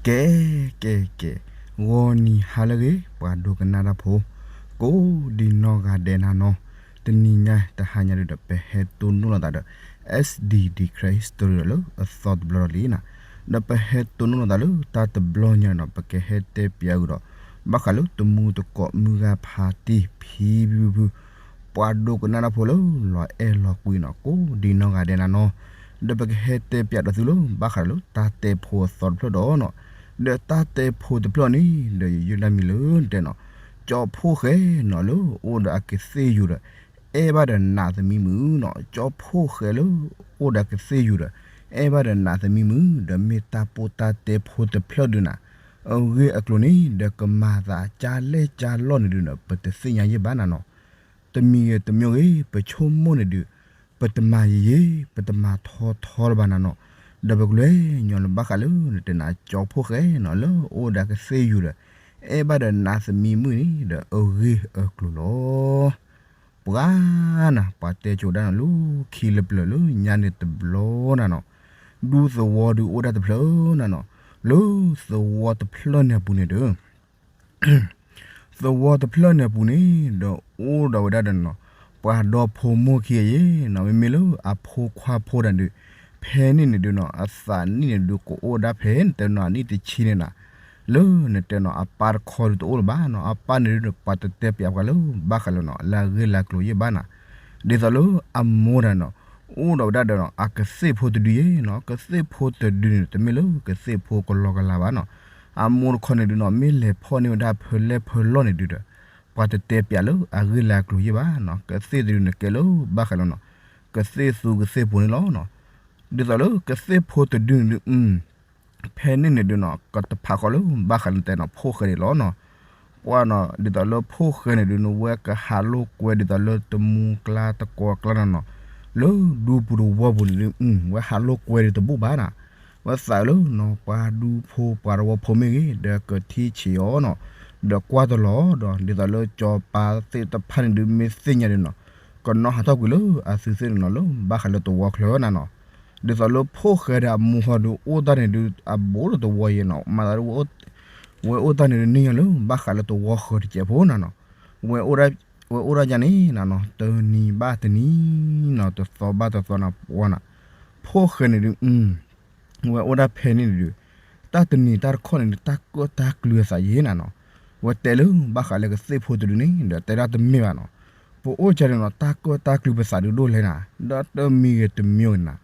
ကဲ ကဲ ကဲ, ဂီၤနံၤဟါလၢအဂ့ၤ ပှၤဒိကနၣ်တၢ်ဖိ ကိးဒံနီၢ်ဂၤဒဲးနၤနီၤ, တနံၤညါတဟါညါဒုဒီးပဟဲတိၢ်နီၣ်လီၤသးဒီး S D D Christ Story ဒီးလၢအသီတဘျီဒီးလံနၤ, ဒီးပဟဲတိၢ်နီၣ်လီၤသးလၢတၢ်တဘျီညါန့ၣ်နီၤ ပကဟဲတဲပၠးအုးဒီး ဘၣ်ဃးလၢတမူတကိးမုၢ်ဂၤဖးတံၢ်ဖံဖုဖု ပှၤဒိကနၣ်တၢ်ဖိလၢလီၤအဲၣ်လီၤကွံနီၤ ကိးဒံနီၢ်ဂၤဒဲးနၤနီၤ, ဒီးပကဟဲတဲပၠးဒီးသုလၢ ဘၣ်ဃးဒီးလၢတၢ်တဲဖိအသီတဖျၢၣ်ဒီးနီၤ, ဒီးတၢ်တဲဖိတဖျၢၣ်န့ၣ် ဒီးယယုၢ်တၢ်မံၤလၢတဲနီၤ, ကၠီဖှိၣ်ဃဲနီၤလၢအိၣ်ဒီးအကသ့ၣ်ယူၤဒီး အဲၣ်ဘၣ်ဒီးနးသမံမုာ်နီၤ, ကၠီဖှိၣ်ဃဲလၢအိၣ်ဒီးအကသ့ၣ်ယူၤဒီး အဲၣ်ဘၣ်ဒီးနးသမံမုာ် ဒီးမ့ၢ်တၢ်ပိၢ်တၢ်တဲဖိတဖျၢၣ်ဒုနီၤ, အဂ့ၢ်အကျိၤန့ၣ် ဒီးကမၤသးကၢ်လဲၢ်ကၢ်လီၢ်န့ၣ်ဒုနီၤ ပတသ့ၣ်ညါယဲၢ်ဘၣ်နၤနီၤ, တမံၤဂ့ၤတမံၤဂ့ၤ ပဆိကမိၣ်န့ၣ်ဒု ပတမၤယံာ်ယံာ် ပတမၤထီထီလၢၤဘၣ်နၤနီၤ, ဒီးပကလဲၤညီလၢဘၣ်ဃးလၢနတဲနၤ ကၠီဖှိၣ်ဃဲနီၤလၢအိၣ်ဒီးအကသ့ၣ်ယူၤဒီး အဲၣ်ဘၣ်ဒီးနးသမံမုာ်န့ၣ် ဒီးအဂ့ၢ်အကျိၤလီၤ. ပှၤနၤ ပှၤတဲကိးဒၣ်နၤလၢ ခံလၢပျၢၤလၢညါန့ၣ်တဘျီနၤနီၤ, ဒူသဝီဒုအိၣ်ဒၣ်တဖျၢၣ်နၤနီၤ, လၢသဝီတဖျၢၣ်န့ၣ်အပူၤန့ၣ်ဒီး သဝီတဖျၢၣ်န့ၣ်အပူၤန့ၣ် ဒီးအိၣ်ဒီးဝဲဒၣ်ဒီးနီၤ ပှၤဒီဖိမိၢ်ခံဂၤအံၤနီၤ, မ့မ့ၢ်လၢအဖိခွါဖိတၢ်ဒုး ဖဲန့ၣ်န့ၣ်ဒုးနီၤ အသးနံၣ်န့ၣ်ဒုး ကအိၣ်ဒၣ်ဖဲနတဲနီၤ အနံၣ်တဆံန့ၣ်နၤ, လၢနတဲနီၤ အပၢ်တခီဒုးတအိၣ်လၢၤဘၣ်နီၤ, အပၢ်န့ၣ်ဒုး ပှၤတတဲပၠးပှၤလၢဘၣ်ဃးလၢနီၤ လၢအဂ့ၢ်လၢအကျိၤယဲၢ်ဘၣ်နၤ, ဒ်သိးလၢအမိၢ်တၢ်နီၤ အိၣ်ဒီးဝဲဒၣ်ဒီးနီၤ အကသ့ၣ်ဖိတဒုယဲၢ်နီၤ, ကသ့ၣ်ဖိတဒုန့ၣ် တမ့ၢ်လၢကသ့ၣ်ဖိကလီကလီဘၣ်နီၤ, အမိၢ်တခီန့ၣ်ဒုးနီၤ မ့ၢ်လဲၤဖီၣ်န့ၢ်ဝဲဒၣ်ဖဲလဲၣ်ဖဲလဲၣ်န့ၣ်ဒုးဒီး ပှၤတတဲပၠးလၢအဂ့ၢ်လၢအကျိၤယဲၢ်ဘၣ်နီၤ, ကသ့ၣ်တဒုန့ၣ်ကဲလၢဘၣ်ဃးလၢနီၤ ကသ့ၣ်သူကသ့ၣ်ဖိန့ၣ်လီၤနီၤ, ဒ်သိးလၢကသ့ၣ်ဖိတဒုန့ၣ်ဒုး ဖဲန့ၣ်န့ၣ်ဒုးနီၤ ကတဖးဃီလၢဘၣ်ဃးလၢတဲနီၤ ဖိၣ်ဃဲန့ၣ်လီၤနီၤ, ပှၤနီၤ ဒ်သိးလၢဖိၣ်ဃဲန့ၣ်ဒုး နဝဲကဟးလိာ်ကွဲဒ်သိးလၢတမူကျါတကိးကျါနီၤနီၤ, လၢဒူပူၤတဝီပူၤန့ၣ်ဒုး ဝဲဟးလိာ်ကွဲဒုးတဘူၣ်ဘၣ်နီၤ, ဝဲသးလၢနီၤ ပှၤဒူဖိပှၤတဝီဖိမ့ၢ်ဂ့ၤ ဒီးကထံၣ်ဆံးအီၤနီၤ, ဒီးကွၢ်တလီၤဒီး ဒ်သိးလၢကၠီၤပၤသ့ၣ်တဖၣ်န့ၣ်ဒုး မ့ၢ်သ့ၣ်ညါဒုးနီၤ ကနီၣ်ဟးထီၣ်ကွံာ်လၢအသုသ့ၣ်န့ၣ်နီၤ လၢဘၣ်ဃးလၢတဝီချၢနၤနီၤ, ဒ်သိးလၢဖိၣ်ဃဲဒီးအမိၢ်ဟီဒုး အိၣ်တၢ်န့ၣ်ဒုး အဘူးဒီးတဝီယဲၢ်နီၤ, မၤသးဒ် ဝဲအိၣ်တၢ်န့ၣ်ဒုး န့ၢ်ညီလၢဘၣ်ဃးလၢတဝီဃၢၤတစဲးဖိနၤနီၤ, ဝဲအိၣ်ဒၣ်ယၤန့ၣ်နၤနီၤ တနံၤဘၣ်တနံၤနီၤ တသီဘၣ်တသီနၤ ပှၤနၤ, ဖိၣ်ဃဲန့ၣ်ဒုး ဝဲအိၣ်ဒၣ်ဖဲန့ၣ်န့ၣ်ဒုး တၢ်တနံၤတၢ်တခီန့ၣ်ဒုး တၢ်ကၢၣ်တၢ်ကျုၤအသးယဲၢ်နၤနီၤ, ဝဲတဲလၢဘၣ်ဃးလၢကသ့ၣ်ဖိတဒုန့ၣ် ဒီးတဲဒၣ်တမ့ၢ်ဘၣ်နီၤ, ပအိၣ်ကၢ်န့ၣ်နီၤ တၢ်ကၢၣ်တၢ်ကျုၤပသးဒုးဒိၣ်လဲၣ်နၤ, ဒီးတမံၤဂ့ၤတမံၤဂ့ၤနၤ,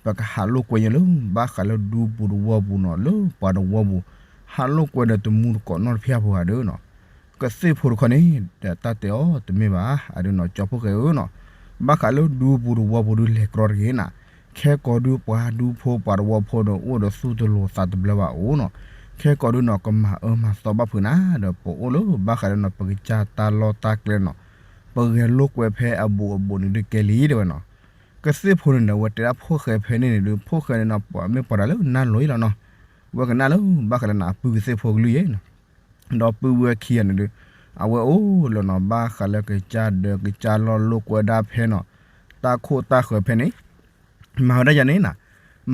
ပကဟးလိာ်ကွဲညါလၢ ဘၣ်ဃးလၢဒူပူၤတဝီပူၤနီၤ လၢပှၤတဝီပူၤ, ဟးလိာ်ကွဲဒီးတမူတကိးနီတဖၣ်ဖိဂၤဒုးနီၤ ကသ့ၣ်ဖိတခီန့ၣ် ဒီးတၢ်တဲအီၤတမ့ၢ်ဘၣ် အဒုးနီၤ ကၠီဖှိၣ်ဃဲဧၢနီၤ, ဘၣ်ဃးလၢဒူပူၤတဝီပူၤဒုးလဲၤကြီတဂ့ၤနၤ, ခဲကိာ်ဒုးပှၤဒူဖိပှၤတဝီဖိန့ၣ် အိၣ်ဒီးသူၣ်တလိၤသးတဘျၢဘၣ်အိၣ်နီၤ, ခဲကိာ်ဒုးနီၤ ကမၤအၢမၤသီဘၣ်ဖုးနၤ ဒီးပအိၣ်လၢဘၣ်ဃးလၢနီၤ ပကစၢ်တၢ်လီၢ်တၢ်ကျဲနီၤ, ပဂဲၤလိာ်ကွဲဖဲအဘူးအဘူးန့ၣ်ဒုးကဲလံတဲဝဲနီၤ, ကသ့ၣ်ဖိန့ၣ်ဒီး ဝဲတဲဒၣ်ဖိၣ်ဃဲဖဲန့ၣ်န့ၣ်ဒုး ဖိၣ်ဃဲန့ၣ်နီၤ ပှၤမ့ၢ်ပှၤတၢ်လၢနၢ်လိၤအံၤလီၤနီၤ, ဝဲကနၣ်လၢဘၣ်ဃးလၢနီၤ အပုၢ်ကသ့ၣ်ဖိကလုၢ်ယဲၢ်နီၤ ဒီးပုၢ်ဝဲၢ်ခံဂၤန့ၣ်ဒုး အဝဲအိၣ်လၢနီၤ ဘၣ်ဃးလၢကစၢ်ဒၢးကစၢ်လီၢ်လိာ်ကွဲဒၣ်ဖဲနီၤ တၢ်ခိၣ်တၢ်ဃၢၤဖဲန့ၣ်, မၤဝဲဒၣ်ယၤန့ၣ်နၤ,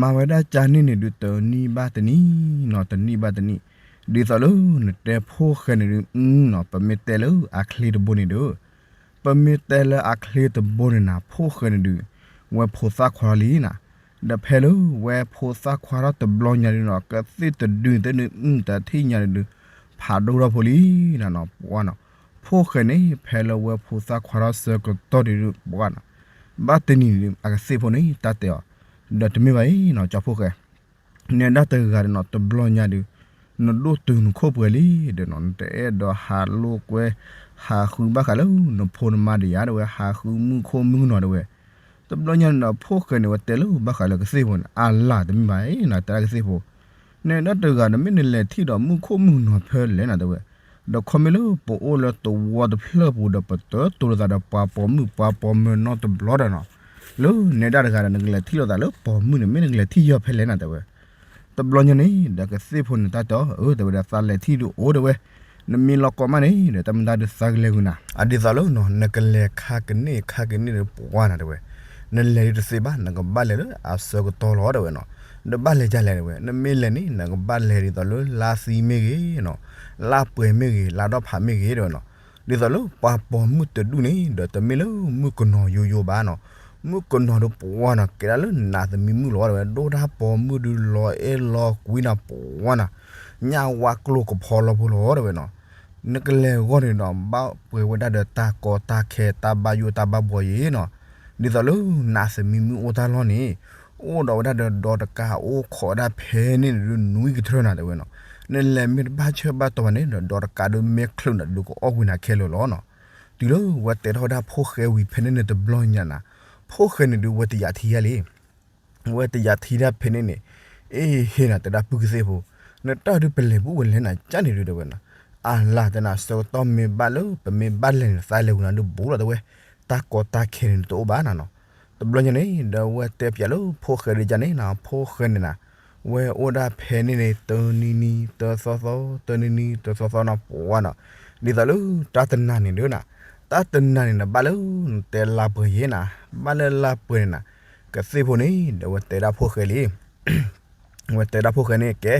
မၤဝဲဒၣ်ကၢ်န့ၣ်န့ၣ်ဒုး တနံၣ်ဘၣ်တနံၣ်နီၤ တနံၣ်ဘၣ်တနံၣ်, ဒ်သိးလၢနတဲဖိၣ်ဃဲန့ၣ်ဒုး နီၤ ပမ့ၢ်တဲလၢအချ့တဘိန့ၣ်ဒုး ပမ့ၢ်တဲလၢအချ့တဘိန့ၣ်နၤ ဖိၣ်ဃဲန့ၣ်ဒုး ဝဲဖိသၣ်ခွါထီၣ်လံနၤ, ဒီးဖဲလၢဝဲဖိသၣ်ခွါထီၣ်တဘျီညါဒုးနီၤ ကသ့ၣ်တဒုန့ၣ်သ့ၣ်ဒုး တထံၣ်ညါန့ၣ်ဒုး ဖးဒိၣ်ထီၣ်ဖိလံနၤနီၤ ပှၤနီၤ, ဖိၣ်ဃဲန့ၣ် ဖဲလၢဝဲဖိသၣ်ခွါထီၣ်ဆၢကတီၢ်ဒုး ပှၤနီၤ, ဘၣ်တနံၤန့ၣ်ဒုး အကသ့ၣ်ဖိန့ၣ် တၢ်တဲအီၤ, ဒီးတမ့ၢ်ဘၣ်အံၤနီၤ ကၠီဖှိၣ်ဃဲ နဲဒၣ်တဂၤဒီးနီၤ တဘျီညါဒုး နဒိၣ်တုာ်နခိၣ်ပှဲၤလံဒီးနီၤ နတအဲၣ်ဒိးဟးလိာ်ကွဲ ဟးဃုဘၣ်ဃးလၢနဖိနမါဒီးယၤ တဲဝဲ ဟးဃုမုၢ်ခိၣ်မုၢ်ကနီၤ တဲဝဲ, တဘျီညါန့ၣ်ဒီး ဖိၣ်ဃဲန့ၣ် ဝဲတဲလၢဘၣ်ဃးလၢကသ့ၣ်ဖိန့ၣ် အလၢ်တမ့ၢ်ဘၣ်နီၤ တဲဒၣ်ကသ့ၣ်ဖိ, နဲဒၣ်တဂၤဒီး မ့ၢ်နလဲၤထံၣ်ဒီးမုၢ်ခိၣ်မုၢ်ကနီၤဖဲလဲၣ်နီၤ တဲဝဲ, ဒီးခီမ့ၢ်လၢပအိၣ်လၢသဝီတဖျၢၣ်ပူၤဒီး ပတတိၤလိာ်သးဒီးပှၤပိာ်မုၣ်ပှၤပိာ်မၢၤနီတဘျီဒီးနီၤ, လၢနဲဒၣ်တဂၤဒီး နကလဲၤထံၣ်လိာ်သးလၢပိာ်မုၣ်န့ၣ် မ့ၢ်နကလဲၤထံၣ်ယီၤဖဲလဲၣ်နီၤ တဲဝဲ, တဘျီညါန့ၣ်ဒီး ကသ့ၣ်ဖိန့ၣ် တၢ်တဲအီၤ အၢ တဲဝဲဒၣ် သးလဲၤထံၣ်ဒုးအိၣ် တဲဝဲ, နမ့ၢ်လီၤကိးမးန့ၣ်ဒီး တၢ်မ့ၢ်တၢ်ဒုးသးကလဲၤဂုာ်နၤ အဒ်သိးလၢနီၤ နကလဲၤခါကန့ၣ်ခါကန့ၣ်ဒီး ပှၤနီၤ တဲဝဲ, နလဲၤဒုးတသ့ဘၣ် နကဘၣ်လဲၤလၢအဆၢကတီၢ်လီၤ တဲဝဲနီၤ, ဒီးဘၣ်လဲၤဒ်လဲၣ်တဲဝဲ, နမ့ၢ်လဲၤန့ၣ် နကဘၣ်လဲၤဒ်သိးလၢလါသံမ့ၢ်ဂ့ၤနီၤ, လါပှဲၤမ့ၢ်ဂ့ၤ, လါဒီဖးမ့ၢ်ဂ့ၤတဲဝဲနီၤ. ဒ်သိးလၢပှၤပိာ်မုၣ်တဒူၣ်န့ၣ် ဒီးတမ့ၢ်လၢမုၣ်ကနီၤယိယိဘၣ်နီၤ. မုၣ်ကနီၤဒီးပှၤနီၤ ကဲဒၣ်လၢနးသမံမုၣ်လီၤတဲဝဲ, ဒိၣ်တၢ်ပိာ်မုၣ်ဒုးလီၤအဲၣ်လီၤကွံနီၤ ပှၤနီၤ, ညၣ်ဝါကျိကဖီလီၤဖိလီၤတဲဝဲနီၤ. နကလဲၤဂီၢ်န့ၣ်ဒီး ဘၣ်ပှဲၤဝဲဒၣ်ဒီးတၢ်ကီတၢ်ခဲ တၢ်ဘၣ်ယိၣ်တၢ်ဘၣ်ဘှီယဲနီၤ. ဒ်သိးလၢနးသမံမုၣ်အိၣ်တၢ်လီၢ်န့ၣ် အိၣ်ဒီးဝဲဒၣ်ဒီးဒီးတကး အိၣ်ခိးဝဲဒၣ်ဖဲန့ၣ်ဒုး နွံကထြၢနၤတဲဝဲနီၤ. နလဲၤမ့ၢ်တဘၣ်ဆၢဘၣ်တီၤဘၣ်န့ၣ်ဒီး ဒီးတကးဒုးမ့ၢ်ချုးနၤဒုး ကအီၣ်ကွံာ်နၤခဲလၢာ်လီၤနီၤ. တုၤလၢဝဲတဲထီၣ်ဝဲဒၣ်ဖိၣ်ဃဲဝံၤဖဲန့ၣ်န့ၣ် တဘျီညါနၤ, ဖိၣ်ဃဲန့ၣ်ဒုး ဝဲတယာ်ထံယါလံ ဝဲတယာ်ထံဒၣ်ဖဲန့ၣ်န့ၣ်, အ့ဟ့နၤ တဲဒၣ်ပုၢ်ကသ့ၣ်ဖိ, နတၢ်ဒုးပလဲၤဘူးဝဲလဲၣ်နၤ ကၢ်န့ၣ်ဒုးတဲဝဲနီၤ. အလၤတဲနၤ ဆၢကတီၢ်မ့ၢ်ဘၣ်လၢပမ့ၢ်ဘၣ်လဲၤန့ၣ် သးလဲၤဝံၤနၤဒုးဘူးလီၤတဲဝဲ, တၢ်ကီတၢ်ခဲန့ၣ်တအိၣ်ဘၣ်နၤနီၤ. တဘျီညါန့ၣ် ဒီးဝဲတဲပၠးလၢဖိၣ်ဃဲဒ်ကၢ်န့ၣ်နၤ, ဖိၣ်ဃဲန့ၣ်နၤ, ဝဲအိၣ်ဒၣ်ဖဲန့ၣ်န့ၣ် တနံၤနံၤတသီသီ, တနံၤနံၤတသီသီနီၤ ပှၤနီၤ. ဒ်သိးလၢတၢ်တနၤန့ၣ်ဒုးနၤ, တၢ်တနၤန့ၣ်နဘၣ်လၢ နတဲလါပှဲၤယဲနၤ, ဘၣ်လၢလါပှဲၤန့ၣ်နၤ, ကသ့ၣ်ဖိန့ၣ် ဒီးဝဲတဲဒၣ်ဖိၣ်ဃဲလံ ဝဲတဲဒၣ်ဖိၣ်ဃဲန့ၣ် ကဲ,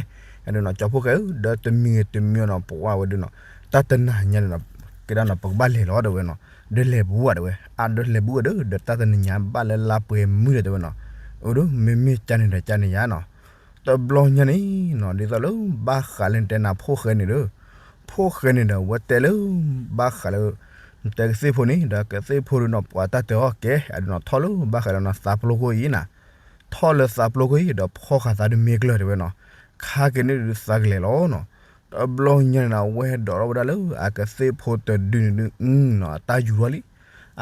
အဒုးနီၤ ကၠီဖိၣ်ဃဲဧၢ, ဒီးတမံၤဂ့ၤတမံၤဂ့ၤနီၤ ပှၤဝဲဒုးနီၤ, တၢ်တနၤညါန့ၣ်နီၤ, ကဲဒၣ်နီၤ ပကဘၣ်လဲၤလီၤတဲဝဲနီၤ, ဒီးလဲၤဘူးဧါတဲဝဲ, အါဒီးလဲၤဘူးဧါဒီး ဒီးတၢ်တနၤညါဘၣ်လၢလါပှဲၤမုၢ်ဒီးတဲဝဲနီၤ, အိၣ်ဒီး မ့မ့ၢ်ကၢ်န့ၣ်ဒီးကၢ်န့ၣ်ယါနီၤ. တဘျီညါန့ၣ်နီၤ ဒ်သိးလၢဘၣ်ဃးလၢနတဲနၤဖိၣ်ဃဲန့ၣ်ဒီး, ဖိၣ်ဃဲန့ၣ်ဒီး ဝဲတဲလၢ ဘၣ်ဃးလၢ နတဲကသ့ၣ်ဖိန့ၣ် ဒီးကသ့ၣ်ဖိဒုးနီၤ ပှၤတၢ်တဲအီၤကဲ, အဒုးနီၤ ထီၣ်လၢဘၣ်ဃးလၢနသးပျိခိၣ်အံၤနၤ, ထီၣ်လၢသးပျိခိၣ်အံၤ ဒီးဖီၣ်ဃာ်သးဒုးမ့ၢ်ကျၢၤတဲဝဲနီၤ, ခါက့ၤန့ၣ်ဒုးသးကလဲၤလီၤနီၤ. တဘျီညါန့ၣ်နီၤ ဝဲဒိးထီၣ်ဝဲဒၣ်လၢအကသ့ၣ်ဖိတဒုန့ၣ်ဒုးနီၤ အတၢ်ယူၤထီၣ်လံ,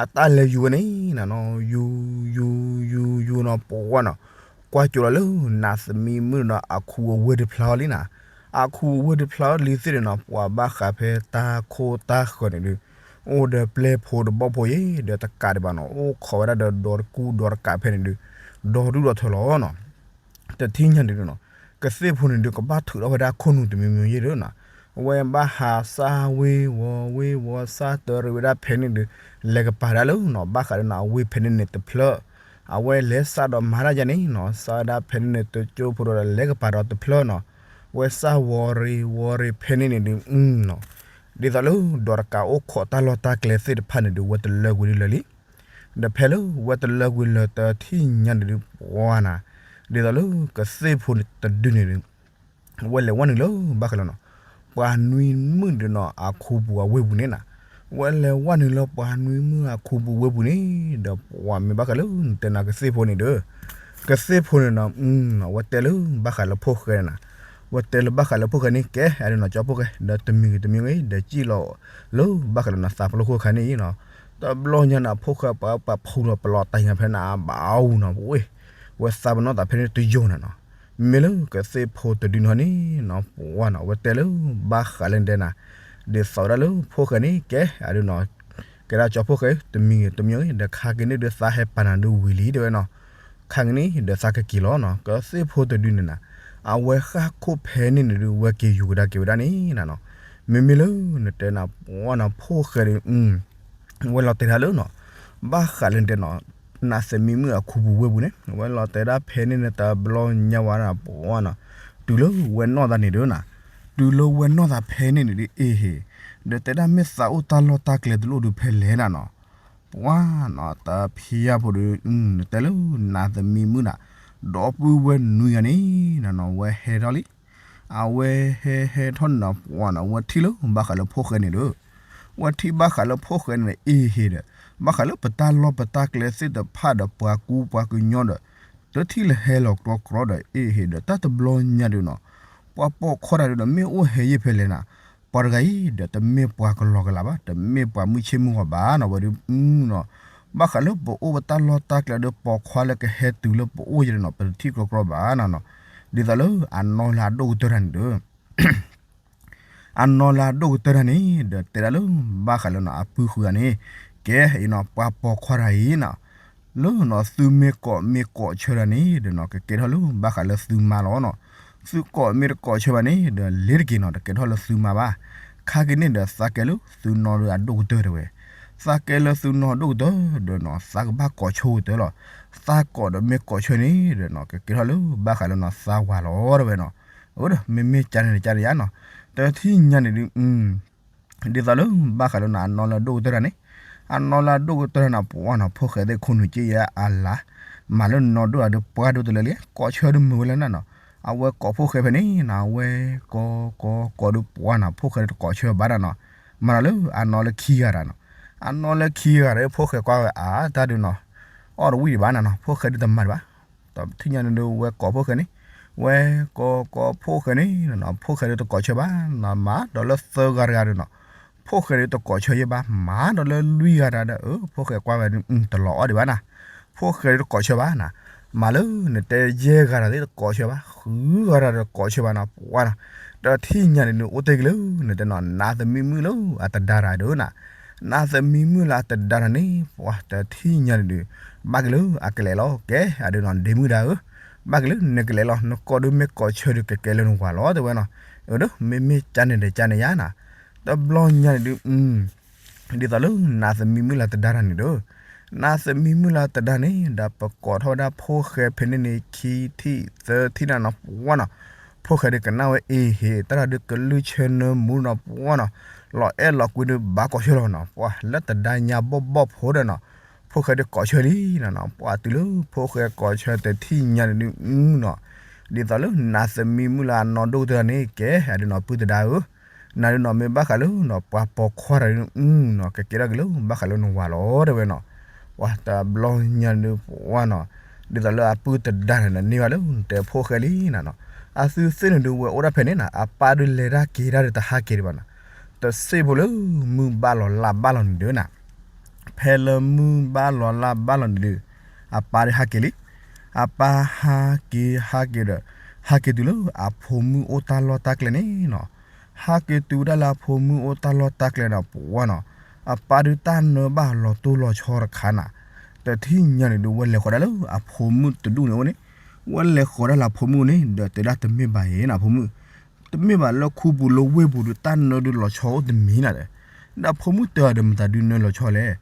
အတၢ်လဲၤယူၤဝဲန့ၣ်နၤနီၤ ယူၤ ယူၤ ယူၤ ယူၤနီၤ ပှၤနီၤ, ကွၢ်ကၠိလီၤလၢနးသမံမုၣ်နီၤ အခူအဝ့ၢ်တဖျါအီၤလံနၤ, အခူအဝ့ၢ်တဖျါအီၤလံသ့ၣ်န့ၣ်နီၤ ပှၤဘၣ်ဃးဖဲတၢ်ခိၣ်တၢ်ဃၢၤန့ၣ်ဒုး အိၣ်ဒီးပျဲၢ်ဖိတဘီၣ်ဖိယဲ ဒီးတကးဒံးဘၣ်နီၤ အိၣ်ခိးဝဲဒၣ်ဒီးဒီတကူဒီတကးဖဲန့ၣ်ဒုး ဒီဒူၣ်ဒီထၢလီၤနီၤ. တထံၣ်ညါန့ၣ်ဒုးနီၤ ကသ့ၣ်ဖိန့ၣ်ဒုး ကဘၣ်ထုးထီၣ်ဝဲဒၣ်ခိၣ်နူာ်တမံၤမံၤယဲဒုးနီၤ, အဝဲဘၣ်ဟးစၢ်ဝ့ၤဝီၤဝ့ၤဝီၤ စၢ်တရံးဝဲဒၣ်ဖဲန့ၣ်ဒုး လဲၤကပၤဒၣ်လၢနီၤ ဘၣ်ဃးဒီးနီၤ အဝ့ၢ်ဖဲန့ၣ်န့ၣ်တဖျၢၣ်, အဝဲလဲၤစၢ်ဒီးမၤတၢ်ယါန့ၣ်နီၤ စၢ်ဝဲဒၣ်ဖဲန့ၣ်န့ၣ် တကၠိဖိဒီးလဲၤကပၤဒီးတဖျၢၣ်နီၤ, ဝဲစၢ်ဝီၤရ့ဝီၤရ့ဖဲန့ၣ်န့ၣ်ဒုးနီၤ, ဒ်သိးလၢဒီးတကးအိၣ်ခိးတၢ်လီၢ်တၢ်ကျဲသ့ၣ်တဖၣ်န့ၣ်ဒုး ဝဲတလၢကွံာ်ဒုးလၢာ်လံ ဒီးဖဲလၢဝဲတလၢကွံာ်လၢာ်တထံၣ်ညါန့ၣ်ဒုး ပှၤနၤ, ဒ်သိးလၢကသ့ၣ်ဖိတဒုန့ၣ်ဒုး ဝဲလဲၤဝဲနုာ်လၢဘၣ်ဃးလၢနီၤ ပှၤနွံမုၣ်ဒုးနီၤ အခူပူၤအဝ့ၢ်ပူၤန့ၣ်နၤ, ဝဲလဲၤဝဲနုာ်လၢပှၤနွံမုၣ်အခူပူၤဝ့ၢ်ပူၤန့ၣ် ဒီးပှၤမ့ၢ်ဘၣ်ဃးလၢနတဲနၤကသ့ၣ်ဖိန့ၣ်ဒီး ကသ့ၣ်ဖိန့ၣ်နီၤ ဝဲတဲလၢဘၣ်ဃးလၢဖိၣ်ဃဲနၤ, ဝဲတဲလၢဘၣ်ဃးလၢဖိၣ်ဃဲန့ၣ် ကဲ အဒုးနီၤ ကၠီဖိၣ်ဃဲ ဒီးတမံၤဂ့ၤတမံၤဂ့ၤ ဒီးစံၣ်လီၤလၢဘၣ်ဃးလၢနသးပျိခိၣ်ခါန့ၣ်အံၤနီၤ, တဘျီညါနၤ ဖိၣ်ဃဲပှၤပှၤဖူလီၤပလီၤတၢ်ညါဖဲနၤ ဘၣ်အူနီၤ ပဝဲ ဝဲသးပနီၣ်သးဖဲန့ၣ်တယိာ်နၤနီၤ, မ့ၢ်လၢကသ့ၣ်ဖိတဒုနီၤန့ၣ်နီၤ ပှၤနီၤ ဝဲတဲလၢဘၣ်ဃးလၢနတဲနၤ, ဒ်သိးဝဲဒၣ်လၢဖိၣ်ဃဲန့ၣ် ကဲ အဒုးနီၤ ကဲဒၣ်ကၠီဖိၣ်ဃဲ တမံၤဂ့ၤတမံၤဂ့ၤ ဒီးခါက့ၤန့ၣ်ဒုးသးဟဲပာ်နၤဒုးဝံၤလံတဲဝဲနီၤ, ခါက့ၤန့ၣ်ဒီးသးကက့ၤလီၤနီၤ ကသ့ၣ်ဖိတဒုန့ၣ်နၤ, အဝဲဃၣ်ခိၣ်ဖဲန့ၣ်န့ၣ်ဒုး ဝဲက့ၤယူၤကဒါက့ၤဝဲဒၣ်န့ၣ်နၤနီၤ, မ့မ့ၢ်လၢနတဲနၤ ပှၤနီၤ ဖိၣ်ဃဲဒုး ဝဲလီၤတဲာ်တၢ်လၢနီၤ ဘၣ်ဃးလၢနတဲနီၤ နးသမံမုၣ်အခူပူၤဝ့ၢ်ပူၤန့ၣ် ဝဲလီၤတဲာ်ဒၣ်ဖဲန့ၣ်န့ၣ် တဘျီညါဝဲဒၣ်ပှၤနီၤ တုၤလၢဝဲနီၢ်သးန့ၣ်ဒုးနၤ, တုၤလၢဝဲနီၢ်သးဖဲန့ၣ်န့ၣ်ဒုး အ့ဟ့ၣ်, ဒီးတဲဒၣ်မ့ၢ်သးအိၣ်တၢ်လီၢ်တၢ်ကျဲတလိၣ်ဒုးဖဲလဲၣ်နၤနီၤ, ပှၤနီၤ တဖံယါဖိဒုး နတဲလၢနးသမံမုၣ်နၤ ဒီပုၢ်ဝဲၢ်နွံဂၤန့ၣ်နၤနီၤ ဝဲဟဲထီၣ်လံ အဝဲဟဲဟဲထီၣ်န့ၣ်နီၤ ပှၤနီၤ ဝဲထံၣ်လၢဘၣ်ဃးလၢဖိၣ်ဃဲန့ၣ်ဒီး, ဝဲထံၣ်ဘၣ်ဃးလၢဖိၣ်ဃဲန့ၣ် အ့ဟ့ၣ်ဒီး, ဘၣ်ဃးလၢပတၢ်လီၢ်ပတၢ်ကျဲသ့ၣ်တဖၣ်ဒီး ပှၤကူပှၤကညီဒီး, တထံၣ်လၢဟဲလီၤကြီကြီဒီး အ့ဟ့ၣ်ဒီး တၢ်တဘျီညါဒုးနီၤ, ပှၤပိာ်ခွါတၢ်ဒုးဒီး မ့ၢ်အိၣ်ဟဲယံာ်ဖဲလဲၣ်နၤ, ပှၤတဂၤအံၤဒီး တမ့ၢ်ပှၤကလီကလးဘၣ်, တမ့ၢ်ပှၤမုၢ်ဆ့ၣ်မုၢ်ဂီၤဘၣ်နီၤ ဝဲဒုးနီၤ ဘၣ်ဃးလၢပအိၣ်ပတၢ်လီၢ်တၢ်ကျဲဒီး ပိာ်ခွါလၢကဟဲတုၤလၢပအိၣ်ယဲန့ၣ်နီၤ ပတထံၣ်ကြီကြီဘၣ်နီၤနီၤ, ဒ်သိးလၢအနီၢ်လၢအဒိၣ်ကတၢၢ်တၢ်န့ၣ်ဒီး အနီၢ်လၢအဒိၣ်ကတၢၢ်တၢ်န့ၣ် ဒီးတဲဒၣ်လၢ ဘၣ်ဃးလၢနီၤ အပုၢ်ဃုဂၤန့ၣ်, ကဲအံၤနီၤ ပှၤပိာ်ခွါတၢ်အံၤနီၤ လၢနီၤ သုမ့ၢ်ကိးမ့ၢ်ကိးဆၢတၢ်န့ၣ်ဒီးနီၤ ကကဲထီၣ်လၢဘၣ်ဃးလၢသုမါလီၤနီၤ, သုကိးမ့ၢ်တကိးဆၢဘၣ်န့ၣ်ဒီး လ့ၤတက့ၤနီၤ တကဲထီၣ်လၢသုမါဘၣ်, ခါက့ၤန့ၣ်ဒီးသးကဲလၢသုနီၢ်လၢအဒိၣ်ကတၢၢ်တဲဝဲ, သးကဲလၢသုနီၢ်ဒိၣ်ကတၢၢ်ဒီးနီၤ သးကဘၣ်ကိးဆၢကတၢၢ်လီၤ. သးကိးဒီးမ့ၢ်ကိးဆၢန့ၣ်ဒီးနီၤ ကကဲထီၣ်လၢဘၣ်ဃးလၢနီၤ သးဝၤလီၤတဲဝဲနီၤ. အိၣ်ဒီးမ့မ့ၢ်ကန့ၣ်ကန့ၣ်ယါနီၤ တထံၣ်ညါန့ၣ်ဒုး ဒ်သိးလၢဘၣ်ဃးလၢနီၤ အနီၢ်လၢအဒိၣ်ကတၢၢ်တၢ်န့ၣ်, အနီၢ်လၢအဒိၣ်ကတၢၢ်တၢ်န့ၣ် ပှၤနီၤ ဖိၣ်ဃဲသ့ၣ်ခိၣ်နူာ်က့ယဲအလါ, မၤလၢနီၢ်ဒိၣ်တၢ်ဒုးပှၢ်ဒိၣ်တလၢလံ, ကိးဆၢဒုးမုာ်ဝဲလၢနၤနီၤ. အဝဲကိးဖိၣ်ဃဲဖဲန့ၣ်နီၤ အဝဲကိးကိးကိးဒုးပှၢ်နီၤ ဖိၣ်ဃဲဒုးတကိးဆၢဘၣ်နၤနီၤ. မၤဒီးလၢအနီၢ်လၢခံဂၤတၢ်နီၤ, အနီၢ်လၢခံဂၤဒီး ဖိၣ်ဃဲကွၢ်ဝဲအါတၢ်ဒုးနီၤ, အီၣ်တဝံၣ်ဒံးဘၣ်နၤနီၤ, ဖိၣ်ဃဲဒုးတမၤဒံးဘၣ်. တထံၣ်ညါန့ၣ်ဒုး ဝဲကိးဖိၣ်ဃဲန့ၣ်, ဝဲကိးကိးဖိၣ်ဃဲန့ၣ်နီၤ ဖိၣ်ဃဲဒုးတကိးဆၢဘၣ်နီၤ, မၤဒီးလၢသၢဂၤတဂၤဒုးနီၤ, ဖိၣ်ဃဲဒုးတကိးဆၢယဲဘၣ်, မၤဒီးလၢလွံၢ်ဂၤတဂၤဒီး အၢ ဖိၣ်ဃဲကွၢ်ဝဲဒုး တလီၤအီၣ်ဒံးဘၣ်နၤ, ဖိၣ်ဃဲဒုးတကိးဆၢဘၣ်နၤ, မၤလၢနတဲယဲၢ်ဂၤတဂၤသ့ၣ်တကိးဆၢဘၣ်, ဃုဂၤတဂၤတကိးဆၢဘၣ်နီၤ ပှၢ်နီၤ. တထံၣ်ညါန့ၣ်ဒုး အိၣ်တ့ၢ်က့ၤလၢနတဲနီၤ နးသမံမုၣ်လၢအတဒါတၢ်ဒုးနၤ, နးသမံမုၣ်လၢအတဒါတၢ်န့ၣ် ပှၤတထံၣ်ညါန့ၣ်ဒုး ဘၣ်က့ၤလၢအကလဲၤလီၤ ကဲအဒုးနီၤ ဒ့မုၣ်ဒါဧၢ, ဘၣ်က့ၤလၢနကလဲၤလီၤ နကိးဒုးမ့ၢ်ကိးဆၢဒုးကကဲလၢနဝၤလီၤတဲဝဲနီၤ. အၢ မ့မ့ၢ်ကန့ၣ်ဒီးကန့ၣ်ယါနၤ, တဘျီညါန့ၣ်ဒုး ဒ်သိးလၢနးသမံမုၣ်လၢတဒါတၢ်န့ၣ်ဒီး, နးသမံမုၣ်လၢတဒါန့ၣ် ဒီးပကိးထီၣ်ဝဲဒၣ်ဖိၣ်ဃဲဖဲန့ၣ်န့ၣ် ခံထံၣ်သၢထံၣ်နၤနီၤ ပှၢ်နီၤ, ဖိၣ်ဃဲဒုးကနၣ်ဝဲအ့ဟ့ၣ် တၢ်ဒုးကလုၢ်ဆၢနၢမူနီၤ ပှၢ်နီၤ, လီၤအဲၣ်လီၤကွံဒုးဘၣ်ကိးဆၢလီၤနီၤ ပှၢ်လၢတဒါညါဘီၣ်ဘီၣ်ဖိဒီးနီၤ, ဖိၣ်ဃဲဒုးကိးဆၢလံနၤနီၤ ပှၢ်တုၤလၢဖိၣ်ဃဲကိးဆၢတထံၣ်ညါန့ၣ်ဒုးနီၤ, ဒ်သိးလၢနးသမံမုၣ်လၢအနီၢ်ဒိၣ်ကတၢၢ်န့ၣ် ကဲအဒုးနီၤ ပုၢ်တဒါဧၢ, နၤဒုးနီၤ မ့ၢ်ဘၣ်ဃးလၢနီၤ ပှၤပိာ်ခွါတၢ်ဒုးနီၤ ကကဲထီၣ်က့ၤလၢဘၣ်ဃးလၢနဝၤလီၤတဲဝဲနီၤ. ပှၤတဘျီညါန့ၣ်ဒုး ပှၢ်နီၤ, ဒ်သိးလၢအပုၢ်တဒါန့ၣ် နန့ၢ်ဘၣ်လၢနတဲဖိၣ်ဃဲလံနၤနီၤ, အသုသ့ၣ်န့ၣ်ဒုး ဝဲအိၣ်ဒၣ်ဖဲန့ၣ်နၤ အပၢ်ဒုးလဲၤတၢ်က့ၤတၢ်ဒုးတဟးက့ၤဒံးဘၣ်နီၤ, တစ့ၢ်ဖိလၢမုၢ်ဘၣ်လီၤလၢ်ဘၣ်လီၤန့ၣ်ဒုးနၤ, ဖဲလၢမုၢ်ဘၣ်လီၤလၢ်ဘၣ်လီၤန့ၣ်ဒုး, အပၢ်ဒုးဟးက့ၤလံ, အပၢ်ဟးက့ၤဟးက့ၤဒီး, ဟးက့ၤတုၤလၢအဖိမုၣ်အိၣ်တၢ်လီၢ်တၢ်ကျဲန့ၣ်နီၤ, ဟးက့ၤတုၤဝဲဒၣ်လၢအဖိမုၣ်အိၣ်တၢ်လီၢ်တၢ်ကျဲဒီး ပှၢ်နီၤ, အပၢ်ဒုးတၢ်နၢဘၣ်လီၤတိၢ်လီၤဆီတခါနၤ, တထံၣ်ညါန့ၣ်ဒုး ဝဲလဲၤဃီၤဒၣ်လၢအဖိမုၣ်တဒူၣ်န့ၣ်အိၣ်န့ၣ်, ဝဲလဲၤဃီၤဒၣ်လၢအဖိမုၣ်န့ၣ် ဒီးတဲဒၣ်တမ့ၢ်ဘၣ်အံၤနၤ ဖိမုၣ်, တမ့ၢ်ဘၣ်လၢခူပူၤလၢဝ့ၢ်ပူၤဒုး တၢ်နၢဒုးလီၤဆီအိၣ်တမံၤနၤဒီး, ဒီးဖိမုၣ်တဲအီၤဒီးမတၤဒုးနၢလီၤဆီလဲၣ်,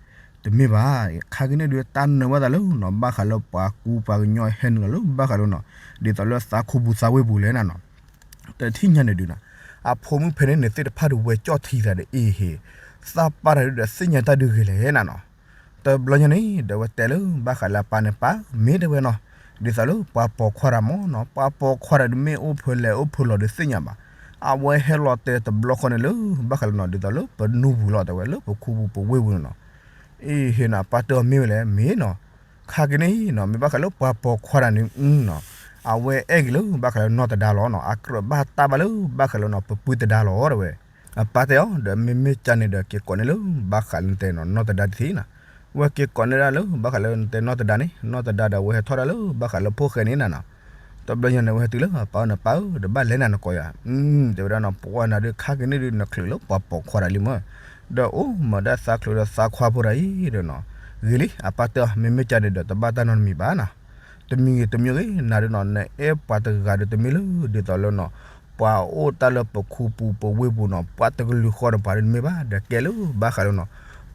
တမ့ၢ်ဘၣ်, ခါက့ၤန့ၣ်ဒုး တၢ်နၢဘၣ်သးလၢနီၤ ဘၣ်ဃးလၢပှၤကူပှၤကညီဟဲနုာ်လီၤလၢဘၣ်ဃးလၢနီၤ, ဒ်သိးလၢသးခူပူၤသးဝ့ၢ်ပူၤလဲၣ်နၤနီၤ, တထံၣ်ညါန့ၣ်ဒုးနၤ, အဖိမုၣ်ဖဲန့ၣ်န့ၣ်သ့ၣ်တဖၣ်ဒုးဝဲကၠီၣ်ထံသးဒီးအ့ဟ့ၣ်, သးပၢ်တၢ်ဒုးဒီးသ့ၣ်ညါတၢ်ဒုးဂ့ၤလဲၣ်နၤနီၤ, တဘျီညါန့ၣ် ဒီးဝဲတဲလၢဘၣ်ဃးလၢအပၢ်န့ၣ် ပၢ်မ့ၢ်တဲဝဲနီၤ, ဒ်သိးလၢပှၤပိာ်ခွါတၢ်မ့ၢ်နီၤ ပှၤပိာ်ခွါတၢ်ဒုးမ့ၢ်အိၣ်ဖဲလဲၣ်အိၣ်ဖဲလဲၣ်ဒုးသ့ၣ်ညါဘၣ်, အဝဲဟဲလီၤတဲတဘျီဃီန့ၣ်လၢ ဘၣ်ဃးလၢနီၤ ဒ်သိးလၢပနူပူၤလီၤတဲဝဲလၢပခူပူၤ ပဝ့ၢ်ပူၤန့ၣ်နီၤ, အ့ဟ့ၣ်နီၤ အပၢ်တဲအီၤမ့ၢ်ဝဲလဲၣ် မ့ၢ်နီၤ, ခါက့ၤန့ၣ်နီၤ မ့ၢ်ဘၣ်ဃးလၢပှၤပိာ်ခွါတၢ်န့ၣ်နီၤ, အဝဲအဲၣ်က့ၤလၢဘၣ်ဃးလၢနီၢ်တဒါလီၤနီၤ အကြၢးဘၣ်တၢ်ဘၣ်လၢဘၣ်ဃးလၢနီၤ ပပုၢ်တဒါလီၤတဲဝဲ အပၢ်တဲအီၤဒီး မ့မ့ၢ်ကန့ၣ်ဒီး က့ၤကိးန့ၢ်လၢဘၣ်ဃးလၢနတဲနီၤ နီၢ်တဒါတထံၣ်နၤ, ဝဲက့ၤကိးန့ၢ်ဒၣ်လၢဘၣ်ဃးလၢနတဲနီၢ်တဒါန့ၣ် နီၢ်တဒါဒီး ဝဲဟဲထီၣ်ဒၣ်လၢဘၣ်ဃးလၢဖိၣ်ဃဲန့ၣ်နၤနီၤ, တဘျီညါန့ၣ် ဝဲဟဲတုၤလၢအပၢ်အအိၣ်န့ၣ် ပၢ်ဧၢ ဒီးဘၣ်လဲၤနၤနကိးယၤ, တဲဝဲဒၣ်နီၤ ပှၢ်နၤဒုး ခါက့ၤန့ၣ်ဒုး နချုးလၢပှၤပိာ်ခွါတၢ်လံမ့ၢ်, ဒီးအိၣ်မၤဒၣ်သးချုးဒီးသးခွါဖိတၢ်အံၤဒီးနီၤ, ဂ့ၤလံ အပၢ်တဲအီၤ မ့မ့ၢ်ကန့ၣ်ဒီး တဘၣ်တၢ်နီတမံၤဘၣ်နၤ တမံၤဂ့ၤတမံၤဂ့ၤ နၤဒုးနီၤ နအဲၣ်ပှၤတဂၤဒီး တမ့ၢ်လၢဒ်သိးလၢနီၤ ပှၤအိၣ်တၢ်လၢပခူပူၤပဝ့ၢ်ပူၤနီၤ ပှၤတကလုာ်ဃီဒီးပှၤဒုးတမ့ၢ်ဘၣ် ဒီးကဲလၢဘၣ်ဃးလၢနီၤ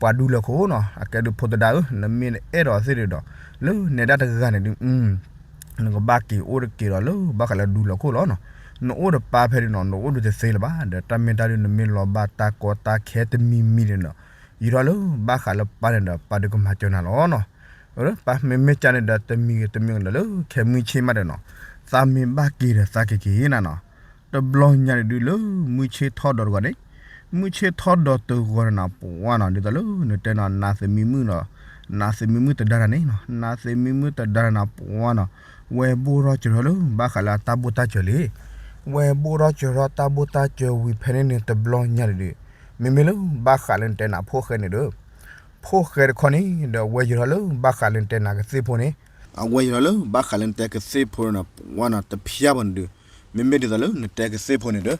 ပှၤဒူလၢာ်ခိၣ်နီၤ အကဲဒုးဖိတဒါဧၢ နမ့ၢ်အဲၣ်ဒိးသ့ၣ်ဒုးဒီး လၢနဲဒၣ်တဂၤန့ၣ်ဒုး နကဘၣ်က့ၤအိၣ်တက့ၤဒီးလၢဘၣ်ဃးလၢဒူလၢာ်ခိၣ်လီၤနီၤ, နအိၣ်ဒီးပၢ်ဖဲဒုးနီၤ နအိၣ်ဒုးတသ့လၢၤဘၣ် ဒီးတၢ်မ့ၢ်တၢ်ဒုး နမ့ၢ်လီၤဘၣ်တၢ်ကီတၢ်ခဲတမံၤမံၤဒီးနီၤ ယူၤထီၣ်လၢဘၣ်ဃးလၢပၢ်န့ၣ်ဒီး ပၢ်ဒုးကမၤစၢၤနၤလီၤနီၤ, ပၢ်မ့မ့ၢ်ကန့ၣ်ဒီး တမံၤဂ့ၤတမံၤဂ့ၤဒီး လၢခဲမုၢ်ဆ့ၣ်မးဒီးနီၤ သးမ့ၢ်ဘၣ်က့ၤဒီးသးက့ၤက့ၤနၤနီၤ, တဘျီညါန့ၣ်ဒုးလၢ မုၢ်ဆ့ၣ်ထီၣ်ဒီးတဂီၤန့ၣ် မုၢ်ဆ့ၣ်ထီၣ်ဒီးတဂီၤန့ၣ်နီၤ ပှၢ်နီၤ ဒ်သိးလၢနတဲနီၤ နးသမံမုၣ်နီၤ နးသမံမုၣ်တဒါတၢ်န့ၣ်နီၤ နးသမံမုၣ်တဒါတၢ်န့ၣ် ပှၢ်နီၤ ဝဲဘိၣ်ထီၣ်စၢၤထီၣ်လၢဘၣ်ဃးလၢအတၢ်ဘိၣ်တၢ်စၢၤလံ, ဝဲဘိၣ်ထီၣ်စၢၤထီၣ်တၢ်ဘိၣ်တၢ်စၢၤဝံၤဖဲန့ၣ်န့ၣ် တဘျီညါန့ၣ်ဒုး မ့မ့ၢ်လၢဘၣ်ဃးလၢနတဲနၤဖိၣ်ဃဲန့ၣ်ဒီး ဖိၣ်ဃဲတခီန့ၣ်ဒီး အဝဲယံၤထီၣ်လၢဘၣ်ဃးလၢနတဲနၤကသ့ၣ်ဖိန့ၣ်, အဝဲယံၤထီၣ်လၢဘၣ်ဃးလၢနတဲကသ့ၣ်ဖိန့ၣ်နီၤ ပှၢ်နီၤ တဖျါဘၣ်န့ၣ်ဒုး, မ့မ့ၢ်ဒ်သိးလၢနတဲကသ့ၣ်ဖိန့ၣ်ဒီး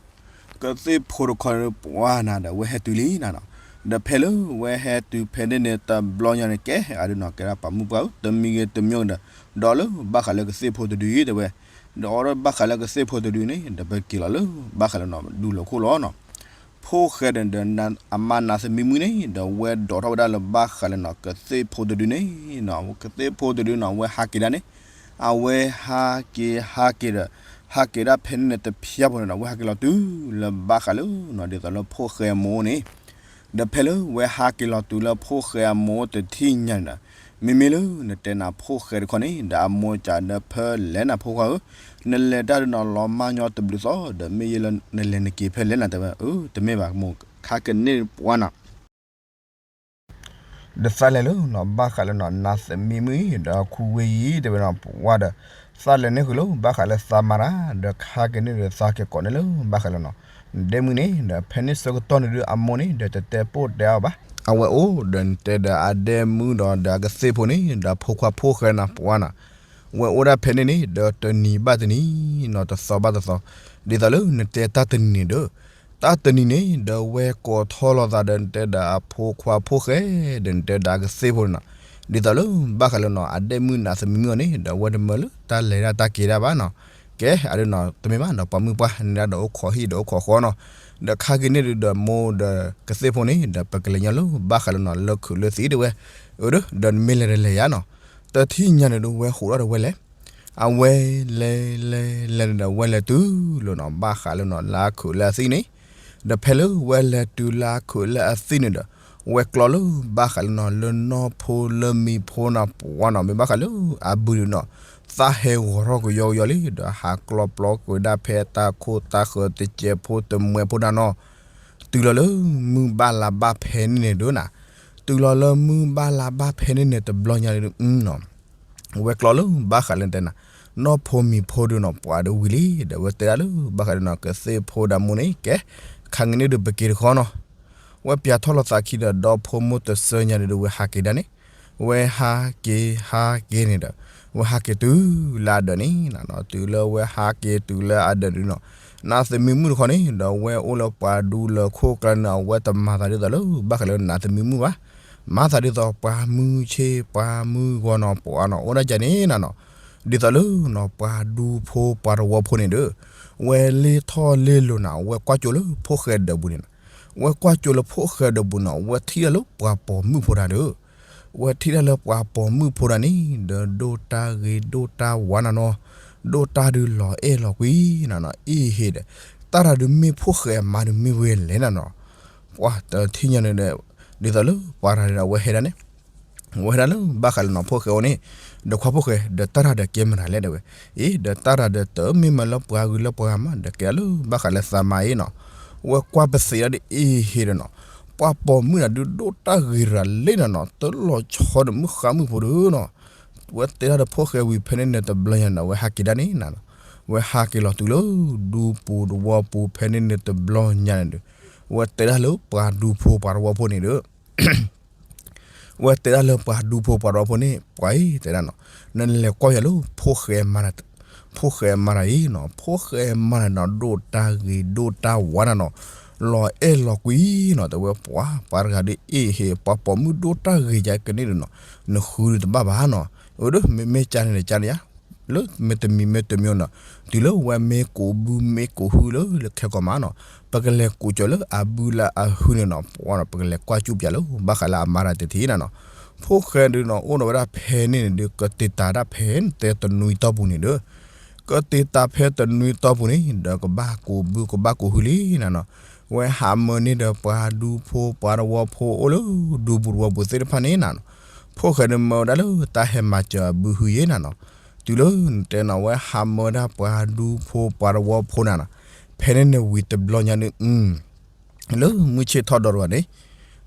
ကသ့ၣ်ဖိတခီန့ၣ်ဒီး ပှၢ်နၤဒီး အဝဲဟဲတုၤလံနၤနီၤ, ဒီးဖဲလၢဝဲဟဲတုၤဖဲန့ၣ်န့ၣ် တဘျီညါန့ၣ် ကဲအဒုးနီၤ ကဲဒၣ်ပာ်မုၣ်ပှၢ်ဧၢ တမံၤဂ့ၤတမံၤဂ့ၤဒီး ဒီးလၢဘၣ်ဃးလၢကသ့ၣ်ဖိတဒုအံၤတဲဝဲ, ဒီးအီၤဒီးဘၣ်ဃးလၢကသ့ၣ်ဖိတဒုန့ၣ် ဒီးပက့ၤလီၤလၢဘၣ်ဃးလၢနီၤ ဒူလၢာ်ခိၣ်လီၤနီၤ ဖိၣ်ဃဲဒီး အမါနးသမံမုၣ်န့ၣ် ဒီးဝဲဒိးထီၣ်ဝဲဒၣ်လၢဘၣ်ဃးလၢနီၤ ကသ့ၣ်ဖိတဒုန့ၣ်နီၤ, ကသ့ၣ်ဖိတဒုနီၤ အဝဲဟးက့ၤဒၣ်န့ၣ်, အဝဲဟးက့ၤဟးက့ၤဒီး ဟးက့ၤဒၣ်ဖဲန့ၣ်န့ၣ်တဖျၢၣ်ဖိန့ၣ်ဒီး အဝဲဟးက့ၤလီၤတုၤလၢဘၣ်ဃးလၢနီၤ ဒ်သိးလၢဖိၣ်ဃဲအမိၢ်န့ၣ်, ဒီးဖဲလၢဝဲဟးက့ၤလီၤတုၤလၢဖိၣ်ဃဲအမိၢ်တထံၣ်ညါန့ၣ်ဒီး, မ့မ့ၢ်လၢနတဲနၤဖိၣ်ဃဲတခီန့ၣ် ဒီးအမိၢ်စံးဒီး ဖဲလဲၣ်နၤဖိခွါဧၢ, နလဲၤတၢ်ဒုးနီၤ လီၤမၢ်ညီတဘျုးသီ ဒီးမ့ၢ်ယဲလၢနလဲၤနက့ၤဖဲလဲၣ်နၤ တဲဝဲ, တမ့ၢ်ဘၣ် မိၢ်ခါကန့ၢ်ပှၤနီၤ ဒီးသးလဲၤလၢနီၤ ဘၣ်ဃးလၢနီၤ နးသမံမုၣ်အံၤ ဒီးခူဝ့အံၤ တဲဝဲနီၤ ပှၤဒီး သးလဲၤန့ၢ်ဃုာ်လၢဘၣ်ဃးလၢသးမါတၢ် ဒီးခါကန့ၢ်ဒီးသးက့ၤကိးန့ၢ်လၢဘၣ်ဃးလၢနီၤ နဒဲမုၣ်န့ၣ် ဒီးဖဲန့ၣ်ဆၢကတီၢ်န့ၣ်ဒုး အမိၢ်န့ၣ် ဒီးတတဲပိၢ်တဲအီၤဘၣ်. အဝဲအိၣ်ဒီးနတဲဒီးအဒဲမုၣ်ဒီး ဒီးအကသ့ၣ်ဖိန့ၣ် ဒီးဖိခွါဖိၣ်ဃဲနၤ ပှၤနီၤ ဝဲအိၣ်ဒၣ်ဖဲန့ၣ်န့ၣ် ဒီးတနံၤဘၣ်တနံၤနီၤ တသီဘၣ်တသီ, ဒ်သိးလၢနတဲတၢ်တနံၤန့ၣ်ဒီး တၢ်တနံၤန့ၣ် ဒီးဝဲကိးထီၣ်လိာ်သးဒီးနတဲဒီးအဖိခွါဖိၣ်ဃဲ ဒီးနတဲဒီးအကသ့ၣ်ဖိန့ၣ်နီၤ, ဒ်သိးလၢဘၣ်ဃးလၢနီၤ အဒဲမုၣ်နးသမံမုၣ်အီၤန့ၣ် ဒီးအဝဲတမၢလၢတၢ်လဲၤဒၣ်တၢ်က့ၤဒၣ်ဘၣ်နီၤ, ကဲ အဒုးနီၤ တမ့ၢ်ဘၣ်နီၤ ပှၤမုၣ်ပှၢ်န့ၣ်ဒၣ်ဒီးအိၣ်ခိးဟံၣ်ဒီးအိၣ်ခိးဃီနီၤ, ဒီးခါက့ၤန့ၢ်ဒုးဒီးမိၢ်ဒီးကသ့ၣ်ဖိန့ၣ် ဒီးပကလဲၤညီလၢဘၣ်ဃးလၢနီၤ လၢခုးလၢသံးတဲဝဲ, အၢ ဒီးနမ့ၢ်လဲၤဒီးလဲၤယါနီၤ, တထံၣ်ညါန့ၣ်ဒီးဝဲဟးထီၣ်ဒီးဝဲလဲၤ အဝဲလဲၤလဲၤလဲၤဒီးဝဲလဲၤတုၤလၢနီၤ ဘၣ်ဃးလၢနီၤ လၢအခုးလၢအသံးန့ၣ်, ဒီးဖဲလၢဝဲလဲၤတုၤလၢအခုးလၢအသံးန့ၣ်ဒီး ဝဲကျီလၢဘၣ်ဃးလၢနီၤ လၢနီၢ်ဖိလၢမံၤဖိနီၤ ပှၤနီၤ မ့ၢ်ဘၣ်ဃးလၢအဘုဒုးနီၤ သးဟဲဂီၤထီၣ်ကယီကယီလံ ဒီးဟးကျီပျီကွံာ်ဒၣ်ဖဲတၢ်ခိၣ်တၢ်ဃၢၤတစဲးဖိတမှဲးဖိဒၣ်နီၤ, တုၤလီၤလၢမုၢ်ဘၣ်လါဘၣ်ဖဲန့ၣ်န့ၣ်ဒုးနီၤ, တုၤလီၤလၢမုၢ်ဘၣ်လါဘၣ်ဖဲန့ၣ်န့ၣ် တဘျီညါန့ၣ်ဒုးနီၤ ဝဲကျီလၢဘၣ်ဃးလၢတဲနၤ နီၢ်ဖိမံၤဖိဒုးနီၤ ပှၤဒုးဝံၤလံ ဒီးဝဲတဲဒၣ်လၢဘၣ်ဃးဒုးနီၤ ကသ့ၣ်ဖိဒီးမိၢ်န့ၣ် ကဲ ခါက့ၤန့ၢ်ဒုးပက့ၤတခီနီၤ, ဝဲပျးထီၣ်လိာ်သးခံဒီး ဒီဖိမိၢ်တစၢညါန့ၣ်ဒုး ဝဲဟးက့ၤဒၣ်န့ၣ်, ဝဲဟးက့ၤဟးက့ၤန့ၣ်ဒီး ဝဲဟးက့ၤတုၤလၢအဒၢးန့ၣ်နီၤ, တုၤလၢဝဲဟးက့ၤတုၤလၢအဒၢးန့ၣ်နီၤ, နးသမံမုၣ်တခီန့ၣ် ဒီးဝဲအိၣ်လၢပှၤဒူလၢခိၣ်ကျါန့ၣ် အဝဲတမၤသးဒ်သိးလၢ ဘၣ်ဃးလၢနးသမံမုၣ်ဘၣ် မၤသးဒ်သိးပှၤမုၢ်ဆ့ၣ်ပှၤမုၢ်ဂီၤနီၤ ပှၤနီၤ အိၣ်ဒၣ်ကန့ၣ်နၤနီၤ, ဒ်သိးလၢနီၤ ပှၤဒူဖိပှၤတဝီဖိန့ၣ်ဒီး ဝဲလ့ထီၣ်လ့လိာ်နၤ ဝဲကွၢ်ကၠိလၢဖိၣ်ဃဲဒၢးပူၤန့ၣ်နၤ, ဝဲကွၢ်ကၠိလၢဖိၣ်ဃဲဒၢးပူၤနီၤ ဝဲထံၣ်ဒၣ်လၢပှၤပိာ်မုၣ်ဖိတၢ်ဒီး ဝဲထံၣ်ဒၣ်လၢပှၤပိာ်မုၣ်ဖိတၢ်န့ၣ် ဒီးဒိၣ်တၢ်ဂ့ၤဒိၣ်တၢ်ဝါနၤနီၤ, ဒိၣ်တၢ်ဒုးလီၤအဲၣ်လီၤကွံနၤနီၤ အ့ၣ်ဟ့ဒီး တၢ်တၢ်ဒုးမ့ၢ်ဖိၣ်ဃဲအမါဒုးမ့ၢ်ဝဲလဲၣ်နၤနီၤ, ပှၤတထံၣ်ညါန့ၣ်ဒီး ဒ်သိးလၢပှၤတၢ်ဒီးဝဲဟဲဒၣ်န့ၣ် ဝဲဒၣ်လၢဘၣ်ဃးလၢနီၤဖိၣ်ဃဲအအိၣ်န့ၣ်, ဒီးခွါဖိၣ်ဃဲ ဒီးတၢ်တၢ်ဒီးကဲမနုၤလဲၣ်တဲဝဲ, အ့ ဒီးတၢ်တၢ်ဒီးတမ့ၢ်မးလၢပှၤဂုၤလၢပှၤဂၤမး ဒီးကဲလၢဘၣ်ဃးလၢသးမါအံၤနီၤ, ဝဲကွၢ်ပသ့ၣ်ဒၣ်ဒ်အ့ၣ်ဟ့ဒီးနီၤ, ပှၤပိာ်မုၣ်နၤဒုးဒိၣ်တၢ်ဂ့ၤရၤလံနၤနီၤ, တလီၤဆီဒီးမုၢ်ဃါမုၢ်ဖိဒီးနီၤ, ဝဲတဲဒၣ်ဒီးဖိၣ်ဃဲဝံၤဖဲန့ၣ်န့ၣ်တဘျီညါန့ၣ် ဝဲဟးက့ၤဒၣ်န့ၣ်နၤနီၤ, ဝဲဟးက့ၤလီၤတုၤလၢဒူပူၤတဝီပူၤဖဲန့ၣ်န့ၣ်တဘျီညါန့ၣ်ဒီး, ဝဲတဲဒၣ်လၢပှၤဒူဖိပှၤတဝီဖိန့ၣ်ဒီး ဝဲတဲဒၣ်လၢပှၤဒူဖိပှၤတဝီဖိန့ၣ် ပှၤအံၤတဲဒၣ်နီၤ, နလဲၤကွၢ်ယၤလၢ ဖိၣ်ဃဲမါတၢ်အံၤနီၤ, ဖိၣ်ဃဲမါတၢ်နီၤ ဒိၣ်တၢ်ဂ့ၤဒိၣ်တၢ်ဝါနၤနီၤ, လီၤအဲၣ်လီၤကွံနီၤ, တဲဝဲပှၤ ပှၤတဂၤဒ်အ့ၣ်ဟ့ ပှၤပိာ်မုၣ်ဒိၣ်တၢ်ဂ့ၤယၤကန့ၢ်ဒီးနီၤ, နဃုဒုးတဘၣ်ဘၣ်နီၤ, အၢ ဒီးမ့မ့ၢ်ကန့ၣ်ဒီးကန့ၣ်ယါ လၢမ့ၢ်တမံၤမ့ၢ်တမံၤနီၤ, တုၤလၢဝဲမ့ၢ်ကိးဘုမ့ၢ်ကိးဟုလၢခဲကိာ်မးနီၤ, ပကလဲၤကိးကၠီၤလၢအဘုလၢအဟုန့ၣ်နီၤ, ပှၤနီၤ ပကလဲၤကွၢ်ကၠူပၠးလၢ ဘၣ်ဃးလၢအမါတၢ်တထံၣ်နၤနီၤ, ဖိၣ်ဃဲဒုးနီၤ အိၣ်ဒီးဝဲဒၣ်ဖဲန့ၣ်န့ၣ်ဒီး ကတ့တးဒၣ်ဖဲတဲတနွံတီၢ်ပူၤန့ၣ်ဒီး ကတ့တးဖဲတနွံတီၢ်ပူၤန့ၣ် ဒီးကဘၣ်ကိးဘုကဘၣ်ကိးဟုလံနၤနီၤ, ဝဲဟးမၢန့ၢ်ဒီးပှၤဒူဖိပှၤတဝီဖိအိၣ်လၢ ဒူပူၤတဝီပူၤသ့ၣ်တဖၣ်န့ၣ်နၤနီၤ, ဖိၣ်ဃဲဒုးမၢဝဲဒၣ်လၢတၢ်ဟဲမၤစၢၤအဘုဟုယဲနၤနီၤ, တုၤလၢနတဲနီၤ ဝဲဟးမၢဒၣ်ပှၤဒူဖိပှၤတဝီဖိနၤနီၤ, ဖဲန့ၣ်န့ၣ်ဝံၤတဘျီညါန့ၣ် လၢမုၢ်ဆ့ၣ်ထီၣ်ဒီးတဂီၤန့ၣ်,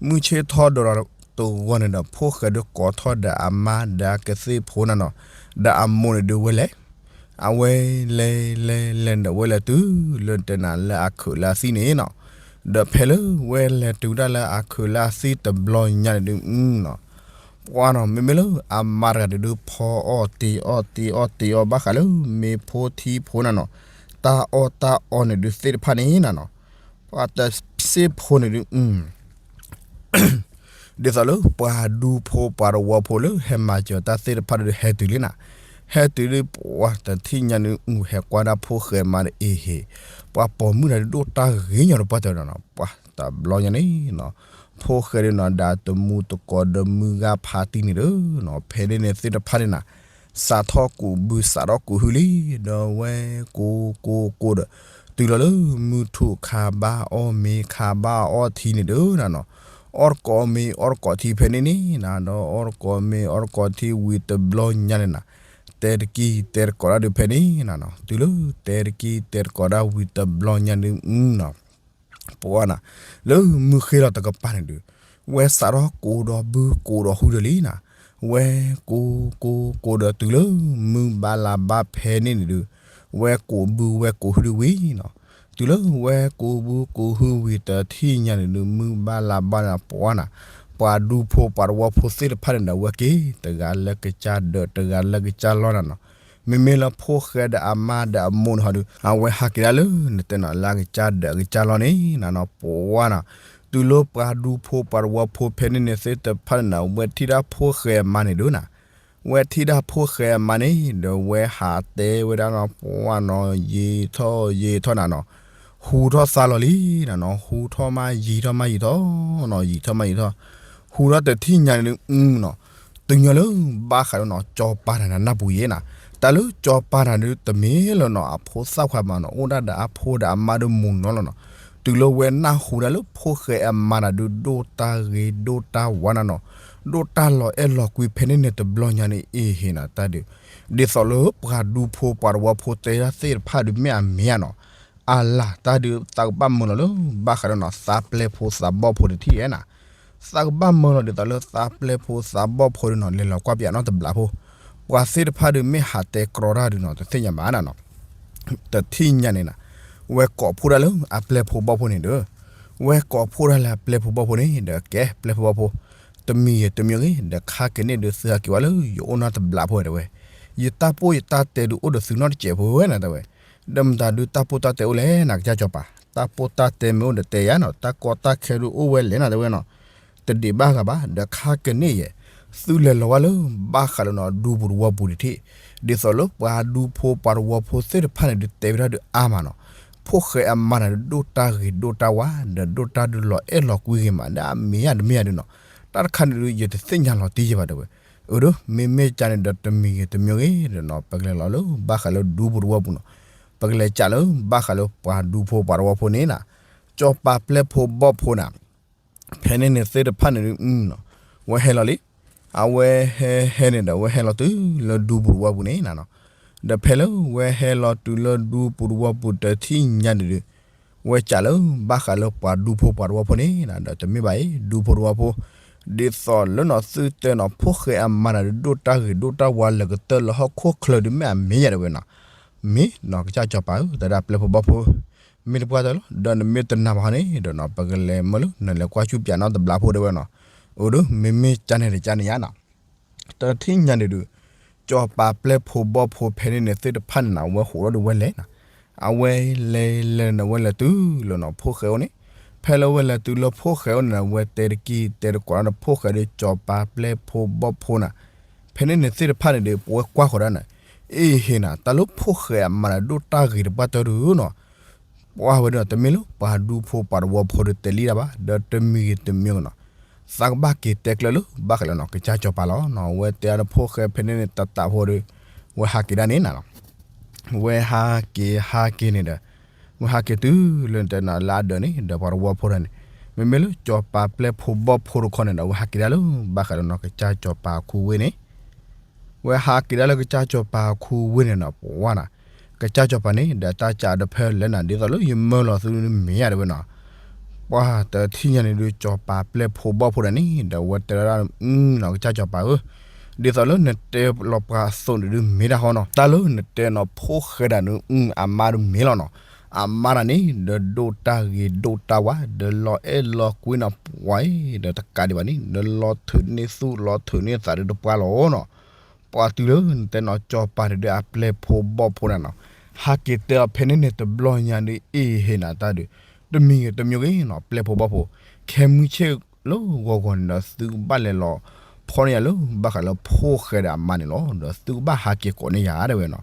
မုၢ်ဆ့ၣ်ထီၣ်ဒီးတဂီၤန့ၣ်ဒီး ဖိၣ်ဃဲဒုးကိးထီၣ်ဒီးအမါဒီးအကသ့ၣ်ဖိနၤနီၤ, ဒီးအမိၢ်န့ၣ်ဒုးဝဲလဲၤ, အဝဲလဲၤလဲၤလဲၤဒီးဝဲလဲၤတုၤလၢနတဲနၤလၢအခုးလၢအသံၣ်န့ၣ်နီၤ, ဒီးဖဲလၢဝဲလဲၤတုၤဒၣ်လၢအခုးလၢအသံၣ်တဘျီညါန့ၣ်ဒုးနီၤ, ပှၤနီၤ မ့မ့ၢ်လၢအမါတဂၤဒုး ဖီအီၣ်တ့ၤအီၣ်တ့ၤအီၣ်တ့ၤအီၣ်ဘၣ်ဃးလၢမ့ၤဖိထံဖိနၤနီၤ, တၢ်အီၣ်တၢ်အီန့ၣ်ဒုးသ့ၣ်တဖၣ်န့ၣ်နၤနီၤ, ပှၤတစ့ၢ်ဖိန့ၣ်ဒုး ဒ်သိးလၢပှၤဒူဖိပှၤတဝီဖိလၢဟဲမၤစၢၤတၢ်သ့ၣ်တဖၣ်ဒီးဟဲတုၤလံနၤ, ဟဲတုၤဒ်ပှၤတထံၣ်ညါန့ၣ် အူဟဲကွၢ်ဒၣ်ဖိၣ်ဃဲမါဒီးအ့ဟ့ၣ်, ပှၤပိာ်မုၣ်တၢ်ဒုးဒိၣ်တၢ်ဂ့ၤညီဒီးပှၤတနီၤနီၤ, ပှၤတဘျီညါန့ၣ်နီၤ, ဖိၣ်ဃဲဒ်နီၤ ဒၣ်တမူတကိးဒီးမုၢ်ဂၤဖးတံၢ်န့ၣ်ဒီးနီၤ, ဖဲန့ၣ်န့ၣ်သ့ၣ်တဖၣ်န့ၣ်နၤ, စးထီၣ်ကူးဘုစးထီၣ်ကူးဟုလံ, ဒီးဝဲကူးကူးကူးဒီး တုၤလီၤလၢမုၢ်ထူၣ်ခါဘၣ်အီၣ်မ့ၤခါဘၣ်အီၣ်ထံန့ၣ်ဒီးနၤနီၤ, အီၣ်တကိးမ့ၤအီၣ်တကိးထံဖဲန့ၣ်န့ၣ်နၤ, ဒီးအီၣ်တကိးမ့ၤအီၣ်တကိးထံဝံၤတဘျီညါန့ၣ်နၤ, တဲတကံၢ်တဲတကိးတၢ်ဒုးဖဲန့ၣ်နၤနီၤ, တုၤလၢတဲတကံၢ်တဲတကိးတၢ်ဝံၤတဘျီညါန့ၣ်နီၤ ပှၤနၤ, လၢမုၢ်ဃ့လီၤတကပၤန့ၣ်ဒုး, ဝဲစးထီၣ်ကူးဒီးဘုကူးဒီးဟုဒီးလံနၤ, ဝဲကူးကူးကူးဒီးတုၤလၢမုၢ်ဘၣ်လါဘၣ်ဖဲန့ၣ်န့ၣ်ဒုး, ဝဲကူးဘုဝဲကူးဟုဒုးဝံၤနီၤ, တုၤလၢဝဲကူးဘုကူးဟုဝံၤတထံၣ်ညါန့ၣ်ဒုး မုၢ်ဘၣ်လါဘၣ်န့ၣ်ပှၤနၤ, ပှၤဒူဖိပှၤတဝီဖိသ့ၣ်တဖၣ်န့ၣ်ဒီး ဝဲက့ၤတဂၤလၢကစၢ်ဒၢး တဂၤလၢကစၢ်လီၢ်နၤနီၤ, မ့မ့ၢ်လၢဖိၣ်ဃဲဒီးအမါဒီးအမိၢ်န့ၣ်ဟီဒုး အဝဲဟးက့ၤဒၣ်လၢနတဲနီၤ လၢအကစၢ်ဒၢးအကစၢ်လီၢ်န့ၣ်နၤနီၤ ပှၤနၤ, တုၤလၢပှၤဒူဖိပှၤတဝီဖိဖဲန့ၣ်န့ၣ်သ့ၣ်တဖၣ်န့ၣ်နၤ ဝဲထံၣ်ဒၣ်ဖိၣ်ဃဲအမါန့ၣ်ဒုးနၤ, ဝဲထံၣ်ဒၣ်ဖိၣ်ဃဲအမါန့ၣ် ဒီးဝဲဟးတဲဝဲဒၣ်နီၤ ပှၤနီၤ ယံာ်ထီၣ်ယံာ်ထီၣ်နၤနီၤ, ဟူထီၣ်သါလီၤလံနၤနီၤ ဟူထီၣ်မးယံာ်ထီၣ်မးယံာ်ထီၣ်နီၤ ယံာ်ထီၣ်မးယံာ်ထီၣ်, ဟူထီၣ်တထံၣ်ညါန့ၣ်ဒုးနီၤ, တုၤညီလၢဘၣ်ဃးဒီးနီၤ ကၠီၤပၤတဂၤန့ၣ်နၢ်ပူၤယဲနၤ, တၢ်လၢကၠီၤပၤတဂၤဒုးတမ့ၢ်လၢနီၤ အဖိသၣ်ခွါမးနီၤ အိၣ်ဒၣ်ဒီးအဖိဒီးအမါဒီးမူနီၤလီၤနီၤ, တုၤလၢဝဲနၢ်ဟူဒၣ်လၢဖိၣ်ဃဲအမါတဂၤဒုး ဒိၣ်တၢ်ဂ့ၤဒိၣ်တၢ်ဝါနၤနီၤ, ဒိၣ်တၢ်လီၤအဲၣ်လီၤကွံဖဲန့ၣ်န့ၣ်တဘျီညါန့ၣ် အ့ဟ့ၣ်နၤတၢ်ဒုး, ဒ်သိးလၢပှၤဒူဖိပှၤတဝီဖိတဲဒၣ်သ့ၣ်တဖၣ်ဒုးမ့ၢ်အမ့ၢ်ဧါနီၤ, အလၤတၢ်ဒုးသးကဘၣ်မၢလီၤလၢ ဘၣ်ဃးဒီးနီၤ သးပျဲၢ်ဖိသးဘီၣ်ဖိတထံၣ်ဧါနၤ, သးကဘၣ်မၢလီၤဒ်သိးလၢသးပျဲၢ်ဖိသးဘီၣ်ဖိဒုးနီၤ လဲၤလီၤကွၢ်ပၠးနီတဘျီဖိ, ပှၤသ့ၣ်တဖၣ်ဒုးမ့ၢ်ဟးတဲကြီတၢ်ဒုးနီၤ တသ့ၣ်ညါဘၣ်နၤနီၤ, တထံၣ်ညါန့ၣ်နၤ, ဝဲကိးဖှိၣ်ဒၣ်လၢအပျဲၢ်ဖိဘီၣ်ဖိန့ၣ်ဒီး, ဝဲကိးဖှိၣ်ဒၣ်လၢအပျဲၢ်ဖိဘီၣ်ဖိန့ၣ်ဒီး ကဲပျဲၢ်ဖိဘီၣ်ဖိ, တမံၤဂ့ၤတမံၤဂ့ၤ ဒီးခါက့ၤန့ၣ်ဒုးသုဟဲက့ၤဝဲလၢယအိၣ်နီတဘျီဖိတဲဝဲ, ယတၢ်ပီၢ်ယတၢ်တဲဒုးအိၣ်ဒီးသုနီတစဲးဖိဝဲနၤတဲဝဲ, ဒီးမတၤဒုးတၢ်ပီၢ်တၢ်တဲအိၣ်လဲၣ်နၤ ကစၢ်ကၠီၤပၤ, တၢ်ပီၢ်တၢ်တဲမ့ၢ်အိၣ်ဒီးတဲယၤနီၤ တၢ်ကီတၢ်ခဲဒုးအိၣ်ဝဲလဲၣ်နၤတဲဝဲနီၤ, တဒံးဘၣ်ဂၤဘၣ် ဒီးခါက့ၤန့ၣ်ယဲ, သုလဲၤလီၤဝဲလၢ ဘၣ်ဃးလၢနီၤ ဒူပူၤတဝီပူၤတထံၣ်, ဒ်သိးလၢပှၤဒူဖိပှၤတဝီဖိသ့ၣ်တဖၣ်န့ၣ်ဒုးတဲဝဲဒၣ်ဒုးအါမးနီၤ, ဖိၣ်ဃဲအမါနၤဒုးဒိၣ်တၢ်ဂ့ၤဒိၣ်တၢ်ဝါ ဒီးဒိၣ်တၢ်ဒုးလီၤအဲၣ်လီၤကွံဂ့ၤမးဒၣ်အမ့ၢ်ယၤတမ့ၢ်ယၤဒုးနီၤ, တၢ်တခါန့ၣ်ဒုး ယတသ့ၣ်ညါလီၤတံၢ်ယဲဘၣ်တဲဝဲ, အၢဒုး မ့မ့ၢ်ကန့ၣ်ဒီးတမံၤဂ့ၤတမံၤဂ့ၤဒီးနီၤ ပကလဲၤလီၤလၢဘၣ်ဃးလၢဒူပူၤတဝီပူၤနီၤ, ပကလဲၤကးလၢဘၣ်ဃးလၢပှၤဒူဖိပှၤတဝီဖိန့ၣ်နၤ, ကၠီၤပၤပျဲၢ်ဖိဘီၣ်ဖိနၤ ဖဲန့ၣ်န့ၣ်သ့ၣ်တဖၣ်န့ၣ်ဒုးနီၤ, ဝဲဟဲလီၤလံ, အဝဲဟဲဟဲန့ၣ်ဒီး ဝဲဟဲလီၤတုၤလၢဒူပူၤတဝီပူၤန့ၣ်နၤနီၤ, ဒီးဖဲလၢဝဲဟဲလီၤတုၤလၢဒူပူၤတဝီပူၤတထံၣ်ညါန့ၣ်ဒုး, ဝဲကးလၢဘၣ်ဃးလၢပှၤဒူဖိပှၤတဝီဖိန့ၣ်နၤ ဒီးတမ့ၢ်ဘၣ်အံၤ ဒူဖိတဝီဖိ, ဒ်သိးလၢနီၤသုတဲနီၤ ဖိၣ်ဃဲအမါနၤဒုးဒိၣ်တၢ်ဂ့ၤဒိၣ်တၢ်ဝါလၢကတၢၢ်လၢဟီၣ်ခိၣ်ချၢဒုးမ့ၢ်အမ့ၢ်ယၤတဲဝဲနီၤ, မ့ၢ်နီၤ ကစၢ်ကၠီၤပၤဧၢ တၢ်ဒၣ်ပျဲၢ်ဖိဘီၣ်ဖိ မ့ၢ်တပှၢ်တၢၢ်လီၤ ဒီးနမ့ၢ်တနာ်ဘၣ်ဟီန့ၣ်ဒီးနီၤ ပကလဲၤမၢလၢ နလဲၤကွၢ်ဆူၣ်ပၠးနီတဘျီဖိတဲဝဲနီၤ, အိၣ်ဒီး မ့မ့ၢ်ကန့ၣ်တကန့ၣ်ယါနီၤ, တထံၣ်ညါန့ၣ်ဒုး, ကၠီၤပၤပျဲၢ်ဖိဘီၣ်ဖိဖဲန့ၣ်န့ၣ်သ့ၣ်တဖၣ်န့ၣ်နီၤ အဝဲဟိးထီၣ်ဒီးဝဲလဲၤနီၤ, အဝဲလဲၤလဲၤန့ၣ် ဝဲလဲၤတုၤလၢနီၤ ဖိၣ်ဃဲအိၣ်န့ၣ်, ဖဲလၢဝဲလဲၤတုၤလၢဖိၣ်ဃဲအိၣ်န့ၣ် ဝဲတဲတကံၢ်တဲတကိးဒီးဖိၣ်ဃဲဒီး ကၠီၤပၤပျဲၢ်ဖိဘီၣ်ဖိနၤ, ဖဲန့ၣ်န့ၣ်သ့ၣ်တဖၣ်န့ၣ်ဒီး ပဝဲကွၢ်ဃီၤဒၣ်န့ၣ်, အ့ဟ့ၣ်နၤ တၢ်လၢဖိၣ်ဃဲအမါနၤဒိၣ်တၢ်ဂ့ၤတပှၢ်တၢၢ်ဒုးနီၤ, ပှၤဝဲဒီးတမ့ၢ်လၢပှၤဒူဖိပှၤတဝီဖိဒီးတဲလံတၢ်ဘၣ် ဒီးတမံၤဂ့ၤတမံၤဂ့ၤနီၤ, သးကဘၣ်က့ၤတဲကျၢၤလၢဘၣ်ဃးလၢနီၤ ကစၢ်ကၠီၤပၤလီၤနီၤ, ဝဲတဲအါဒီးဖိၣ်ဃဲဖဲန့ၣ်န့ၣ် တးတးဖိဒီး, ဝဲဟးက့ၤဒၣ်န့ၣ်နၤလီၤ ဝဲဟးက့ၤဟးက့ၤန့ၣ်ဒီး, ဝဲဟးက့ၤတုၤလၢတဲနၤလၢအဒၢးန့ၣ် ဒီးပှၤတဝီဖိတဂၤန့ၣ်, မ့မ့ၢ်လၢကၠီၤပၤပျဲၢ်ဖိဘီၣ်ဖိတခီန့ၣ်ဒီး ဝဲဟးက့ၤဒၣ်လၢဘၣ်ဃးလၢနီၤ ကစၢ်ကၠီၤပၤအခူဝ့ၢ်န့ၣ်, ဝဲဟးက့ၤဒၣ်လၢကစၢ်ကၠီၤပၤအခူဝ့ၢ်န့ၣ်နီၤ ပဝဲနၤ, ကစၢ်ကၠီၤပၤန့ၣ် ဒီးတၢ်ကးဒီးဖဲလဲၣ်နၤ ဒ်သိးလၢယမၢလီၤသုမ့ၢ်ဧါတဲဝဲနီၤ ပှၤတထံၣ်ညါန့ၣ်ဒုး ကၠီၤပၤပျဲၢ်ဖိဘီၣ်ဖိဒၣ်န့ၣ် ဒီးဝဲတဲဒၣ်နီၤ ကစၢ်ကၠီၤပၤဧၢ, ဒ်သိးလၢနတဲလီၤပှၤအသိးန့ၣ်ဒုးမ့ၢ်တၢ်ဟီနီၤ, တၢ်လၢနတဲနီၤ ဖိၣ်ဃဲဒၣ်န့ၣ် အမါဒုးမ့ၢ်လီၤနီၤ, အမါဒၣ်န့ၣ် ဒီးဒိၣ်တၢ်ဂ့ၤဒိၣ်တၢ်ဝါ ဒီးလီၤအဲၣ်လီၤကွံနီၤ ပှၤအံၤ ဒီးတကးဒံးဘၣ်န့ၣ် ဒီးလီၤထုးန့ၢ်သူၣ်လီၤထုးန့ၢ်သးဒုးတပှၢ်လီၤနီၤ ပှၤတုၤလၢနတဲနီၤ ကၠီၤပၤန့ၣ်ဒုးအပျဲၢ်ဖိဘီၣ်ဖိနၤနီၤ, ဟးက့ၤတဲအီၤဖဲန့ၣ်န့ၣ်တဘျီညါဒုး အ့ဟ့ၣ်နၤတၢ်ဒုး, တမံၤဂ့ၤတမံၤဂ့ၤနီၤ ပျဲၢ်ဖိဘီၣ်ဖိ, ခဲမုၢ်ဆ့ၣ်လၢဂီၤဂီၤန့ၣ်ဒီး သုကဘၣ်လဲၤလီၤ ဖီၣ်န့ၢ်ယၤလၢဘၣ်ဃးလၢဖိၣ်ဃဲဒီးအမါန့ၣ်လီၤ. ဒီးသုကဘၣ်ဟးက့ၤကိးန့ၢ်ယၤ တဲဝဲနီၤ.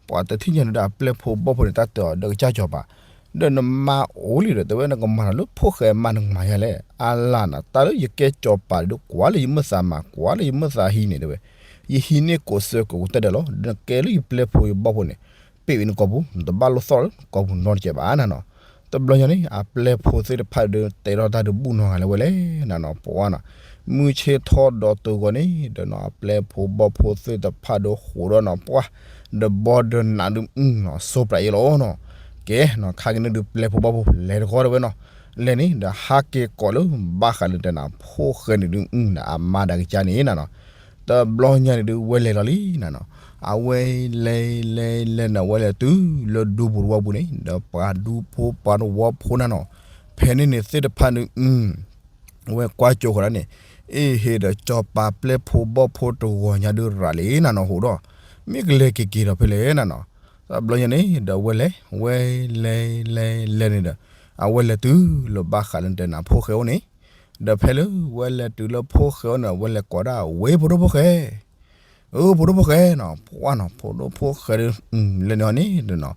ပှၤတထံၣ်ညါန့ၣ်ဒီးအပျဲၢ်ဖိဘီၣ်ဖိန့ၣ် တၢ်တဲအီၤဒီးကစၢ်စီၤပၤ, ဒီးနမါအိၣ်လံဒီး တဲဝဲ နကမၤတၢ်လၢဖိၣ်ဃဲအမါ နကမၤယၤလဲၣ်. အလၢ်နၤ တၢ်လၢယကဲစီၤပၤဒီး ကွၢ်လၢယမုၢ်သးမၤ ကွၢ်လၢယမုၢ်သးဟံးန့ၣ် တဲဝဲ, ယဟံးန့ၢ်ကိးဆၢကိးကတၢၢ်ဒဲးလီၤ. နကဲလၢယပျဲၢ်ဖိယဘီၣ်ဖိန့ၣ် ပ့ၣ်ဝံၤနကိာ်ပူၤ နတဘၣ်လိၣ်သီၣ်လၢနကိာ်ပူၤနီတစဲးဘၣ်နၤနီၤ. တဘျီညါန့ၣ် အပျဲၢ်ဖိသ့ၣ်တဖၣ်ဒီး တဲထီၣ်တၢ်ဒုးဘူၣ်နီၤဂၤလၢဝဲလဲၣ်နၤနီၤ ပှၤနီၤ, မုၢ်ဆ့ၣ်ထီၣ်ဒီးတဂီၤန့ၣ်ဒီးနီၤ အပျဲၢ်ဖိဘီၣ်ဖိသ့ၣ်တဖၣ်ဒီးဃိးဒီးနီၤ ပှၤ ဒီးဘီဒီးနးဒုးနီၤ စိပြးအ့ၣ်လီၤနီၤ. ကဲနီၤ ခါက့ၤန့ၣ်ဒုး ပျဲၢ်ဖိဘီၣ်ဖိလဲၤတဃီတဲဝဲနီၤ. လဲၤန့ၣ်ဒီးဟးက့ၤကိးလၢဘၣ်ဃးလၢတနၤ ဖိၣ်ဃဲန့ၣ်ဒုး အမါဒီးကစၢ်န့ၣ်နၤနီၤ. တဘျီညါန့ၣ်ဒုး ဝဲလဲၤလီၤလံနၤနီၤ. အဝဲလဲၤလဲၤလဲၤန့ၣ် အဝဲလဲၤတုၤလၢဒူပူၤတဝီပူၤန့ၣ် ဒီးပှၤဒူဖိပှၤတဝီဖိနၤနီၤ ဖဲန့ၣ်န့ၣ်သ့ၣ်တဖၣ်န့ၣ် ဝဲကွၢ်ကၠိဃီၤဒၣ်န့ၣ်, အ့ၣ် ဟ့ၣ်ဒီးစီၤပၤပျဲၢ်ဖိဘီၣ်ဖိတဂီၤညါဒုးရၤလံနၤနီၤ ဟိးဒီး မ့ၢ်ကလဲၤက့ၤက့ၤဒီးဖဲလဲၣ်နၤနီၤ. တဘျီညါန့ၣ်ဒီးဝဲလဲၤ ဝဲလဲၤလဲၤလဲၤန့ၣ်ဒီး အဝဲလဲၤတုၤလၢဘၣ်ဃးလၢတနၤ ဖိၣ်ဃဲအိၣ်န့ၣ်, ဒီးဖဲလၢဝဲလဲၤတုၤလၢဖိၣ်ဃဲအိၣ်န့ၣ် အဝဲလဲၤကိးဒၣ် ဝဲ ဖိဒိၣ်ဖိၣ်ဃဲ အၢ ဖိဒိၣ်ဖိၣ်ဃဲနီၤ ပှၤနီၤ ဖိဒိၣ်ဖိၣ်ဃဲဒုး လဲၤန့ၣ်ဟီန့ၣ်ဒီးနီၤ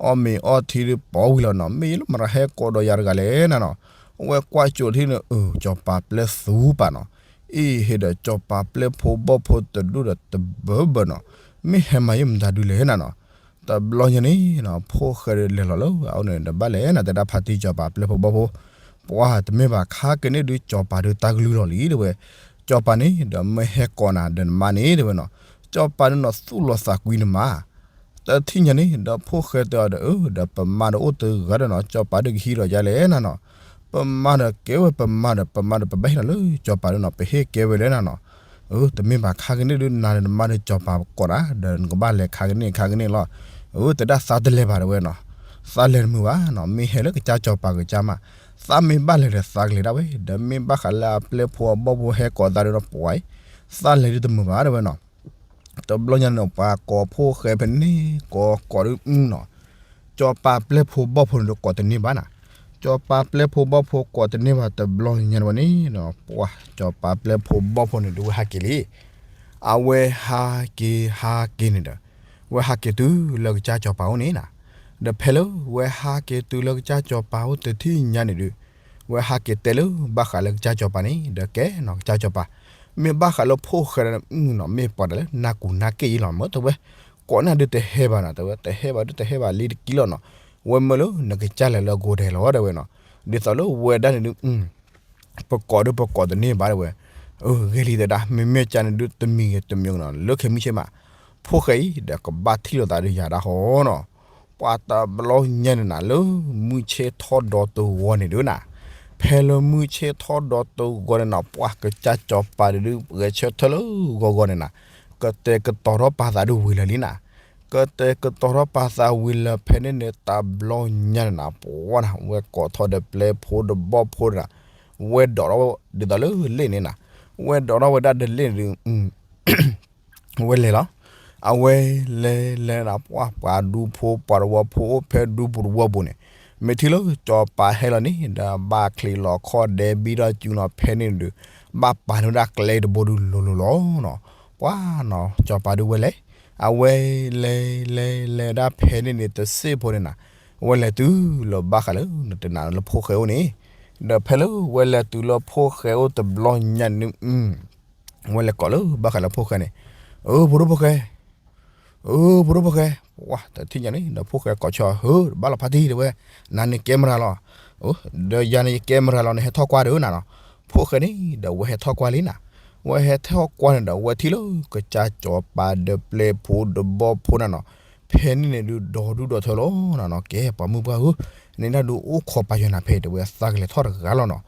အီၣ်မ့ၤအီထံဒုးပိာ်ဝံၤလီၤနီၤ မ့ၢ်ယလၢမတၤဟဲကိးဒီးယၤတဂၤလဲၣ်နၤနီၤ. အဝဲကွၢ်ကၠိထံၣ်န့ၣ် အၢ စီၤပၤပျဲၢ်သူပၢ်နီၤ, အ့ၣ် ဟ့ၣ်ဒီးစီၤပၤပျဲၢ်ဖိဘီၣ်ဖိတဒူၣ်ဒီးတဘၢဘၢနီၤ, မ့ၢ်ဟဲမၤယဲၢ်မတၤဒုးလဲၣ်နၤနီၤ. တဘျီညါန့ၣ်နီၤ ဖိၣ်ဃဲဒုးလဲၤလီၤလၢအအိၣ်န့ၣ် တဘၣ်လဲၣ်နၤ တဲဒၣ်ဖါတံၢ်စီၤပၤပျဲၢ်ဖိဘီၣ်ဖိ ပှၤတမ့ၢ်ဘၣ် ခါက့ၤန့ၣ်ဒုး စီၤပၤဒုးတၢ်ကလုၢ်လီၤလံတဲဝဲ, စီၤပၤန့ၣ်ဒီးမ့ၢ်ဟဲကိးနၤဒီးနမါန့ၣ်တဲဝဲနီၤ, စီၤပၤဒုးနီၤ သူၣ်လီၤသးကွံနမါ တထံၣ်ညါန့ၣ်ဒီးဖိၣ်ဃဲတဲအီၤဒီး အၢ ဒီးပမါဒီးအိၣ်တဂၤဒီးနီၤ စီၤပၤဒုးကဟံးဒီးယၤလဲၣ်နၤနီၤ. ပမါဒီးကဲဝဲပမါဒီး ပမါဒီးပဘၣ်ဟ့ၣ်လီၤလၢစီၤပၤဒုးနီၤ ပဟ့ၣ်ကဲဝဲလဲၣ်နၤနီၤ. အၢ တမ့ၢ်ဘၣ် ခါက့ၤန့ၣ်ဒုး နၤဒီးနမါဒီးစီၤပၤကိးနၤ ဒီးနကဘၣ်လဲၤခါက့ၤန့ၣ် ခါက့ၤန့ၣ်လီၤ. အၢ တဲဒၣ်သးတလဲၤဘၣ်တဲဝဲနီၤ, သးလဲၤတမုာ်ဘၣ်နီၤ မ့ၢ်ဟဲလၢကစၢ်စီၤပၤကစၢ်မး, သးမ့ၢ်ဘၣ်လဲၤဒီးသးကလဲၤဒၣ်ဝဲ ဒီးမ့ၢ်ဘၣ်ဃးလၢအပျဲၢ်ဖိအဘီၣ်ဖိဟဲကိးသးဒုးနီၤ ပှၤအံၤ သးလဲၤဒုးတမုာ်ဘၣ်တဲဝဲနီၤ. တဘျီညါန့ၣ် ပှၤကိးဖိၣ်ဃဲဖဲန့ၣ် ကိးကိးဒုးနီၤ, စီၤပၤပျဲၢ်ဖိဘီၣ်ဖိန့ၣ်ဒုးကိးတန့ၢ်ဘၣ်နၤ, စီၤပၤပျဲၢ်ဖိဘီၣ်ဖိကိးတန့ၢ်ဘၣ် တဘျီညါန့ၣ်ဝဲန့ၣ်နီၤ ပှၤ စီၤပၤပျဲၢ်ဖိဘီၣ်ဖိန့ၣ်ဒုးဝဲဟးက့ၤလံ. အဝဲဟးက့ၤဟးက့ၤန့ၣ်ဒီး ဝဲဟးက့ၤတုၤလၢကစၢ်စီၤပၤအိၣ်န့ၣ်နၤ, ဒီးဖဲလၢဝဲဟးက့ၤတုၤလၢကစၢ်စီၤပၤအိၣ်တထံၣ်ညါန့ၣ်ဒုး ဝဲဟးက့ၤတဲလၢဘၣ်ဃးလၢကစၢ်စီၤပၤန့ၣ် ဒီးကဲနီၤ ကစၢ်စီၤပၤ မ့ၢ်ဘၣ်ဃးလၢဖိၣ်ဃဲဒီးနီၤ မ့ၢ်ပှၤတၢ်လၢနၢ်ကူၣ်နၢ်က့ၣ်အံၤလီၤ မ့ၢ်တဲဝဲ ကိးနၢ်ဒုးတဟဲဘၣ်နၤ တဲဝဲ တဟဲဘၣ်ဒုးတဟဲဘၣ်လံတကံလီၤနီၤ, ဝဲမၢလၢနကစၢ်လဲၤလၢအဂီၢ်ဒဲးလီၤ တဲဝဲနီၤ, ဒ်သိးလၢဝဲဒၣ်န့ၣ်ဒုး ပကိးဒုးပကိးတန့ၢ်ဘၣ်တဲဝဲ, အၢ ဂ့ၤလံတဲဒၣ် မ့မ့ၢ်ကန့ၣ်ဒုး တမံၤဂ့ၤတမံၤဂ့ၤနီၤ လၢခဲမုၢ်ဆ့ၣ်မး ဖိၣ်ဃဲအံၤဒီးကဘၣ်ထံၣ်လိာ်သးဒီးယၤဒၣ်ဟီနီၤ, ပှၤတဘျီညါန့ၣ်နၤ လၢမုၢ်ဆ့ၣ်ထီၣ်ဒီးတဂီၤန့ၣ်ဒုးနၤ, ဖဲလၢမုၢ်ဆ့ၣ်ထီၣ်ဒီးတဂီၤန့ၣ်နၤ ပှၤကစၢ်စီၤပၤဒုး ဂဲၤဆၢထၢၣ်လၢဂီၤဂီၤန့ၣ်နၤ, ကတဲာ်ကတီၤထီၣ်ပာ်သးဒုးဝံၤလၢာ်လံနၤ, ကတဲာ်ကတီၤထီၣ်ပာ်သးဝံၤလၢာ်ဖဲန့ၣ်န့ၣ် တဘျီညါန့ၣ်နၤ ပှၤနၤ ဝဲကိးထီၣ်ဒီးပျဲၢ်ဖိဒီးဘီၣ်ဖိန့ၣ်နၤ, ဝဲဒိးထီၣ်ဒ်သိးလၢလ့ၣ်န့ၣ်နၤ, ဝဲဒိးထီၣ်ဝဲဒၣ်ဒီးလ့ၣ်န့ၣ်ဒုး ဝဲလဲၤလီၤ, အဝဲလဲၤလဲၤနၤ ပှၤပှၤဒူဖိပှၤတဝီဖိအိၣ်ဖဲဒူပူၤတဝီပူၤန့ၣ်, မ့ၢ်ထံၣ်လၢစီၤပၤဟဲလီၤန့ၣ် ဒီးဘၣ်ချံးလီၤခီၣ်ဒဲးဘံထီၣ်စုနီၤ ဖဲန့ၣ်ဒုး ဘၣ်ပာ်န့ၢ်ဝဲဒၣ်ကျဲတဘိဒုးလိၤလိၤလီၤနီၤ, ပှၤနီၤ စီၤပၤဒုးဝဲလဲၤ, အဝဲလဲၤလဲၤဒၣ်ဖဲန့ၣ်န့ၣ် တစ့ၢ်ဖိန့ၣ်နၤ, ဝဲလဲၤတုၤလၢဘၣ်ဃးလၢနတနၤလၢဖိၣ်ဃဲအိၣ်န့ၣ်, ဒီးဖဲလၢဝဲလဲၤတုၤလၢဖိၣ်ဃဲအိၣ်တဘျီညါန့ၣ် ဝဲလဲၤကိးလၢဘၣ်ဃးလၢဖိၣ်ဃဲန့ၣ်, အၢ ဖိဒိၣ်ဖိၣ်ဃဲ, အၢ ဖိဒိၣ်ဖိၣ်ဃဲ, ပှၤတထံၣ်ညါန့ၣ် ဒီးဖိၣ်ဃဲကိးဆီ ဟၢ ဘၣ်လီၤဖါတံၢ်တဲဝဲ, နၤန့ၣ်ကဲမရၤလီၤ, ဒီးယၤန့ၣ်ယကဲမရၤလီၤ နဟဲထီၣ်ကွၢ်ဒီးနၤနီၤ, ဖိၣ်ဃဲန့ၣ်ဒီးဝဲဟဲထီၣ်ကွၢ်လံနၤ, ဝဲဟဲထီၣ်ကွၢ်န့ၣ်ဒီး ဝဲထံၣ်လၢကစၢ်စီၤပၤဒီးပျဲၢ်ဖိဒီးဘီၣ်ဖိနၤနီၤ, ဖဲန့ၣ်န့ၣ်ဒုးဒီဒူၣ်ဒီထၢလီၤနၤနီၤ, ကဲပှၤမုၢ်ပှၢ်ဧၢ, နဒၣ်ဒုးအိၣ်ခိးပာ်ယွၤနၤဖဲတဲဝဲ သးကလဲၤထီၣ်တဂၤလီၤနီၤ,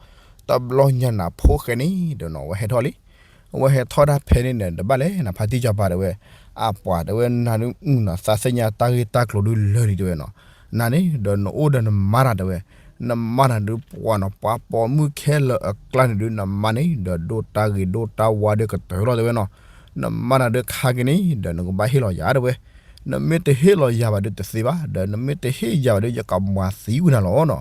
တဘျီညါနၤဖိၣ်ဃဲန့ၣ်ဒီးနီၤ ဝဲဟဲထီၣ်လံ ဝဲဟဲထီၣ်ဒၣ်ဖဲန့ၣ်န့ၣ် တဘၣ်လဲၣ်နၤ ဖါတံၢ်စီၤပၤတဲဝဲ, အပှၤတဲဝဲ နၤဒုးနီၤ သးသ့ၣ်ညါတၢ်ဂ့ၢ်တၢ်ကျိၤဒုးလၢာ်လံတဲဝဲနီၤ, နၤန့ၣ်ဒီးနအိၣ်ဒီးနမါတၢ်တဲဝဲ, နမါတၢ်ဒုးပှၤနီၤ ပှၤပိာ်မုၣ်ခဲလၢာ်အကျါန့ၣ်ဒုး နမါန့ၣ်ဒီးဒိၣ်တၢ်ဂ့ၤဒိၣ်တၢ်ဝါဒုးကတၢၢ်လီၤတဲဝဲနီၤ, နမါတၢ်ဒုးခါက့ၤန့ၣ်ဒီးနကဘၣ်ဟ့ၣ်လီၤယၤတဲဝဲ, နမ့ၢ်တဟ့ၣ်လီၤယၤဘၣ်ဒုးတသ့ဘၣ်, ဒီးနမ့ၢ်တဟ့ၣ်ယၤဘၣ်ဒုး ယကမၤသံဝဲနၤလီၤနီၤ.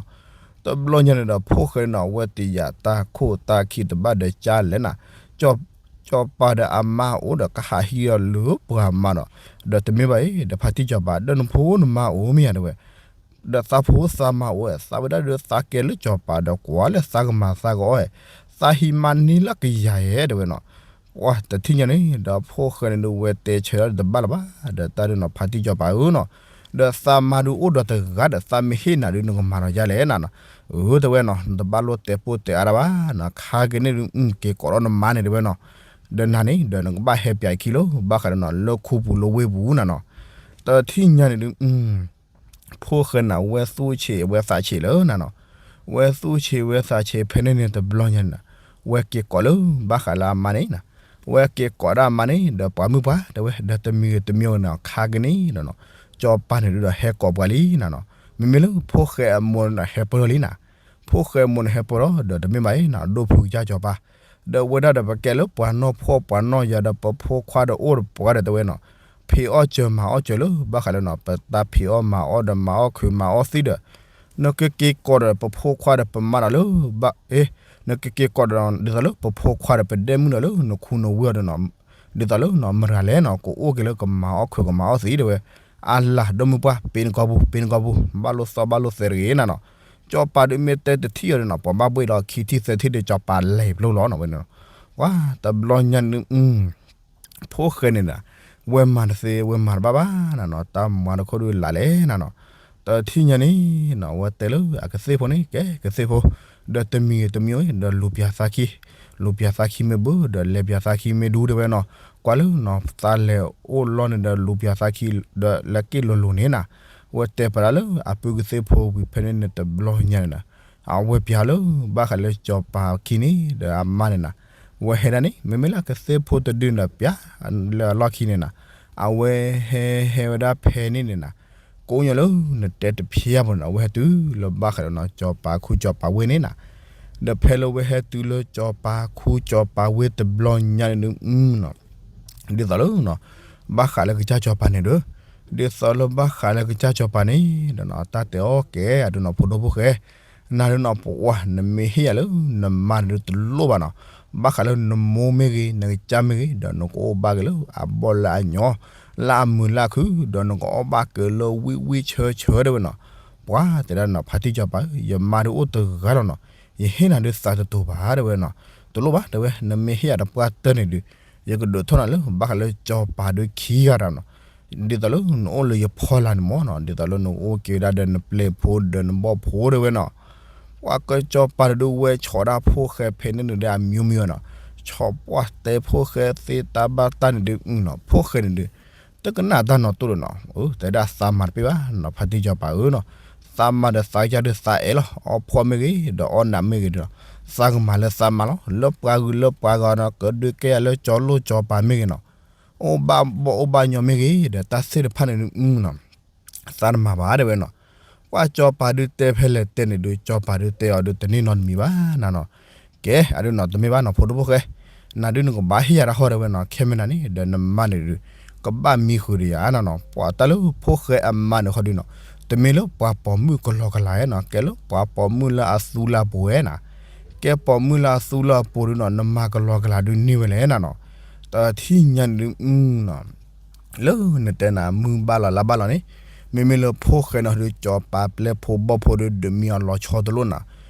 တဘျီညါန့ၣ်ဒီး ဖိၣ်ဃဲန့ၣ်နီၤ အဝဲတယာ်တၢ်ခိၣ်တၢ်ခံတဘၣ်ဒီးကၢ်လဲၣ်နၤ, ကၠီ စီၤပၤဒီးအမါအိၣ်ဒီးကဟးဟံးဒီးလၢပှၤမါဒီး, ဒီးတမ့ၢ်ဘၣ်အံၤ ဒီးဖါတံၢ်စီၤပၤ ဒီးနဖိနမါအိၣ်မ့ၢ်ဧါတဲဝဲ, ဒီးသးဖိသးမါအိၣ် သးဝဲဒၣ်ဒီး သးကဲလၢစီၤပၤဒီးကွၢ်လၢသးကမၤသးကအီၣ်ဧဲ, သးဟံးမါန့ၢ်လၢကယၤဧဲတဲဝဲနီၤ. ပှၤတထံၣ်ညါန့ၣ် ဒီးဖိၣ်ဃဲန့ၣ်ဒုးဝဲတဲဆၢဒီးတဘၣ်လၢၤဘၣ်, ဒီးတၢ်ဒုးနီၤ ဖါတံၢ်စီၤပၤဧၢနီၤ, ဒီးသးမါဒုးအိၣ်ဒီးတဂၤဒီး သးမ့ၢ်ဟ့ၣ်နၤဒုး နကမၤဒီးယၤလဲၣ်နၤနီၤ. အၢ တဲဝဲနီၤ နတဘၣ်လိၣ်တဲပိၢ်တဲအါတၢ်ဘၣ်နီၤ, ခါက့ၤန့ၣ်ဒုး က့ၤကိးဒီးနမါန့ၣ်တဲဝဲနီၤ, ဒီးနၤန့ၣ် ဒီးနကဘၣ်ဟဲပၠးအခံလၢ ဘၣ်ဃးဒီးနီၤ လၢခူပူၤလၢဝ့ၢ်ပူၤနၤနီၤ. တထံၣ်ညါန့ၣ်ဒုး ဖိၣ်ဃဲန့ၣ် ဝဲသူၣ်ဆံးဝဲသးဆံးလၢနၤနီၤ, ဝဲသူၣ်ဆံးဝဲသးဆံးဖဲန့ၣ်န့ၣ်တဘျီညါန့ၣ်နီၤ, ဝဲက့ၤကိးလၢ ဘၣ်ဃးလၢအမါန့ၣ်နီၤ, ဝဲက့ၤကိးဒၣ်အမါန့ၣ် ဒီးပှၤမုၣ်ပှၢ်တဲဝဲ ဒီးတမံၤဂ့ၤတမံၤဂ့ၤနီၤ ခါက့ၤန့ၣ်ဒီးနီၤ, စီၤပၤန့ၣ်ဒုးဒီးဟဲကိးပှၤလံနၤနီၤ, မ့မ့ၢ်လၢဖိၣ်ဃဲအမိၢ်န့ၣ်ဒီးဟဲပၢၢ်ထီၣ်လံနၤ, ဖိၣ်ဃဲအမိၢ်န့ၣ်ဟဲပၢၢ်ထီၣ်ဒီး တမ့ၢ်ဘၣ်အံၤနီၤ ဒိၣ်ဖုကစၢ်စီၤပၤ ဒီးဝဲဒၣ်ဒီးပကဲလၢပှၤနီၢ်ဖှီၣ်ပှၤနီၢ်ယၤဒီး ပဖိခွါဒီးအိၣ်ဒီးပှၤဒီးတဲဝဲနီၤ, ဖံးအီၣ်စၢၤမၤအီၣ်စၢၤလၢ ဘၣ်ဃးလၢနီၤ ပတၢ်ဖံးအီၣ်မၤအီၣ်ဒီးမၤအီၣ်ခုးမၤအီၣ်သံဒီး, နကက့ၤကိးဒီးပဖိခွါဒီးပမါဒီးလၢ ဘၣ်အ့, နကက့ၤကိးဒီးဒ်သိးလၢပဖိခွါဒီးပဒဲမုၣ်ဒီးလၢနခူနဝ့ၢ်အီၤဒီးနီၤ, ဒ်သိးလၢနီၤ မတၤလဲၣ်နီၤ ကအိၣ်က့ၤလၢကမၤအီၣ်ခုးကမၤအီၣ်သံတဲဝဲ, အလၤဒီမုၢ်ပှၢ် ပ့ၤနကီၢ်ပူၤ ပ့ၤနကီၢ်ပူၤ ဘၣ်လိာ်သီဘၣ်လိာ်သဲးတဂ့ၤနၤနီၤ. စီၤပၤဒုးမ့ၢ်တဲတထံၣ်အီၤဒီးနီၤ ပှၤဘၣ်ဘှ့ၣ်ဒီးခံထံၣ်သၢထံၣ်ဒီး စီၤပၤလဲၤဖျိလီၤနီၤဝဲန့ၣ်နီၤ. ပှၤတဘျီညါန့ၣ် ဖိၣ်ဃဲန့ၣ်ဒီး ဝဲမၤတသ့ ဝဲမၤတဘၣ်ဘၣ်နၤနီၤ တၢ်မၤတခိၣ်ဒုးလၢ်လဲၣ်နၤနီၤ. တထံၣ်ညါန့ၣ်နီၤ ဝဲတဲလၢအကသ့ၣ်ဖိန့ၣ် ကဲကသ့ၣ်ဖိ ဒီးတမံၤဂ့ၤတမံၤဂ့ၤ ဒီးလူၤပၠးသးခံ, လူၤပၠးသးခံမ့ၢ်ဘၣ် ဒီးလဲၤပၠးသးခံမ့ၢ်ဒူတဲဝဲနီၤ. ကွၢ်လၢနီၤ သးလဲၤအိၣ်လီၢ်န့ၣ်ဒီးလူၤပၠးသးခံ ဒီးလဲၤက့ၤလိၤလိၤန့ၣ်နၤ. ဝဲတဲပာ်ဒၣ်လၢအပုၢ်ကသ့ၣ်ဖိဝံၤဖဲန့ၣ်န့ၣ်တဘျီညါန့ၣ်နၤ အဝဲပၠးလၢ ဘၣ်ဃးလၢစီၤပၤခံန့ၣ် ဒီးအမါန့ၣ်နၤ, ဝဲဟဲဒၣ်န့ၣ် မ့မ့ၢ်လၢအကသ့ၣ်ဖိတဒုန့ၣ်ဒီးပၠး လၢအလီၢ်ခံန့ၣ်နၤ, အဝဲဟဲဟဲဝဲဒၣ်ဖဲန့ၣ်န့ၣ်နၤ, ကိးညါလၢ နတဲတဖျါဘၣ်န့ၣ် အဝဲဟဲတုၤလၢဘၣ်ဃးဒီးနီၤ စီၤပၤခူစီၤပၤဝ့ၢ်န့ၣ်နၤ, ဒီးဖဲလၢဝဲဟဲတုၤလၢစီၤပၤခူစီၤပၤဝ့ၢ်တဘျီညါန့ၣ်ဒုး ဒ်သိးလၢ ဘၣ်ဃးလၢကစၢ်စီၤပၤန့ၣ်ဒီး, ဒ်သိးလၢဘၣ်ဃးလၢကစၢ်စီၤပၤန့ၣ်ဒီးနီၤ တၢ်တဲအီၤကဲ အဒုးနီၤ ဖိဒိၣ်ဖိၣ်ဃဲ, နၤဒုးနီၤ ပှၤ နမ့ၢ်ဟ့ၣ်ယၤလၢ နမါန့ၣ်ဒုးတလိၣ်ဘၣ်နီၤ, ဘၣ်ဃးလၢနမိၢ်မ့ၢ်ဂ့ၤ နကစၢ်မ့ၢ်ဂ့ၤ ဒီးနကအိၣ်ဘၣ်က့ၤလၢအဘီၣ်လၢအညီ လၢအမုာ်လၢအခု ဒီးနကအီၣ်ဘၣ်က့ၤလၢဝံၣ်ဝံၣ်ဆၢဆၢတဲဝဲနီၤ. ပှၤတဲဒၣ်နီၤ ဖါတံၢ်စီၤပၤဧၢ ယမါဒုးအိၣ်တဂၤလီၤနီၤ, ယဟ့ၣ်နၤဒုးသးတတူာ်ဘၣ်တဲဝဲနီၤ, တလိၣ်ဘၣ်တဲဝဲ နမ့ၢ်ဟ့ၣ်ယၤတပှၢ်တၢၢ်န့ၣ်ဒုး ယကဒုးထီၣ်နၤလၢ ဘၣ်ဃးလၢစီၤပၤဒုးခံဂၤတၢ်နီၤ, ဒ်သိးလၢနအိၣ်လၢယဖီလာ်န့ၣ်မ့ၢ်နီၤ, ဒ်သိးလၢနကအိၣ်က့ၤဝဲဒၣ်ဒီးနပျဲၢ်ဖိဒီးနဘီၣ်ဖိတဲဝဲနီၤ. ပှၤကစီၤပၤတဒုးဝဲဆီးဒၣ်ဖိၣ်ဃဲဖဲန့ၣ်န့ၣ်ဒီးအမျိုးမျိုးနီၤ, ဆီးပှၢ်တဲဖိၣ်ဃဲသ့တၢ်ဘၣ်တၢ်န့ၣ်ဒုးနီၤ, ဖိၣ်ဃဲန့ၣ်ဒုး တကနၣ်တၢ်နီၤတိၢ်ဒီးနီၤ, တဲဒၣ်သးမၤတပ့ၢ်ဘၣ်နီၤ ဖါတံၢ်စီၤပၤဧၢနီၤ, သးမၤဒီးသးကစၢ်ဒုးသးအဲၣ်လီၤ အီဖှီၣ်မ့ၢ်ဂ့ၤ ဒီးအီနးမ့ၢ်ဂ့ၤဒီး သးကမၤလၢသးမၤလီၤ, လၢပှၤဂုၤလၢပှၤဂၤနီၤ ကဒုးကဲယၤလၢကၠီလိၣ်ကၠီပၤမ့ၢ်ဂ့ၤနီၤ, အိၣ်ဘၣ်ဘီၣ်အိၣ်ဘၣ်ညီမ့ၢ်ဂ့ၤ ဒီးတၢ်သ့ၣ်တဖၣ်န့ၣ်ဒုး သးတမၤဘၣ်တဲဝဲနီၤ. ပှၤစီၤပၤဒုးတဲဖဲလဲၣ်တဲန့ၣ်ဒုး စီၤပၤဒုးတဲအီၤဒုးတန့ၢ်နီတမံၤဘၣ်နၤနီၤ. ကဲ အဒုးနီၤ တမ့ၢ်ဘၣ်နီၤ ဖိဒိၣ်ဖိၣ်ဃဲ, နၤဒုးနကဘၣ်ဟ့ၣ်ယၤတၢ်ဃီတဲဝဲနီၤ, ခဲမ့ၢ်နၤန့ၣ် ဒီးနမါန့ၣ်ဒုး ကဘၣ်မံဃုာ်ဒီးယၤနၤနီၤ. ပှၤတၢ်လၢဖိၣ်ဃဲအမါန့ၣ်ဃီဒုးနီၤ တမ့ၢ်လၢပှၤပိာ်မုၣ်ကလီကလီဧါနီၤ, ကဲလၢပှၤပိာ်မုၣ်လၢအသူလၢအပူၤဧါနၤ, ကဲပိာ်မုၣ်လၢအသူလၢအပူၤဒုးနီၤ နမၤကလီကလီဒုးန့ၢ်ဝဲလဲၣ်နၤနီၤ. တထံၣ်ညါန့ၣ်ဒုးနီၤ လၢနတဲနၤ မုၢ်ဘၣ်လီၤလါဘၣ်လီၤန့ၣ်, မ့မ့ၢ်လၢဖိၣ်ဃဲနီၤဒုး စီၤပၤပျဲၢ်ဖိဘီၣ်ဖိဒုး ဒုးမံအီၤလီၤဆီတလိၣ်နၤ,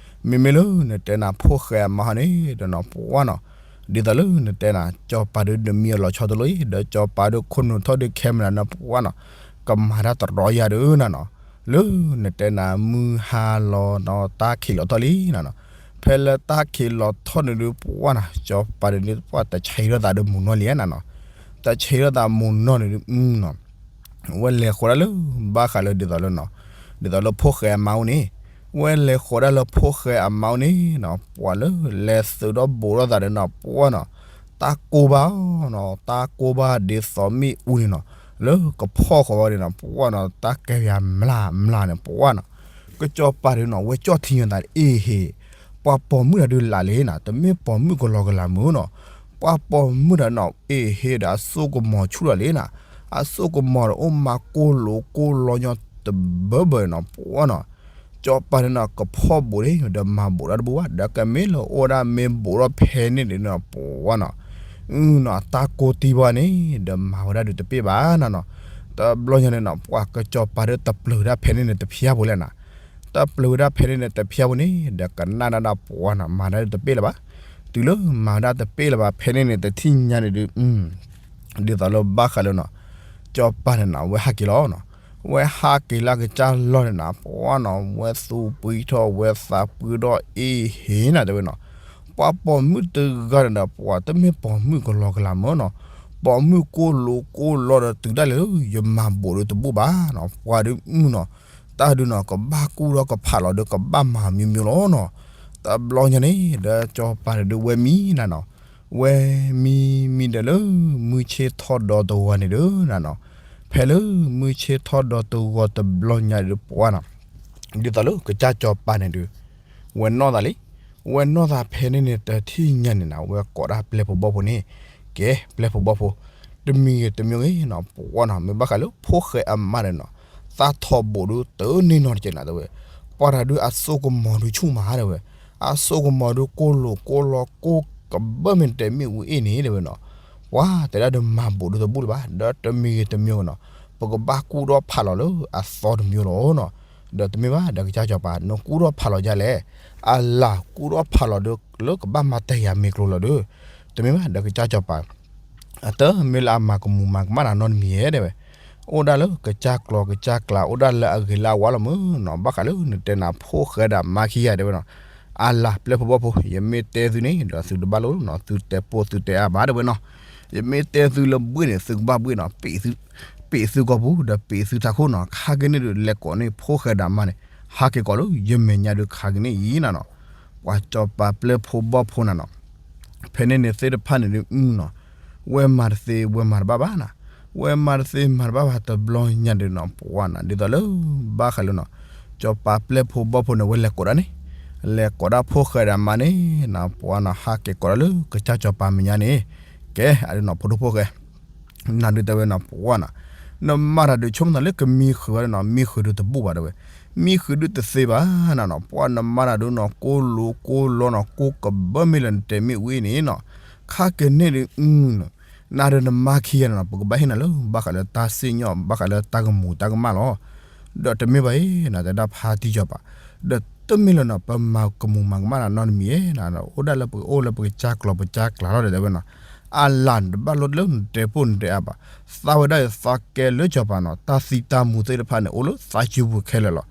မ့မ့ၢ်လၢနတဲနၤ ဖိၣ်ဃဲအမါဟီန့ၣ် ဒီးနီၤ ပှၤနီၤ, ဒ်သိးလၢနတဲနၤ စီၤပၤဒုး ဒုးမံအီၤလီၤဆီတလိၣ်အံၤ ဒီးစီၤပၤဒုးခိၣ်နူာ်ထီၣ်ဒုးခဲမနၤနီၤ ပှၤနီၤ, ကမၤတၢ်တရီယၤဒုးနၤနီၤ, လၢနတဲနၤ မုၢ်ဟါလီၤနီၤ တၢ်ခံးလီၤထီၣ်လံနၤနီၤ, ဖဲလၢတၢ်ခံးလီၤထီၣ်န့ၣ်ဒုး ပှၤနီၤ စီၤပၤဒုးန့ၣ် ပှၤတဆံးထီၣ်သးဒုးမုၢ်နီၤလံနၤနီၤ, တဆံးထီၣ်သးမုၢ်နီၤန့ၣ်ဒုးနီၤ ဝဲလဲၤဃီၤဒၣ်လၢ ဘၣ်ဃးလၢဒ်သိးလၢနီၤ, ဒ်သိးလၢဖိၣ်ဃဲအမါအိၣ်န့ၣ်, ဝဲလဲၤဃီၤဒၣ်လၢဖိၣ်ဃဲအမါအိၣ်န့ၣ်နီၤ ပှၤလၢလဲၤသုးဒီးဘူးထီၣ်သးဒီးနီၤ ပှၤနီၤ, တၢ်ကိၢ်ဘၣ်နီၤ, တၢ်ကိၢ်ဘၣ်ဒ်သိးမ့ၣ်အူန့ၣ်နီၤ, လၢကဖီၣ်ဃီၤဝဲန့ၣ်နီၤ ပှၤနီၤ, တၢ်ကဲယၤမျၢ်မျၢ်န့ၣ် ပှၤနီၤ, ကစီၤပၤဒုးနီၤ ဝဲကၠီၣ်ထံညါသးအ့ၣ်ဟ့ၣ်, ပှၤပိာ်မုၣ်တၢ်ဒုးလၢ်လံနၤ, တမ့ၢ်ပိာ်မုၣ်ကလီကလီမုၢ်နီၤ, ပှၤပိာ်မုၣ်တၢ်နီၤ အ့ၣ်ဟ့ၣ်ဒီးအစိကမီၤဆူၣ်ထီၣ်လံနၤ, အစိကမီၤဒီးအိၣ်မးကိၢ်လိာ်ကိၢ်လီညီတဘၢဘၢနီၤ ပှၤနီၤ, စီၤပၤန့ၣ်နီၤ ကဖီၣ်ဘူးန့ၣ် ဒီးမၤဘူးတၢ်တဘူးဘၣ် ဒီးကမ့ၢ်လၢအိၣ်ဒၣ်မ့ၢ်ဘူးထီၣ်ဖဲန့ၣ်ဒုးနီၤ ပှၤနီၤ, အုၣ်နီၤ အတၢ်ကိၢ်တံၢ်ဘၣ်န့ၣ် ဒီးမၤဝဲဒၣ်ဒုးတပ့ၢ်ဘၣ်နၤနီၤ. တဘျီညါန့ၣ်နီၤ ပှၤကစီၤပၤဒီးတပျၢၤဝဲဒၣ်ဖဲန့ၣ်န့ၣ်တဖျါဖိလဲၣ်နၤ. တပျၢၤဝဲဒၣ်ဖဲန့ၣ်န့ၣ်တဖျါဖိန့ၣ် ဒီးကနၣ်ဒၣ်ဒၣ်ပှၤနီၤ မၤဒၣ်ဒုးတပ့ၢ်လၢၤဘၣ်. တုၤလၢမၤဒၣ်တပ့ၢ်လၢၤဘၣ်ဖဲန့ၣ်န့ၣ် တထံၣ်ညါန့ၣ်ဒုး ဒ်သိးလၢဘၣ်ဃးလၢနီၤ စီၤပၤန့ၣ်နီၤ အဝဲဟးက့ၤလီၤနီၤ. အဝဲဟးက့ၤလၢကစၢ်လီၢ်န့ၣ်နီၤ ပှၤနီၤ ဝဲသူၣ်ပှံထီၣ် ဝဲသးပှံထီၣ်အ့ၣ်ဟ့ၤနၤတဲဝဲနီၤ. ပှၤပိာ်မုၣ်တဂၤန့ၣ်ဒီး ပှၤတမ့ၢ်ပိာ်မုၣ်ကလီကလီမၢ်နီၤ, ပိာ်မုၣ်ကိၢ်လိာ်ကိၢ်လီဒီးတုၤဒၣ်လဲာ်လၢယမၤဘိးဒီးတဘူၣ်ဘၣ်နီၤ. ပှၤဒုးမုၢ်နီၤ တၢ်ဒုးနီၤ ကဘၣ်ကူၣ်ထီၣ်ကဖးလီၤဒီး ကဘၣ်မၤမံၤမံၤလီၤနီၤ. တဘျီညါန့ၣ် ဒီးစီၤပၤန့ၣ်ဒုးဝဲမံနၤနီၤ. ဝဲမံမံဒီးလၢ မုၢ်ဆ့ၣ်ထီၣ်ဒီတဂီၤန့ၣ်ဒုးနၤနီၤ. ဖဲလၢမုၢ်ဆ့ၣ်ထီၣ်ဒီတဂီၤတဘျီညါဒုးပှၤနီၤ ဒ်သိးလၢကစၢ်စီၤပၤန့ၣ်ဒုး ဝဲနီၢ်သးလံ. ဝဲနီၢ်သးဖဲန့ၣ်န့ၣ် တထံၣ်ညါန့ၣ်နီၤ ဝဲကိးဒၣ်ပျဲၢ်ဖိဘီၣ်ဖိန့ၣ်, ကဲ ပျဲၢ်ဖိဘီၣ်ဖိ, တမံၤဂ့ၤတမံၤဂ့ၤနီၤ ပှၤနီၤ မ့ၢ်ဘၣ်ဃးလၢဖိၣ်ဃဲအမါဒီးနီၤ သးထီၣ်ဘိးဒုးတန့ၢ်နီတစဲးနၤတဲဝဲ, ပှၤတၢ်ဒုးအစိကမီၤဒုးဆူၣ်မးတဲဝဲ, အစိကမီၤဒုးကိၢ်လိာ်ကိၢ်လီကိၢ်ကဘၢမ့ၢ်တဲမ့ၣ်အူအ့ၣ်န့ၣ်တဲဝဲနီၤ, ပှၤတဲဒၣ်ဒုးမၤဘိးဒုးတဘူၣ်လၢၤဘၣ် ဒီးတမံၤဂ့ၤတမံၤဂ့ၤနီၤ ပကဘၣ်ကူၣ်ထီၣ်ဖးလီၤလၢအသီတမံၤလီၤနီၤ. ဒီးတမ့ၢ်ဘၣ်ဒီးကစၢ်စီၤပၤ နကူၣ်ထီၣ်ဖးလီၤဒ်လဲၣ်, အလၢ်ကူၣ်ထီၣ်ဖးလီၤဒီးလၢကဘၣ်မၤတၢ်ယၤမ့ၢ်ကျိၤလီၤဒီး, တမ့ၢ်ဘၣ်ဒီးကစၢ်စီၤပၤ အတမ့ၢ်လၢအမၤကမူၤမၤကမၣ်နၤနီတမံၤဧဲတဲဝဲ, အိၣ်ဒၣ်လၢကစၢ်ကျီၤကစၢ်ကျး အိၣ်ဒၣ်လၢအဂ့ၤလၢအဝါလီၤမၢ်နီၤ. ဘၣ်ဃးလၢနတဲနၤဖိၣ်ဃဲဒီးမါခံဂၤတဲဝဲနီၤ, အလၢ်ပျဲၢ်ဖိဘီၣ်ဖိ ယမ့ၢ်တဲသုန့ၣ် ဒီးသုတဘၣ်လိာ်နီၤ သုတဲပိာ်သုတဲအါဘၣ်တဲဝဲနီၤ. ယမ့ၢ်တဲသုလၢဘှ့ၣ်န့ၣ် သုကဘၣ်ဘှ့ၣ်နီၤ, ပ့းသု, ပ့းသုကီၢ်ပူၤဒီးပ့းသုထးခိၣ်နီၤ. ခါက့ၤန့ၣ်ဒုး လဲၤကိးန့ၢ်ဖိၣ်ဃဲဒီးမါန့ၣ် ဟးက့ၤကိးလၢယမဲာ်ညါဒုးခါက့ၤန့ၣ်အံၤနၤနီၤ. ပှၤစီၤပၤပျဲၢ်ဖိဘီၣ်ဖိနၤနီၤ ဖဲန့ၣ်န့ၣ်သ့ၣ်တဖၣ်န့ၣ်ဒုးနီၤ ဝဲမၤတသ့ဝဲမၤတဘၣ်ဘၣ်နၤ, ဝဲမၤတသ့မၤတဘၣ်ဘၣ်တဘျီညါဒုးနီၤ ပှၤနီၤ ဒ်သိးလၢ ဘၣ်ဃးလၢနီၤ စီၤပၤပျဲၢ်ဖိဘီၣ်ဖိန့ၣ် ဝဲလဲၤကိးဒၣ်န့ၣ်, လဲၤကိးဒၣ်ဖိၣ်ဃဲဒီးမါန့ၣ်နီၤ ပှၤနီၤ ဟးက့ၤကိးဒၣ်လၢကစၢ်စီၤပၤမဲာ်ညါန့ၣ်, ကဲ အဒုးနီၤ ဖိဒိၣ်ဖိၣ်ဃဲ နၤဒုးတဲဝဲနီၤ ပှၤနီၤ, နမၤတၢ်ဒုးဆိကမိၣ်သးလၢကမံဃုာ်ဝဲဒၣ်နီၤ မံဃုာ်ဒုးတဘူၣ်ဘၣ်တဲဝဲ, မံဃုာ်ဒုးတသ့ဘၣ်နၤနီၤ ပှၤနမၤတၢ်ဒုးနီၤ ကိၢ်လိာ်ကိၢ်လီနီၤ ကိၢ်ကဘၢမ့ၢ်လၢနတဲမ့ၣ်ဝံၤန့ၣ်နီၤ, ခါက့ၤန့ၣ်ဒုး နၤဒီးနမါခံဂၤန့ၣ်နီၤ ပကဘၣ်ဟ့ၣ်နၤလၢ ဘၣ်ဃးလၢတၢ်စံၣ်ညီၣ် ဘၣ်ဃးလၢတၢ်ကမူၤတၢ်ကမၣ်လီၤ. ဒီးတမ့ၢ်ဘၣ်အံၤ နတဲဒၣ်ဖါတံၢ်စီၤပၤ, ဒီးတမ့ၢ်လၢနီၤ ပမၤကမူၤမၤကမၣ်နၤနီတမံၤဧဲ, အိၣ်ဒၣ်လၢပကအိၣ်လၢပကစၢ်ကျီၤပကစၢ်ကျးလီၤဒီးတဲဝဲနီၤ, အလၢ်နတဘၣ်လိၣ်လၢနတဲပိာ်နတဲအါဘၣ်, သးဝဲဒၣ်အံၤသးကဲလၢစီၤပၤနီၤ တၢ်သံတၢ်မူသ့ၣ်တဖၣ်န့ၣ် အိၣ်လၢသးစုပူၤခဲလၢာ်လီၤ.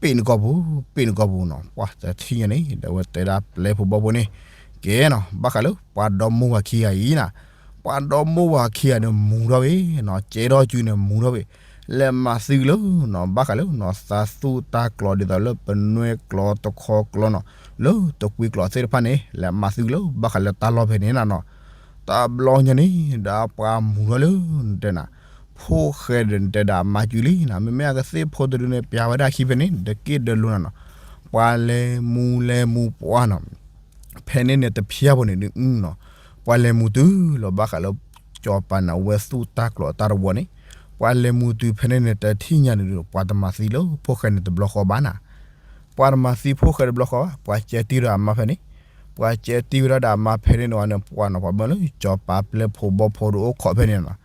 ပ့းနကီၢ်ပူၤ, ပ့းနကီၢ်ပူၤနီၤ, ပှၤတထံၣ်ညါန့ၣ် ဒီးဝဲတဲဒၣ်ပျဲၢ်ဖိဘီၣ်ဖိန့ၣ်, ကဲနီၤ ဘၣ်ဃးလၢပှၤဒီမိၢ်ဝၤခံဂၤအံၤနၤ, ပှၤဒီမိၢ်ဝၤခံဂၤန့ၣ် မူၤထီၣ်ဝဲနီၤ, ကဲထီၣ်စုန့ၣ် မူၤထီၣ်ဝဲ, လဲၤမၤသံကလၢနီၤ ဘၣ်ဃးလၢနီၤ သးသူၣ်တၢ်ကျီၤဒ်သိးလၢပနွဲၢ်ကျီၤတခီကျီနီၤ, လၢတကွံကျီၤသ့ၣ်တဖၣ်န့ၣ် လဲၤမၤသံကလၢ ဘၣ်ဃးလၢတၢ်လီၢ်ဖဲန့ၣ်နၤနီၤ. တဘျီညါန့ၣ် ဒီးပှၤမူၤထီၣ်လၢနတဲနၤ ဖိၣ်ဃဲဒီးနတဲဒၣ်အမါစုလံနီၤ, မ့မ့ၢ်အကသ့ၣ်ဖိတဒုန့ၣ် ပျးဝဲဒၣ်ခံဖဲန့ၣ် ဒီးက့ၣ်ဒီးလိၤနၤနီၤ, ပှၤလဲၤမူၤလဲၤမူၤပှၤနီၤ, ဖဲန့ၣ်န့ၣ်တဖျါဖိန့ၣ်ဒုးနီၤ, ပှၤလဲၤမူၤတုၤလီၤ ဘၣ်ဃးလၢ စီၤပၤန့ၣ် အဝဲသူၣ်တၢ်ကျီၤတၢ်တဝီန့ၣ်, ပှၤလဲၤမူၤတုၤဖဲန့ၣ်န့ၣ် တထံၣ်ညါန့ၣ်ဒုး ပှၤတမၤသံလၢဖိၣ်ဃဲန့ၣ်တဘျီဃီဘၣ်နၤ, ပှၤတမၤသံဖိၣ်ဃဲတဘျီဃီဘၣ်, ပှၤကဲတံၢ်ဒီးအမါဖဲန့ၣ်, ပှၤကဲတံၢ်ဝဲဒၣ်ဒီးအမါဖဲန့ၣ်န့ၣ်ဝဲန့ၣ် ပှၤနီၤ ပှၤမၢလၢစီၤပၤပျဲၢ်ဖိဘီၣ်ဖိဒီးအိၣ်ခိးဖဲန့ၣ်နီၤ,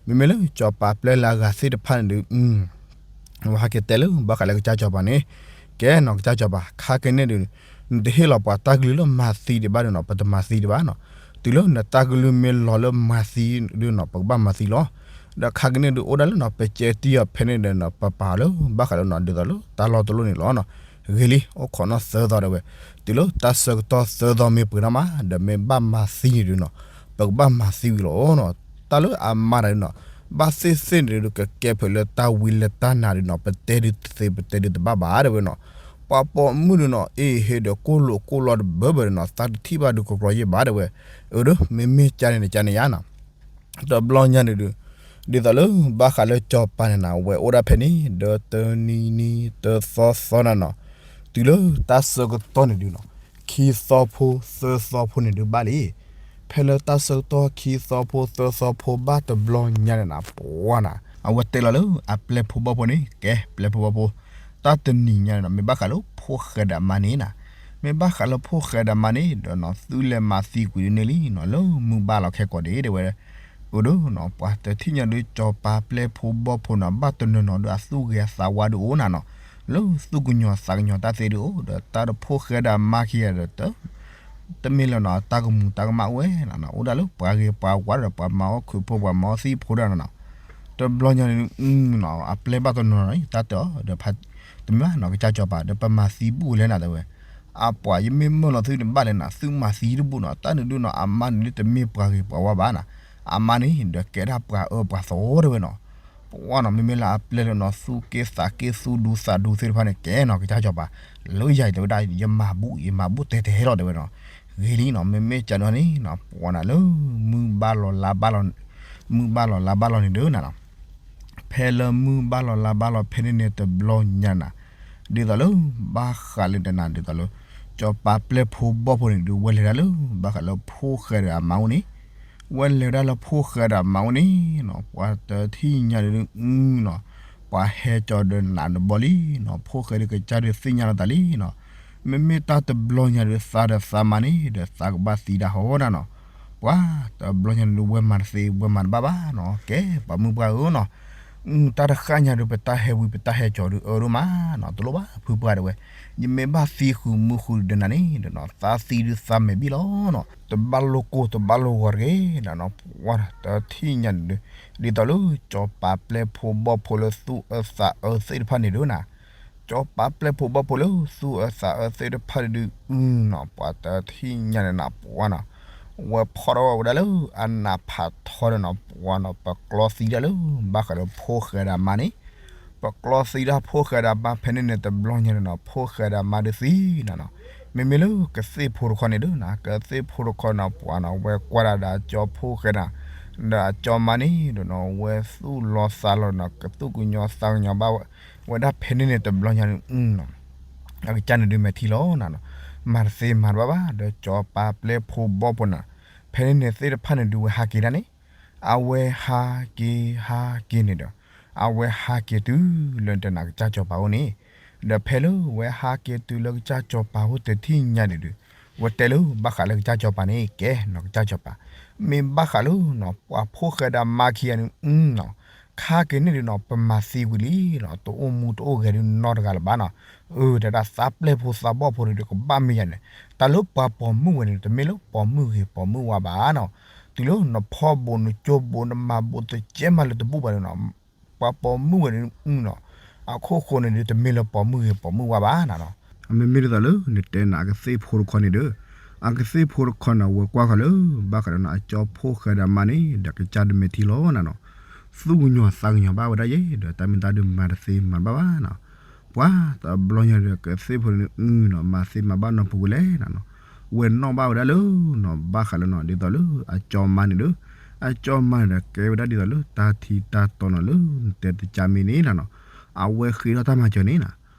မ့မ့ၢ်လၢစီၤပၤပျဲၢ်လၢအဂၤသ့ၣ်တဖၣ်န့ၣ်ဒုး ဝဲဟဲက့ၤတဲလၢ ဘၣ်ဃးလၢကစၢ်စီၤပၤန့ၣ်, ကဲနီၤ ကစၢ်စီၤပၤ ခါက့ၤန့ၣ်ဒုး နတဟ့ၣ်လီၤပှၤတၢ်ကလုၢ်လၢမၤသံဒံးဘၣ်ဒုးနီၤ ပတမၤသံဒံးဘၣ်နီၤ, တုၤလၢနတၢ်ကလုၢ်မ့ၢ်လီၤလၢမၤသံဒုးနီၤ ပကဘၣ်မၤသံလီၤ, ဒီးခါက့ၤန့ၣ်ဒုး အိၣ်ဒၣ်လၢနီၤ ပကဲတံၢ်အီၤဖဲန့ၣ်ဒီးနီၤ ပပာ်အီၤလၢ ဘၣ်ဃးလၢနီၤ ဒ်သိးလၢတၢ်လီၢ်တလီၢ်န့ၣ်လီၤနီၤ, ဂ့ၤလံ အိၣ်ခိးနီၢ်သၢသီတဲဝဲ, တုၤလၢတၢ်ဆၢကတီၢ်သၢသီမ့ၢ်ပှဲၤထီၣ်မး ဒီးမ့ၢ်ဘၣ်မၤသံန့ၣ်ဒုးနီၤ ပကဘၣ်မၤသံဝံၤလီၤနီၤ, တၢ်လၢအမါတၢ်ဒုးနီၤ ဘၣ်သ့ၣ်သ့ၣ်န့ၣ်ဒုး ကကဲဖဲလၢတၢ်ဝံလၢတၢ်နါဒုးနီၤ ပတဲဒုးတသ့ ပတဲဒုးတဘၣ်ဘၣ်တဲဝဲနီၤ, ပှၤပိာ်မုၣ်ဒုးနီၤ အ့ၣ်ဟ့ဒီးကိၢ်လိာ်ကိၢ်လီတဘၢဘၢဒုးနီၤ သးတထံၣ်ဘၣ်ဒုးကကြီယံာ်ဘၣ်တဲဝဲ, အၢဒုး မ့မ့ၢ်ကါန့ၣ်န့ၣ် ကါန့ၣ်ယါနီၤ, တဘျီညါန့ၣ်ဒုး ဒ်သိးလၢ ဘၣ်ဃးလၢစီၤပၤန့ၣ်နၤ ဝဲအိၣ်ဒၣ်ဖဲန့ၣ် ဒီးတနံၤနံၤ တသီသီနၤနီၤ, တုၤလၢတၢ်ဆၢကတီၢ်န့ၣ်ဒုးနီၤ ခံသီဖိသၢသီဖိန့ၣ်ဒုးဘၣ်လံ, ဖဲလၢတၢ်ဆၢကတီၢ်ခံသီဖိသၢသီဖိဘၣ်တဘျီညါန့ၣ်နၤ ပှၤနၤ အဝဲတဲလီၤလၢအပျဲၢ်ဖိဘီၣ်ဖိန့ၣ် ကဲပျဲၢ်ဖိဘီၣ်ဖိ, တၢ်တနံၤညါန့ၣ်နီၤ မ့ၢ်ဘၣ်ဃးလၢဖိၣ်ဃဲဒီးအမါန့ၣ်နၤ, မ့ၢ်ဘၣ်ဃးလၢဖိၣ်ဃဲဒီးမါန့ၣ်ဒီးနီၤ သုလဲၤမၤသံကွံာ်ဒုန့ၣ်လံနီၤ လၢမုၢ်ဘၣ်လီၤခဲကိာ်ဒ့ၣ် တဲဝဲ. အဒိနီၤ ပှၤတထံၣ်ညါဒုး ကၠီၤပၤပျဲၢ်ဖိဘီၣ်ဖိနီၤ ဘၣ်တနီၤနီၤဒုး အသူၣ်ဂ့ၤအသးဝါဒုးအိၣ်နၤနီၤ, လၢသူၣ်ကညီၤသးကညီၤတၢ်သ့ဒုးအိၣ် ဒီးတၢ်တဖိၣ်ဃဲဒီးမါခံဂၤဒီး တမ့ၢ်လၢနီၤ တၢ်ကမူၤတၢ်ကမၣ်အိၣ်ဝဲနၤနီၤ, အိၣ်ဒၣ်လၢပှၤဂ့ၤပှၤဝါဒီး ပှၤမၤအီၣ်ခုးဖိ ပှၤမၤအီၣ်သံၣ်ဖိဒၣ်နၤနီၤ. တဘျီညါန့ၣ် အပျဲၢ်ဘၣ်တနီၤနီၤန့ၣ် တၢ်တဲအီၤဒီး တမ့ၢ်ဘၣ်နီၤ ကစၢ်ကၠီၤပၤ ဒီးပမၤသံဘူၣ်လဲၣ်နၤ တဲဝဲ. အပှၤ ယမ့ၢ်မၢလီၤသုန့ၣ်ဘၣ်လဲၣ်နၤ သုမၤသံတဘူၣ်နီၤ, တၢ်န့ၣ်ဒုးနီၤ အမါန့ၣ်ဒုး တမ့ၢ်ပှၤဂ့ၤပှၤဝါဘၣ်နၤ, အမါန့ၣ်ဒီးကဲဒၣ်ပှၤအၢပှၤသီ တဲဝဲနီၤ. ပှၤနီၤ မ့မ့ၢ်လၢအပျဲၢ်လၢနီၤ သူၣ်က့သးက့ သူၣ်ဒူသးဒူသ့ၣ်တဖၣ်န့ၣ် ကဲနီၤ ကစၢ်ကၠီၤပၤ လၢယၤအံၤ တဲဝဲဒၣ် ယမၤဘူၣ် ယမၤဘူၣ်တဲတဲလီၤ တဲဝဲနီၤ. ဂ့ၤလံနီၤ မ့မ့ၢ်ကန့ၣ်နီၤ ပှၤနီၤ လၢမုၢ်ဘၣ်လီၤလါဘၣ်လီၤ မုၢ်ဘၣ်လီၤလါဘၣ်လီၤန့ၣ်ဒုးနၤနီၤ ဖဲလၢမုၢ်ဘၣ်လီၤလါဘၣ်လီၤဖဲန့ၣ်န့ၣ် တဘျီညါနၤ, ဒ်သိးလၢ ဘၣ်ဃးလၢတနၤ ဒ်သိးလၢ ကၠီၤပၤပျဲၢ်ဖိဘီၣ်ဖိန့ၣ်ဒုး ဝဲလဲၤဒၣ်လၢ ဘၣ်ဃးလၢဖိၣ်ဃဲဒီးအမါအိၣ်န့ၣ်, ဝဲလဲၤဒၣ်လၢဖိၣ်ဃဲဒီးအမါအိၣ်န့ၣ်နီၤ ပှၤတထံၣ်ညါဒုးနီၤ ပှၤဟဲကၠီၤဒီးနးတဘီလံနီၤ, ဖိၣ်ဃဲဒုးကစၢ်ဒုးသ့ၣ်ညါလီၤသးလံနီၤ, မ့မ့ၢ်တၢ်တဘျီညါဒုး သးဒီးသးမါန့ၣ်ဒီး သးကဘၣ်သံတၢ်ဟီနၤနီၤ. ပှၤတဘျီညါဒုး ဝဲမၤတသ့ ဝဲမၤတဘၣ်ဘၣ်နီၤ, ကဲ ပှၤမုၢ်ပှၢ်ဧၢနီၤ, တၢ်တဃၣ်ညါဒုး ပတၢ်ဟဲဝံၤ ပတၢ်ဟဲကၠီၤဒုးအၢဒိၣ်မးနီၤ, တလိၣ်ဘၣ်ဖုပှၢ် တဲဝဲ, ယမ့ၢ်ဘၣ်သံဃုာ်မုာ်ဃုာ်ဒုးနၤန့ၣ်ဒီးနီၤ သးသံဒုးသးမဲာ်ဘံၣ်လီၤနီၤ, တဘၣ်လိၣ်ကိၢ် တဘၣ်လိၣ်ဂီၤတဂ့ၤနၤနီၤ, ပှၤတထံၣ်ညါန့ၣ်ဒုး ဒ်သိးလၢ ကၠီၤပၤပျဲၢ်ဖိဘီၣ်ဖိလၢသူၣ်အၢသးအၢသ့ၣ်တဖၣ်န့ၣ်ဒုးနၤ ကၠီၤပၤပျဲၢ်ဖိဘီၣ်ဖိလၢသူၣ်အၢသးအၢသ့ၣ်တဖၣ်ဒုးနီၤ, ပှၤတထံၣ်ညါန့ၣ်နၤ ပှၤနီၤ, ဝဲဖီၣ်ထီၣ်ဝဲဒၣ်လၢအနးဖးထီဒီးနီၤ ပှၤနီၤ, ပကျီသံဒၣ်လၢ ဘၣ်ဃးလၢဖိၣ်ဃဲဒီးအမါန့ၣ်, ပကျီသံဒၣ်ဖိၣ်ဃဲဒီးအမါဖဲန့ၣ်န့ၣ် တဘျီညါန့ၣ်နီၤ ဖိၣ်ဃဲဒီးအမါဒုးသံနၤနီၤ, မ့မ့ၢ်လၢကသ့ၣ်ဖိတခီန့ၣ်ဒုးနၤ ကသ့ၣ်ဖိတခီနီၤ ပှၤနီၤ ဝဲကွၢ်ဒၣ်ဒီးအကၠီၤဖိၣ်ဃဲဒီး ဒီးအကၠီၤမါန့ၣ်ဒီးနီၤ ဝဲသူၣ်လီၤသးလီၤနီၤ ကသူၣ်ကညီၤသးကညီၤဘၣ်ဝဲဒၣ်ဖဲန့ၣ်န့ၣ် တဘျီညါန့ၣ် အကစၢ်န့ၣ်ဒုးမဲာ်ထံလီၤနၤနီၤ, မၤတသ့မၤတဘၣ်ဘၣ် ဒီးကၠီၤပၤပျဲၢ်ဖိဘီၣ်ဖိန့ၣ်, ဖဲန့ၣ်န့ၣ်သ့ၣ်တဖၣ်န့ၣ်ဒုးဝဲဟးက့ၤဒၣ်န့ၣ်, အဝဲဟးက့ၤဟးက့ၤန့ၣ်ဒီး, အဝဲဟးက့ၤတုၤလၢတနၤကစၢ်ကၠီၤပၤအိၣ်န့ၣ်, ဒီးဖဲလၢဝဲဟးက့ၤတုၤလၢကစၢ်ကၠီၤပၤအိၣ်တထံၣ်ညါန့ၣ်ဒုး, ဝဲတဲလၢဘၣ်ဃးလၢကစၢ်ကၠီၤပၤန့ၣ် ကဲနီၤ ကစၢ်ကၠီၤပၤ, မ့ၢ်ဘၣ်ဃးလၢနီၤ ပှၤဖိၣ်ဃဲဒီးမါခံဂၤန့ၣ်နီၤ ခါက့ၤန့ၣ်ဒုးနီၤ ပမၤသံကွံာ်လံနီၤ တအိၣ်မူတအိၣ်ဂဲၤဒုးနီတဂၤလၢၤဘၣ်နီၤ, အၢ တၢ်သးပျဲၢ်ဖိသးဘီၣ်ဖိန့ၣ်ဒုး ကဘၣ်မ့ၢ်ယၤန့ၣ်, တၢ်လၢပှၤပိာ်မုၣ်ဝဲန့ၣ် တမ့ၢ်လၢပိာ်မုၣ်ဂ့ၤပိာ်မုၣ်ဝါဘၣ်နီၤ, တုၤလၢနဖီၣ်ဘိးနကၠိဘိးနမၤဘိးတကဲမးလၢတဘူၣ်ဘၣ်န့ၣ်နီၤ, ပှၤပိာ်မုၣ်ဝဲန့ၣ်နီၤ, အခိၣ်ဃိန့ၣ်ဒုး တမ့ၢ်လၢပိာ်မုၣ်ဂ့ၤပိာ်မုၣ်ဝါဘၣ်နၤနီၤ, အမ့မ့ၢ်ဒ်သိးလၢနတဲနၤအကသ့ၣ်ဖိတခီန့ၣ်ဒီး, အကသ့ၣ်ဖိတခီန့ၣ် ဝဲကွၢ်ဃီၤလၢ ဘၣ်ဃးဒီးနီၤ အကၠီၤဖိၣ်ဃဲဒီးမါန့ၣ် ဒီးကစၢ်ဒုးမဲာ်ထံလီၤနၤနီၤ, သူၣ်ကညီၤသးကညီၤဘၣ်ဝဲဒၣ်ယဲ ဒီးတၢ်မ့ၢ်တၢ်ဒုးမၤတသ့မၤတဘၣ်ဘၣ်နီၤ, ပှၤတဘျီညါဒီးကသ့ၣ်ဖိန့ၣ်နီၤ မၤသ့မၤဘၣ်နီၢ်ပူၤဝဲလဲၣ်နၤနီၤ, ဝဲနီၣ်ဘၣ်ဝဲဒၣ်လၢနီၤ ဘၣ်ဃးလၢနီၤ ဒ်သိးလၢအကၠီၤမါန့ၣ်ဒီး, အကၠီၤမါန့ၣ်ဒီး ကဲဝဲဒၣ်ဒ်သိးလၢတၢ်ထံတၢ်တီနီၤ လၢနတဲတကးမ့ၢ်န့ၣ်နၤနီၤ, အဝဲဃ့ထီၣ်တၢ်မၤစၢၤန့ၣ်နၤ,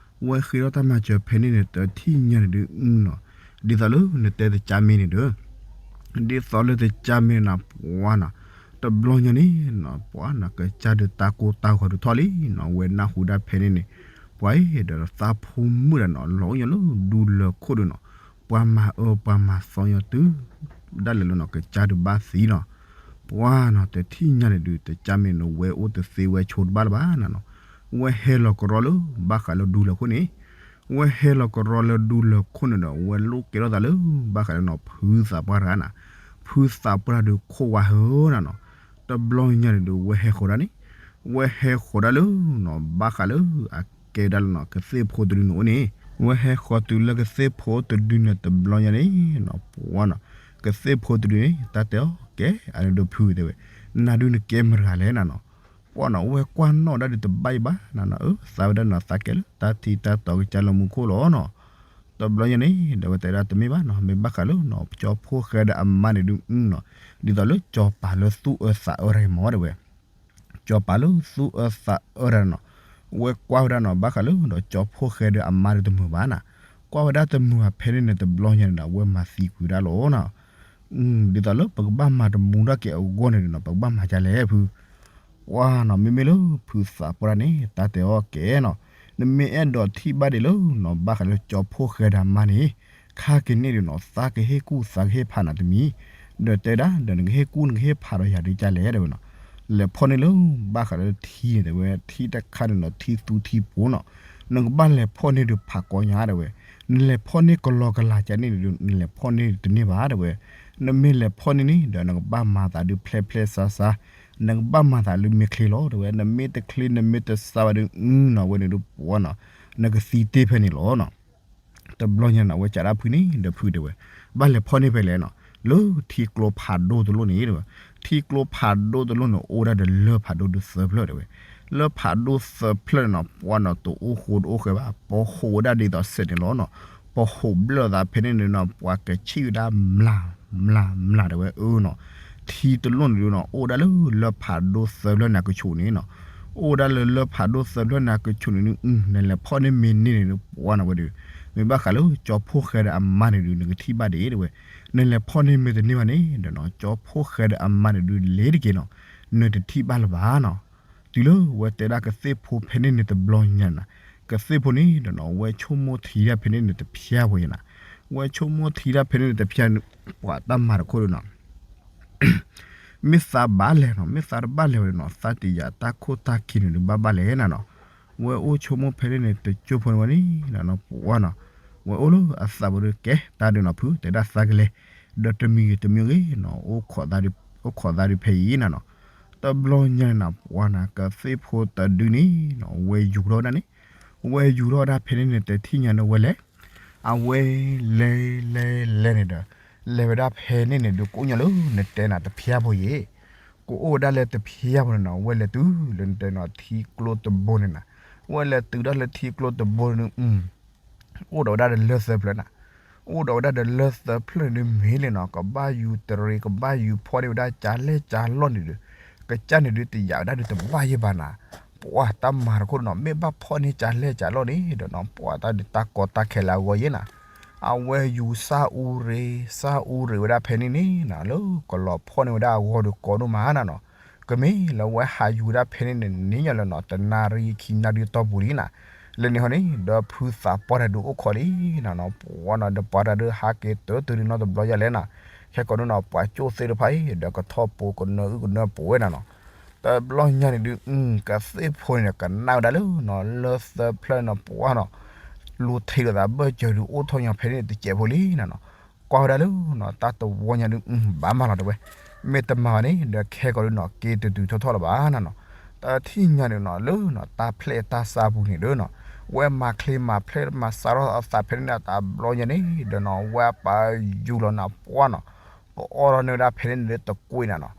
ဝဲဃ့ထီၣ်တၢ်မၤစၢၤဖဲန့ၣ်န့ၣ် တထံၣ်ညါန့ၣ်ဒုးနီၤ, ဒ်သိးလၢနတဲတကးမ့ၢ်န့ၣ်ဒီး ဒ်သိးလၢတကးမ့ၢ်နၤ ပှၤနီၤ, တဘျီညါန့ၣ်နီၤ ပှၤနီၤ ကစၢ်ဒုးတၢ်ကိၢ်တၢ်ဂီၤဒုးထီၣ်လံနီၤ, ဝဲနၢ်ဟူဒၣ်ဖဲန့ၣ်န့ၣ်, ပှၤအံၤဒီးသးဖိမုၣ်ဒီးနီၤ လီၤအိၣ်ညီလၢဒူလၢၢ်ခိၣ်ဒုးနီၤ, ပှၤမၤအၢပှၤမၤသီညီတုၤဒၣ်လဲာ်လၢနီၤ ကစၢ်ဒုးဘၣ်သံနီၤ, ပှၤနီၤ တထံၣ်ညါန့ၣ်ဒုး တကးမ့ၢ်န့ၣ် ဝဲအိၣ်တသ့ဝဲဆိတဘၣ်လၢၤဘၣ်နၤနီၤ, ဝဲဟဲလီၤကရီလၢ ဘၣ်ဃးလၢဒူလၢၢ်ခိၣ်န့ၣ် ဝဲဟဲလီၤကရီလၢဒူလၢၢ်ခိၣ်န့ၣ်ဒီး ဝဲလိၣ်ကဲထီၣ်သးလၢ ဘၣ်ဃးလၢနီၤ ဖုသးပှၢ်တဂၤနၤ, ဖုသးပှၢ်ဒုးခိၣ်ဝါဟၢနၤနီၤ, တဘျီညါန့ၣ်ဒုး ဝဲဟဲဃီၤဒၣ်န့ၣ်, ဝဲဟဲဃီၤဒၣ်လၢနီၤ ဘၣ်ဃးလၢအကဲဒၣ်လၢနီၤ ကသ့ၣ်ဖိတဒုန့ၣ်အိၣ်န့ၣ်, ဝဲဟဲဃီၤတုၤလၢကသ့ၣ်ဖိတဒုန့ၣ် တဘျီညါန့ၣ်နီၤ ပှၤနီၤ ကသ့ၣ်ဖိတဒုန့ၣ် တၢ်တဲအီၤ ကဲ အန့ၣ်ဒုးဖုတဲဝဲ, နၤဒုးနကဲမတဂၤလဲၣ်နၤနီၤ, ပှၤနီၤ ဝဲကွၢ်နီၣ်ဒၣ်ဒုးတဘၣ်အံၤဘၣ်နၤနီၤ, အၢ သးဝဲဒၣ်နီၤ သးကဲလၢတၢ်ထံတၢ်တီကစၢ်လၢမူခိၣ်လီၤနီၤ, တဘျီညါန့ၣ် ဒီးဝဲတဲဒၣ်တမ့ၢ်ဘၣ်နီၤ, မ့ၢ်ဘၣ်ဃးလၢနီၤ ကၠီၤဖိၣ်ဃဲဒီးအမါန့ၣ်ဒုးနီၤ, ဒ်သိးလၢကၠီၤပၤလၢသူၣ်အၢသးအၢတဂၤမ့ၢ်တဲဝဲ ကၠီၤပၤလၢသူၣ်အၢသးအၢတဂၤနီၤ, ဝဲကွၢ်ဝဲဒၣ်နီၤ ဘၣ်ဃးလၢဒီးကၠီၤဖိၣ်ဃဲဒီးအမါဒုးတမုာ်ဘၣ်နၤ, ကွၢ်ဝဲဒၣ်တမုာ်ဘၣ်ဖဲန့ၣ်န့ၣ် တဘျီညါန့ၣ်ဒီး ဝဲမၤသံကွံာ်ဒၣ်လီၤနီၤ, ဒ်သိးလၢပကဘၣ်မၤတမူထီၣ်က့ၤအဂီၢ်န့ၣ်ဒီးနီၤ ပကဘၣ်မၤဒ်လဲၣ်ဖု ပှၤနီၤ မ့မ့ၢ်လၢဖုသးပှၢ်န့ၣ် တၢ်တဲအီၤကဲနီၤ, နမ့ၢ်အဲၣ်ဒိးထံၣ်ဘၣ်ဒံးလၢနီၤ ဘၣ်ဃးလၢကၠီၤဖိၣ်ဃဲဒီးအမါန့ၣ်, ခါက့ၤန့ၣ်ဒုးနီၤ သးကဟ့ၣ်ကူၣ်သးကဟ့ၣ်ဖးနၤတမံၤ, ဒီးတဲဒၣ် ဒီးနကဟ့ၣ်ကူၣ်နကဟ့ၣ်ဖးဒီးယၤဒုးကလဲၣ် တဲဝဲနီၤ. လဲၤဖီၣ်န့ၢ်လၢ ဘၣ်ဃးလၢထံန့ၣ် တဲဝဲ ထံတခါန့ၣ်ဒီးထံသူထံပိၤနီၤ, နကဘၣ်လဲၤဖီၣ်န့ၢ်ဒုးဖးကီညါ တဲဝဲ, နလဲၤဖီၣ်န့ၢ်ကလီကလီကန့ၣ်ဒုး နလဲၤဖီၣ်န့ၢ်တန့ၢ်ဘၣ် တဲဝဲ, နမ့ၢ်လဲၤဖီၣ်န့ၢ်န့ၣ် ဒီးနကဘၣ်မၤသးဒုးဖျဲးဖျဲးစးစး, နကဘၣ်မၤသးလၢမ့ၢ်ချ့လီၤ တဲဝဲ, နမ့ၢ်တချ့နမ့ၢ်တစးဘၣ်ဒုး အနီၤ ဝဲန့ၣ်ဒုးပှၤနီၤ, နကသံတ့ၢ်ဖဲန့ၣ်လီၤနီၤ. တဘျီညါန့ၣ် အဝဲစံးဒၣ်ဖုန့ၣ် ဒီးဖုတဲဝဲ, ဘၣ်လဲၤဖီၣ်န့ၢ်ဖဲလဲၣ်နီၤ, လၢထံကျိဖးဒိၣ်တလိၣ်န့ၣ် တဲဝဲ, ထံကျိဖးဒိၣ်တလိၣ်န့ၣ် အိၣ်ဒၣ်ဒီးလၢၢ်ဖးဒိၣ်ဒုးသၢဖျၢၣ် တဲဝဲ, လၢၢ်ဖးဒိၣ်သၢဖျၢၣ်န့ၣ်နီၤ ပှၤနီၤ တအိၣ်ဃိတအိၣ်ဃဲဘၣ် ပှၤဟူးဝဲဒၣ်ဒ်သိးစဲးန့ၣ်လီၤနီၤ, ပှၤဟူးဘျၢၣ်သးဖဲန့ၣ်န့ၣ်နီၤ ပှၤကဆံၣ်ဝဲဒၣ်မျး မျး မျး တဲဝဲ အၢနီၤ, ထံတလိၣ်န့ၣ်ဒုးနီၤ အိၣ်ဒၣ်လၢလၢၢ်ဖးဒိၣ်သၢဖျၢၣ်န့ၣ်ကဆူးန့ၣ်နီၤ, အိၣ်ဒၣ်လၢလၢၢ်ဖးဒိၣ်သၢဖျၢၣ်န့ၣ်ကဆူးန့ၣ်ဒုး နလဲၤဖီၣ်န့ၢ်မ့ၢ်န့ၢ်န့ၣ်ဒုး ပှၤနီၤ ဝဲဒုး, မ့ၢ်ဘၣ်ဃးလၢကၠီဖှိၣ်ဃဲဒီးအမါန့ၣ်ဒုး နကထံၣ်ဘၣ်ဒံး တဲဝဲ, နလဲၤဖီၣ်န့ၢ်မ့ၢ်တန့ၢ်ဘၣ်န့ၣ် ဒီးနီၤ ကၠီဖှိၣ်ဃဲဒီးအမါန့ၣ်ဒုး လဲၤတက့ၢ်နီၤ, နတထံၣ်ဘၣ်လၢၤဘၣ်နီၤ. တုၤလၢဝဲတဲဒၣ်ကသ့ၣ်ဖိဖဲန့ၣ်န့ၣ်တဘျီညါန့ၣ်, ကသ့ၣ်ဖိန့ၣ်ဒီးနီၤ ဝဲဆိကမိၣ်ထံဒၣ်ဖဲန့ၣ်န့ၣ်တဖျါဖိယဲနီၤ, ဝဲဆိကမိၣ်ထံဒၣ်ဖဲန့ၣ်န့ၣ်တဖျါန့ၣ် ပှၤတၢ်မၤတခိၣ်ဒီးနီၤ မ့ၢ်သးဘၣ်လဲၤနီၤ မ့ၢ်သးတဘၣ်လဲၤဝဲဒီးနီၤ သးတယာ်တၢ်ခိၣ်တၢ်ခံန့ၣ်ဒုးဘၣ်ဘၣ်လဲၣ်နၤနီၤ, ဝဲအိၣ်ဆိကမိၣ်ဖဲန့ၣ်န့ၣ် တကၠိဖိန့ၣ်ဝဲန့ၣ်နီၤ ပှၤနီၤ, ဝဲအိၣ်လၢအသးပူၤဒီး ကဲတၢ်ဒုးနီၤ ဖုတဲဒၣ်သးကလဲၤ, ဒီးတမံၤဂ့ၤတမံၤဂ့ၤနီၤ အိၣ်ခိးသးဒုးဖဲအံၤနၤနီၤ, တဘျီညါန့ၣ်နီၤ ပှၤနီၤ ကသ့ၣ်ဖိတဒုန့ၣ်နီၤ ဝဲယူၤထီၣ်ဝဲဒၣ်န့ၣ်, ဝဲယူၤထီၣ်ဝဲဒၣ်ဖဲန့ၣ်န့ၣ် တထံၣ်ညါန့ၣ်ဝဲလဲၤ အဝဲလဲၤလဲၤလဲၤန့ၣ်ဒီး လဲၤဝဲဒၣ်ဖဲန့ၣ်န့ၣ်ဒုး ကိးညါလၢနတဲနၤ တဖျါဖိယဲ, ကအိၣ်ဝဲဒၣ်လၢတဖျါဖိန့ၣ်နီၤ ဝဲလဲၤတုၤလၢနတဲနီၤ ထံကျိတဘိန့ၣ်နၤ, ဝဲလဲၤတုၤဒၣ်လၢထံကျိတဘိန့ၣ် အိၣ်ဒီးဝဲဒၣ်ဒီးလၢၢ်သၢဖျၢၣ်နၤ, အိၣ်ဒီးဝဲဒၣ်ဒီးလၢၢ်သၢဖျၢၣ်န့ၣ်ဒုး မ့ၢ်လဲၣ်နီၤ ကဘၣ်ယူၤတရံး ကဘၣ်ယူၤဖီၣ်န့ၢ်ဝဲဒၣ်ကၢလဲၢ်ကၢလီၢ်န့ၣ်ဒီး ကစၢ်န့ၣ်ဒုးတယာ်ဝဲဒၣ်ဒုးတဘၣ်ယဲၢ်ဘၣ်နၤ, ပှၤတၢ်မၤတခိၣ်ဒီးနီၤ မ့ၢ်ဘၣ်ဖီၣ်န့ၢ်ကၢလဲၢ်ကၢလီၢ်န့ၣ်ဒီးနီၤ ပှၤတၢ်ဒုးတၢ်ကီတၢ်ခဲလၢအဂီၢ်ယဲၢ်နၤ, အဝဲယူၤစၢ်အူရ့း စၢ်အူရ့းဝဲဒၣ်ဖဲန့ၣ်န့ၣ်နၤ လၢကလီၤဖီၣ်န့ၢ်ဝဲဒၣ်အဂီၢ်ဒီးကီဒိၣ်မးနၤနီၤ, ကမ့ၢ်လၢဝဲဟးယူၤဝဲဒၣ်ဖဲန့ၣ်န့ၣ် န့ၢ်ညါလၢနီၤ တနၣ်ရံၣ်ခံနၣ်ရံၣ်တီၢ်ပူၤလံနၤ, လၢန့ၣ်ဟီန့ၣ် ဒီးဖုသးပှၢ်တၢ်ဒုးအိၣ်ခိးလံနၤနီၤ ပှၤနီၤ ဒီးပှၤတၢ်ဒုးဟးက့ၤတၢ်တုၤဒုးနီတဘျီယါလဲၣ်နၤ, ခဲကိးဒုးနီၤ ပှၤကၠိၣ်သ့ၣ်တဖၣ်အံၤ ဒီးကထီၣ်ပိာ်ကနၢအုၣ်ကနၢပှဲၤဝဲနၤနီၤ, တဘျီညါန့ၣ်ဒုး ကသ့ၣ်ဖိန့ၣ် ကနၣ်ဝဲဒၣ်လၢနီၤ လၢၢ်သၢဖျၢၣ်နီၤ ပှၤနီၤ လူၤထံးလိာ်သးဘၢၣ်စၢၤဒုးအိၣ်ထီၣ်ညါဖဲန့ၣ်တစဲးဖိလံနၤနီၤ, ကွၢ်ဝဲဒၣ်လၢနီၤ တၢ်တဝီညါဒုး ဘၣ်မးလီၤတဲဝဲ, မ့ၢ်တမၤဘၣ်န့ၣ် ဒီးခဲကိးဒုးနီၤ က့ၤတတုၤထီၣ်ထီၣ်လၢၤဘၣ်နၤနီၤ, တထံၣ်ညါန့ၣ်နီၤ လၢနီၤ တၢ်ဖျဲၣ်တၢ်စးပူၤန့ၣ်ဒီးနီၤ ဝဲမၤချ့မၤဖျဲးမၤစးထီၣ်အသးဖဲန့ၣ်န့ၣ် တဘျီညါန့ၣ်ဒီးနီၤ ဝဲပာ်ယူၤလီၤနၤ ပှၤနီၤ ကအီၣ်ထီၣ်န့ၢ်ဝဲဒၣ်ဖဲန့ၣ်န့ၣ်တကွံာ်နၤနီၤ,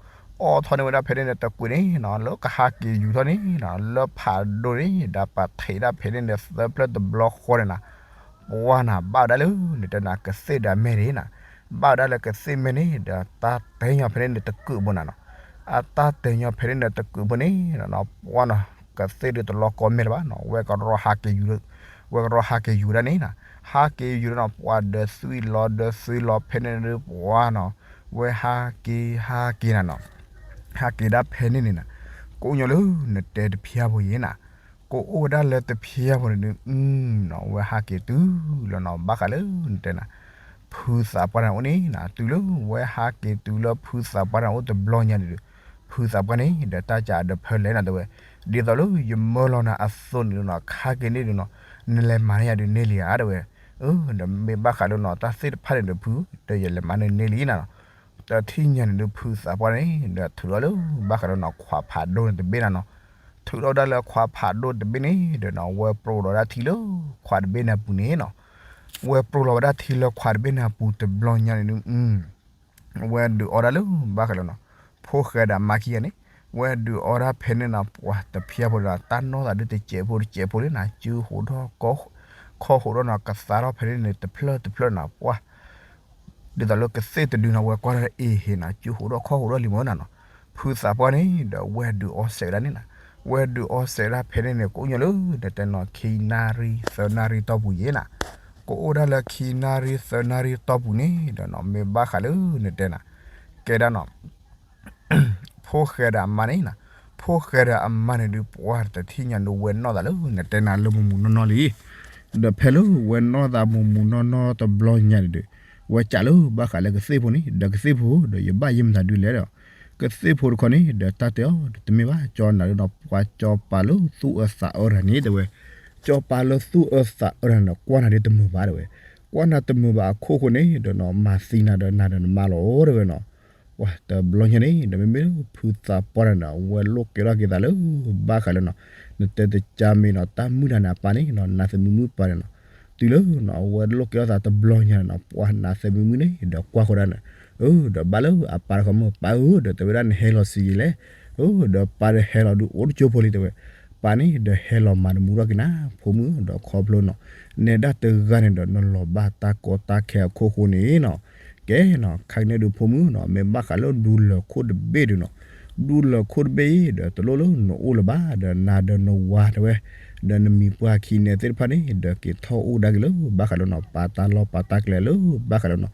အီၣ်ထီၣ်န့ၢ်ဝဲဒၣ်ဖဲန့ၣ်န့ၣ်တကွံာ်န့ၣ်နီၤ လၢကဟးက့ၤယူၤထီၣ်န့ၣ်နီၤ လၢဖးဒိၣ်န့ၣ် ဒီးပာ်ထံးဒၣ်ဖဲန့ၣ်န့ၣ် သၢဖျၢၣ်တဘျီဃီန့ၣ်နၤ, ပှၤနၤ ဘၣ်ဝဲဒၣ်လၢ နတဲနၤ ကသ့ၣ်ဒီးမဲာ်န့ၣ်နၤ, ဘၣ်ဝဲဒၣ်လၢကသ့ၣ်မဲာ်န့ၣ် ဒီးတၢ်တဲညီဖဲန့ၣ်န့ၣ်တကုာ်ဘိနၤနီၤ, အတၢ်တဲညီဖဲန့ၣ်န့ၣ်တကုာ်ဘိန့ၣ်နီၤ ပှၤနီၤ ကသ့ၣ်ဒုးတလီၤကီမဲာ်လၢၤဘၣ်နီၤ ဝဲကရီဟးက့ၤယူၤ ဝဲကရီဟးက့ၤယူၤဒၣ်န့ၣ်နၤ, ဟးက့ၤယူၤဒီးနီၤ ပှၤဒီးသွံၣ်လီၤဒီးသွံၣ်လီၤဖဲန့ၣ်ဒုး ပှၤနီၤ ဝဲဟးက့ၤဟးက့ၤနၤနီၤ ဟးက့ၤဒၣ်ဖဲန့ၣ်န့ၣ်နၤ, ကိးညါလၢနတဲတဖျါဖိယဲၢ်နၤ, ကအိၣ်ဝဲဒၣ်လၢတဖျါဖိန့ၣ်ဒုး နီၤ ဝဲဟးက့ၤတုၤလီၤနီၤ ဘၣ်ဃးလၢနတဲနၤ ဖုသးပှၢ်တၢ်အိၣ်န့ၣ်နၤ တုၤလၢဝဲဟးက့ၤတုၤလၢဖုသးပှၢ်တၢ်အိၣ်တဘျီညါန့ၣ်ဒုး ဖုသးပှၢ်န့ၣ် ဒီးတၢ်ကးဒီးဖၢလဲၣ်နၤတဲဝဲ, ဒ်သိးလၢယမၢလီၤနၤအသိးန့ၣ်နီၤ ခါက့ၤန့ၣ်ဒုးနီၤ နလဲၤမၤန့ၢ်ယၤဒုးန့ၢ်လံဧါတဲဝဲ, ဒီးမ့ၢ်ဘၣ်ဃးလၢနီၤ တၢ်သ့ၣ်တဖၣ်န့ၣ်ဒီးဖု ဒီးယလဲၤမၤန့ၢ်န့ၢ်လံနၤနီၤ, တထံၣ်ညါန့ၣ်ဒုး ဖုသးပှၢ်န့ၣ် ဒီးထုးထီၣ်လၢဘၣ်ဃးဒီးနီၤ ခွးဖးဒိၣ်န့ၣ်တဘ့ၣ်နၤနီၤ, ထုးထီၣ်ဝဲဒၣ်လၢခွးဖးဒိၣ်တဘ့ၣ်န့ၣ် ဒီးနီၤ ဝဲပြိလီၤဝဲဒၣ်ထံလၢခွးတဘ့ၣ်န့ၣ်အပူၤန့ၣ်နီၤ, ဝဲပြိလီၤဝဲဒၣ်ထံလၢခွးတဘ့ၣ်န့ၣ်အပူၤတဘျီညါန့ၣ်ဒုး ဝဲဒုးအီဒၣ်လၢဘၣ်ဃးလၢနီၤ ဖိၣ်ဃဲဒီးမါခံဂၤန့ၣ် ဝဲဒုးအီဒၣ်ဖဲန့ၣ်နီၤ ပှၤတဖျါဖိဒီး တၢ်နီၢ်သးဒုးတစဲးဖိတစဲးဖိလံနၤ စုဟူးထီၣ် ခီၣ်ဟူးထီၣ်နီၤ ကသါထီၣ်ဖဲန့ၣ်န့ၣ် တဖျၢၣ်တဖျၢၣ်နၤ ပှၤ ဒ်သိးလၢကသ့ၣ်တဒုနီၤ ဝဲကွၢ်ထီၣ်အ့ဟ့နၤ စုဟူးထီၣ်ခီၣ်ဟူးထီၣ်လံမ့ၢ်နၤနီၤ, ဖုသးပှၢ်န့ၣ် ဒီးဝဲဒုးအီစဲးဝဲဒၣ်န့ၣ်နၤ, ဝဲဒုးအီစဲးဝဲဒၣ်ဖဲန့ၣ်န့ၣ် ကအိၣ်ညါလၢ နတဲနီၤ ခံနၣ်ရံၣ်သၢနၣ်ရံၣ်တီၢ်ပူၤယဲၢ်နၤ, ကအိၣ်ဒၣ်လၢခံနၣ်ရံၣ်သၢနၣ်ရံၣ်တီၢ်ပူၤန့ၣ် ဒီးနီၤ မ့ၢ်ဘၣ်ဃးလၢနတဲနၤ ကဲဒၣ်နီၤ ဖိၣ်ဃဲဒီးအမါန့ၣ်နၤ, ဖိၣ်ဃဲဒီးအမါန့ၣ်ဒုး ပှၤတထံၣ်ညါဒုးဝဲနီၢ်သးလၢ နတဲနၤလၢမူမူနီၢ်နီၢ်လံ. ဒီးဖဲလၢဝဲနီၢ်သးမူးမူးနီၢ်နီၢ်တဘျီညါန့ၣ်ဒီး ဝဲကးလၢဘၣ်ဃးလၢကသ့ၣ်ဖိန့ၣ် ဒီးကသ့ၣ်ဖိဧၢ ဒီးယဘၣ်ယဲမတၤဒုလဲၣ်ဒီး ကသ့ၣ်ဖိတခီန့ၣ် ဒီးတၢ်တဲအီၤဒီးတမ့ၢ်ဘၣ် ကၠီနၤဒုနီၤ ပှၤကၠီပၤလၢသူၣ်အၢသးအၢတဂၤန့ၣ်တဲဝဲ, ကၠီပၤလၢသူၣ်အၢသးအၢတဂၤန့ၣ်ဒီး ကွၢ်နၤဒုတမုာ်ဘၣ်တဲဝဲ, ကွၢ်နၤတမုာ်ဘၣ်အခိၣ်ဃိန့ၣ်ဒီးနီၤ မၤသံနၤဒီးနၤဒီးနမါလီၤတဲဝဲနီၤ. ပှၤတဘျီညါန့ၣ် ဒီးမ့မ့ၢ်လၢဖုသးပှၢ်တဂၤန့ၣ် အဝဲလိၣ်ကဲထီၣ်က့ၤသးလၢ ဘၣ်ဃးလၢနီၤ နတဲတကါမ့ၢ်နီၤ တၢ်မုၣ်တဂၤန့ၣ်အပၢ်န့ၣ်နီၤ နးသးမုာ်မုာ်ပှၤန့ၣ်နီၤ, တုၤလၢနီၤ အဝဲလိၣ်ကဲထီၣ်သးတဘျီညါန့ၣ်နီၤ ပှၤနးသးမုာ်မုာ်န့ၣ် ဒီးကွၢ်ဃိဒၣ်န့ၣ် အၢ ဒီးဘၣ်လၢအပၢ်တခီမုၢ် ပၢ်ဧၢ ဒီးတဲဝဲဒၣ်နဟဲလီၤဆံးယံာ်လဲၣ်, အၢ ဒီးပၢ်ဒီးဟဲလီၤဒုးအိၣ်တကၠိဖိလံတဲဝဲ, ပၢ်န့ၣ်ဒီးဟဲလီၤမၤတမူထီၣ်က့ၤနၤ ဖိမုၣ် ဒီးခီဖျိနီၤ နဲဒၣ်တဂၤန့ၣ်ဒီးနလီၤဘၣ်တၢ်ကီတၢ်ခဲအခိၣ်ဃိန့ၣ်နီၤ ကဲနီၤ ခါကန့ၣ်ဒုးဖိမုၣ်နီၤ မ့ၢ်ဘၣ်ဃးလၢဒူလၢာ်ခိၣ်တဘ့ၣ်ဒုးနီၤ, ဒူလၢာ်ခိၣ်တဘ့ၣ်အံၤ ဒီးတလိၣ်လၢနအိၣ်လၢၤဘၣ် ဒီးနၤဒီးနဝၤတဲဝဲ, ဒီးနမံၤပှၢ်ခံနဲသ့ၣ်တဖၣ်န့ၣ် ဒီးက့ၤထီၣ်အိၣ်ကဒါက့ၤလၢ ဘၣ်ဃးလၢနီၤ ပာ်တၢ်လီၢ်ပာ်တၢ်ကျဲလၢ ဘၣ်ဃးလၢနီၤ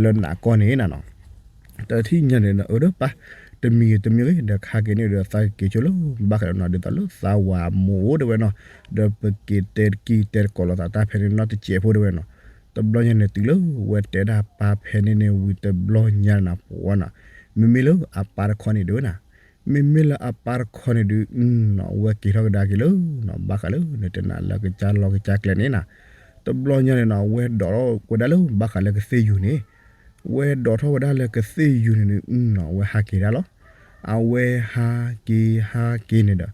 လၢနၤကီၢ်န့ၣ်နၤနီၤ တထံၣ်ညါန့ၣ်ဒီး အၢ ဒီးပၢ် တမံၤတမံၤဂ့ၤ ဒီးခါက့ၤန့ၣ်ဒီးသးကက့ၤဆိလၢ ဘၣ်ဃးလၢနီၤ ဒ်သိးလၢသးဝၤအမိၢ်အိၣ်တဲဝဲနီၤ, ဒီးပက့ၤတဲတကံၢ်တဲတကိးလိာ်သးတၢ်ဖဲန့ၣ်နီတစဲးဖိတဲဝဲနီၤ. တဘျီညါန့ၣ် တုၤလၢဝဲတဲဒၣ်ပၢ်ဖဲန့ၣ်န့ၣ်ဝံၤတဘျီညါနၤ ပှၤနီၤ, မ့မ့ၢ်လၢအပၢ်တခီန့ၣ်တဲဝဲနၤ, မ့မ့ၢ်လၢအပၢ်တခီန့ၣ်ဒုး နီၤ အဝဲက့ၤထီၣ်ကဒါက့ၤလၢနီၤ ဘၣ်ဃးလၢနတဲနၤလၢကစၢ်လီၢ်ကစၢ်ကျဲန့ၣ်နၤ. တဘျီညါန့ၣ်နီၤ အဝဲဒိးထီၣ်ဝဲဒၣ်လၢဘၣ်ဃးလၢကသ့ၣ်ယုၤန့ၣ် ဝဲဒိးထီၣ်ဝဲဒၣ်လၢကသ့ၣ်ယုၤန့ၣ်ဒုး နီၤ အဝဲဟးက့ၤဒၣ်လီၤ. အဝဲဟးက့ၤဟးက့ၤန့ၣ်ဒီး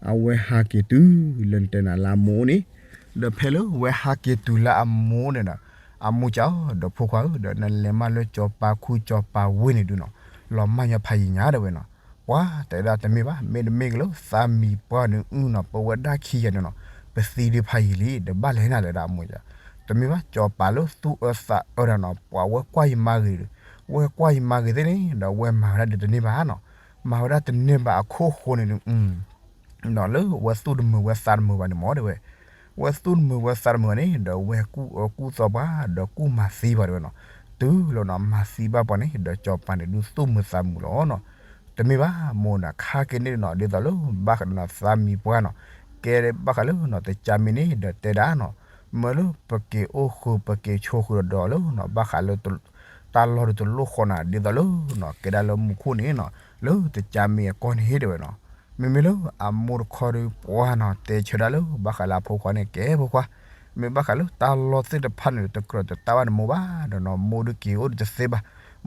အဝဲဟးက့ၤတုၤလၢနတဲနၤလၢအမိၢ်န့ၣ်, ဒီးဖဲလၢဝဲဟးက့ၤတုၤလၢအမိၢ်န့ၣ်ဒီး အမိၢ်ကးအီၤ ဒီးဖိခွါဧၢ ဒီးနလဲၤမးလၢကၠီၤပၤခူကၠီၤပၤဝ့ၢ်န့ၣ်ဒုးနီၤ လီၤမၢ်ညီဖးယံၤညါတဲဝဲနီၤ. ပှၤတဲဒၣ်တမ့ၢ်ဘၣ် မ့တမ့ၢ်က့ၤလၢသးမံၤပှၢ်န့ၣ်အုနီၤ ပဝဲဒၣ်ခံဂၤန့ၣ်နီၤ ပသံဒုးဖးယံၤလံ ဒီးဘၣ်လဲၤနၤလဲၤဒၣ်အမိၢ်ယၤ, တမ့ၢ်ဘၣ် ကၠီၤပၤလၢသူၣ်အၢသးအၢတဂၤနီၤ ပှၤဝဲကွၢ်ယမါဂ့ၤဒီး ဝဲကွၢ်ယမါဂ့ၤသ့ၣ်န့ၣ် ဒီးဝဲမၤဝဲဒၣ်ဒုးတန့ၢ်ဘၣ်နီၤ, မၤဝဲဒၣ်တန့ၢ်ဘၣ်အခိၣ်ဃိန့ၣ်ဒုး နီၤ လၢဝဲသူၣ်တမုာ်ဝဲသးတမုာ်ဘၣ်န့ၣ်မ့ၢ်တဲဝဲ, ဝဲသူၣ်တမုာ်ဝဲသးတမုာ်ဘၣ်န့ၣ် ဒီးဝဲကူၣ်အၢကူၣ်သီပှၤ ဒီးကူၣ်မၤသံပှၤတဲဝဲနီၤ, တုၤလီၤနီၤ မၤသံဘၣ်ပှၤန့ၣ် ဒီးကၠီၤပၤန့ၣ်ဒုးသူၣ်မုာ်သးမုာ်လီၤနီၤ. တမ့ၢ်ဘၣ်မိၢ်နီၤ ခါက့ၤန့ၣ်နီၤ ဒ်သိးလၢဘၣ်ဃးဒီးနီၤ သးမံၤပှၢ်နီၤ ကဲဘၣ်ဃးလၢနီၤ တကါမ့ၢ်န့ၣ် ဒီးတဲဒၣ်နီၤ မ့ၢ်လၢပက့ၤအိၣ်ဃုာ် ပက့ၤဆိးဃုာ်ဒီးလၢနီၤ ဘၣ်ဃးလၢ တၢ်လီၢ်ဒုးတလိၣ်ဃီနၤ ဒ်သိးလၢနီၤ ကဲဒၣ်လၢမူခိၣ်န့ၣ်နီၤ လၢတကါမ့ၢ်အကီၢ်န့ၣ်တဲဝဲနီၤ, မ့မ့ၢ်လၢအမိၢ်တခီဒုးပှၤနီၤ တဲဆၢဒၣ်လၢဘၣ်ဃးလၢအဖိခွါန့ၣ် ကဲဖိခွါ မ့ၢ်ဘၣ်ဃးလၢတၢ်လီၢ်သ့ၣ်တဖၣ်န့ၣ် တကြၢးတတၢ်ဘၣ်နမိၢ်ဘၣ် ဒီးနီၤ မိၢ်ဒုးက့ၤအိၣ်ဒုးတသ့ဘၣ်,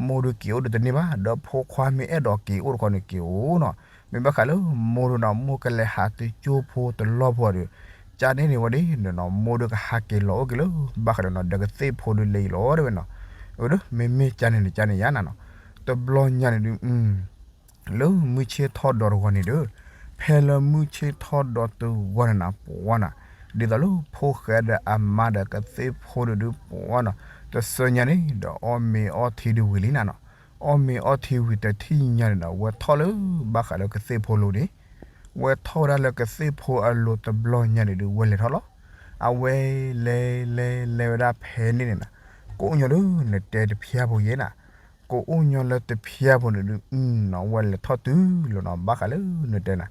မိၢ်ဒုးက့ၤအိၣ်ဒုးတန့ၢ်ဘၣ် ဒီးဖိခွါမ့ၢ်အဲၣ်ဒိးက့ၤအိၣ်တခီန့ၣ်က့ၤအိၣ်နီၤ, မ့ၢ်ဘၣ်ဃးလၢမိၢ်ဒုးနီၤ မိၢ်ကလဲၤဟးတကၠိဖိတလီၢ်ဖိဒီး ကန့ၣ်န့ၣ်ဝဲဒၣ်နီၤ မိၢ်ဒုးကဟးက့ၤလီၤအိၣ်က့ၤလၢ ဘၣ်ဃးဒီးနီၤ ဒီးကသ့ၣ်ဖိဒုးလဲၤအံၤလီၤတဲဝဲနီၤ, အၢ ဒီးမ့မ့ၢ်ကန့ၣ်န့ၣ် ကန့ၣ်ယါနၤနီၤ, တဘျီညါန့ၣ်ဒုး လၢမုၢ်ဆ့ၣ်ထီၣ်ဒီးတဂီၤန့ၣ်ဒီး ဖဲလၢမုၢ်ဆ့ၣ်ထီၣ်ဒီးတဂီၤန့ၣ်နၤ ပှၤနီၤ, ဒ်သိးလၢဖိၣ်ဃဲဒီးအမါဒီးကသ့ၣ်ဖိဒုးဒုးပှၤနီၤ, တဆၢညါန့ၣ်ဒီး အီၣ်မ့ၤအီထံဒုးဝံၤလံနၤနီၤ, အီၣ်မ့ၤအီထံဝံၤတထံၣ်ညါန့ၣ်ဒီး ဝဲထီၣ်လၢဘၣ်ဃးလၢကသ့ၣ်ဖိလိၤန့ၣ်, ဝဲထီၣ်ဝဲဒၣ်လၢကသ့ၣ်ဖိအလိၤတဘျီညါန့ၣ်ဒုး ဝဲလဲၤထီၣ်လီၤ. အဝဲလဲၤလဲၤလဲၤဝဲဒၣ်ဖဲန့ၣ်န့ၣ်နၤ, ကအိၣ်ညီလၢနတဲတဖျၢၣ်ဖိယဲနၤ ကအိၣ်ညီလၢတဖျၢၣ်ဖိန့ၣ်ဒုး နီၤ ဝဲလဲၤထီၣ်တုၤလီၤနီၤ ဘၣ်ဃးလၢနတဲနၤ,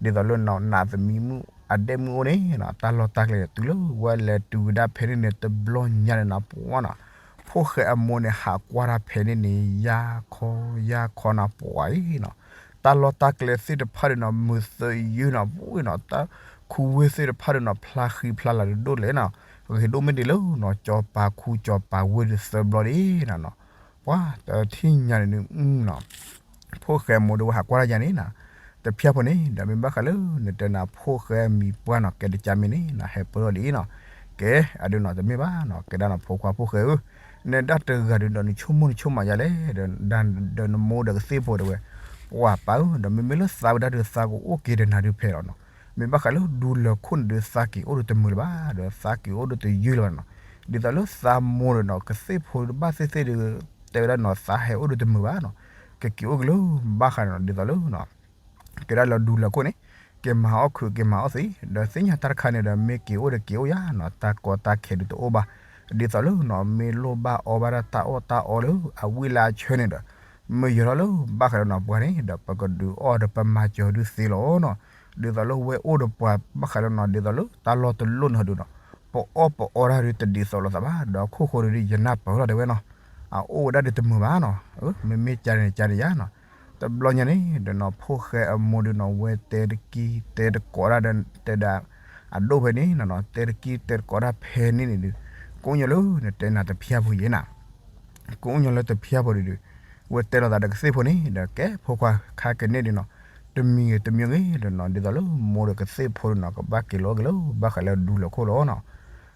ဒ်သိးလၢနီၤ နးသမံမုၣ်အဒဲမုၣ်အိၣ်န့ၣ်နီၤ တၢ်လီၢ်တၢ်ကျဲန့ၣ် တုၤလၢဝဲလဲၤတုၤဝဲဒၣ်ဖဲန့ၣ်န့ၣ် တဘျီညါန့ၣ်နၤ ပှၤနီၤ, ဖိၣ်ဃဲအမိၢ်န့ၣ် ဟးကွၢ်တၢ်ဖဲန့ၣ်န့ၣ် ယါခီယါခီနၤ ပှၤအံၤနီၤ, တၢ်လီၢ်တၢ်ကျဲသ့ၣ်တဖၣ်ဒုးနီၤ မုာ်သယုၢ်နီၤ ပှၤနီၤ တၢ်ခူဝ့ၢ်သ့ၣ်တဖၣ်ဒုးနီၤ ဖျါဃံဖျါလၤဒိၣ်လဲၣ်နီၤ, ဂ့ၤဒိၣ်မ့ၢ်ဒ်လၢနီၤ ကၠီၤပၤခူကၠီၤပၤဝ့ၢ်ဒုးသၢဘျီဒၣ်နၤနီၤ, ပှၤတထံၣ်ညါန့ၣ်ဒုး နီၤ ဖိၣ်ဃဲမိၢ်ဒုးဝဲဟးကွၢ်တၢ်ယါန့ၣ်နၤ, တဖျၢၣ်ဖိန့ၣ် ဒီးမ့ၢ်ဘၣ်ဃးလၢနတဲနၤ ဖိၣ်ဃဲမံၤပှၢ်နီၤ ကဲတကါမ့ၢ်န့ၣ်နၤ ဟဲပၢၢ်ထီၣ်ဒ်အံၤနီၤ, ကဲ အဒုးနီၤ တမ့ၢ်ဘၣ်နီၤ ကဲဒၣ်နီၤ ဖိခွါဖိၣ်ဃဲဧၢ, နဲဒၣ်တဂၤဒုးဒီးနဆိကမိၣ်နဆိကမးယါလဲၣ်, ဒီးနမိၢ်ဒီးကသ့ၣ်ဖိတဲဝဲ, ပှၤပၢ်ဧၢ ဒီးမ့မ့ၢ်လၢသးဝဲဒၣ်ဒုးသးကအိၣ်က့ၤဒီးနၤဒုးဖဲလီၤနီၤ, မ့ၢ်ဘၣ်ဃးလၢဒူလၢာ်ခိၣ်န့ၣ်ဒုး သးက့ၤအိၣ်ဒုးတမုာ်လၢၤဘၣ် ဒီးသးက့ၤအိၣ်ဒုးတယုၢ်လၢၤဘၣ်နီၤ, ဒ်သိးလၢသးမိၢ်ဒီးနီၤ ကသ့ၣ်ဖိတဘၣ်သ့ၣ်သ့ၣ်ဒုး တဲဝဲဒၣ်နီၤ သးဟဲအိၣ်ဒုးတမုာ်ဘၣ်နီၤ, ကက့ၤအိၣ်က့ၤလၢ ဘၣ်ဃးနီၤ ဒ်သိးလၢ ကဲဒၣ်လၢဒူလၢာ်ခိၣ်န့ၣ် က့ၤမၤအီၣ်ခုးက့ၤမၤအီၣ်သံး ဒီးသ့ၣ်ညါတၢ်တခါန့ၣ်ဒီး မ့ၢ်က့ၤအိၣ်ဒီးက့ၤအိၣ်ယါနီၤ တၢ်ကီတၢ်ခဲဒုးတအိၣ်ဘၣ်, ဒ်သိးလၢနီၤ မ့ၢ်လိၣ်ဘၣ်အီဘၣ်ဒၣ်တၢ်အီၣ်တၢ်အီလၢအဝံၣ်လၢအဆၢန့ၣ်ဒီး မ့ၢ်ယၢၤထီၣ်လၢဘၣ်ဃးဒီးနီၤ ပှၤန့ၣ်ဒီး ပကဒုးအီၣ်ဒီးပမၤစၢၤဒုးသ့လီၤနီၤ, ဒ်သိးလၢဝဲအိၣ်ဒီးပှၤဘၣ်ဃးလၢနီၤ ဒ်သိးလၢတၢ်လီၢ်တလိၣ်နီၤဒုးနီၤ, ပအီၣ်ပအီတၢ်ဒုးတဒ်သိးလိာ်သးဘၣ်, ဒီးခိၣ်ဃိဒုး ယနၢ်ပၢၢ်လီၤ တဲဝဲနီၤ, အအိၣ်ဝဲဒၣ်ဒုးတမုာ်ဘၣ်နီၤ, မ့မ့ၢ်ကန့ၣ်ကန့ၣ်ယါနီၤ, တဘျီညါန့ၣ်ဒီးနီၤ ဖိၣ်ဃဲအမိၢ်ဒုးနီၤ ဝဲတဲတကံတဲတကိးတၢ်ဒီး တဲဒၣ် အဒိၣ်ဖဲန့ၣ်နီၤ တဲတကံတဲတကိးတၢ်ဖဲန့ၣ်န့ၣ်ဒုး ကိးညီလၢနတဲနၤတဖျၢၣ်ဖိယဲနီၤ ကိးညီလၢတဖျၢၣ်ဖိဒုးဒုး ဝဲတဲလိာ်သးဒီးကသ့ၣ်ဖိန့ၣ် ဒီးကဲဖိခွါခါကန့ၣ်ဒုးနီၤ, တမံၤဂ့ၤတမံၤဂ့ၤဒီးနီၤ ဒ်သိးလၢမိၢ်ဒီးကသ့ၣ်ဖိဒုးနီၤ ကဘၣ်က့ၤလီၤအိၣ်က့ၤလၢဘၣ်ဃးလၢဒူလၢၢ်ခိၣ်လီၤနီၤ,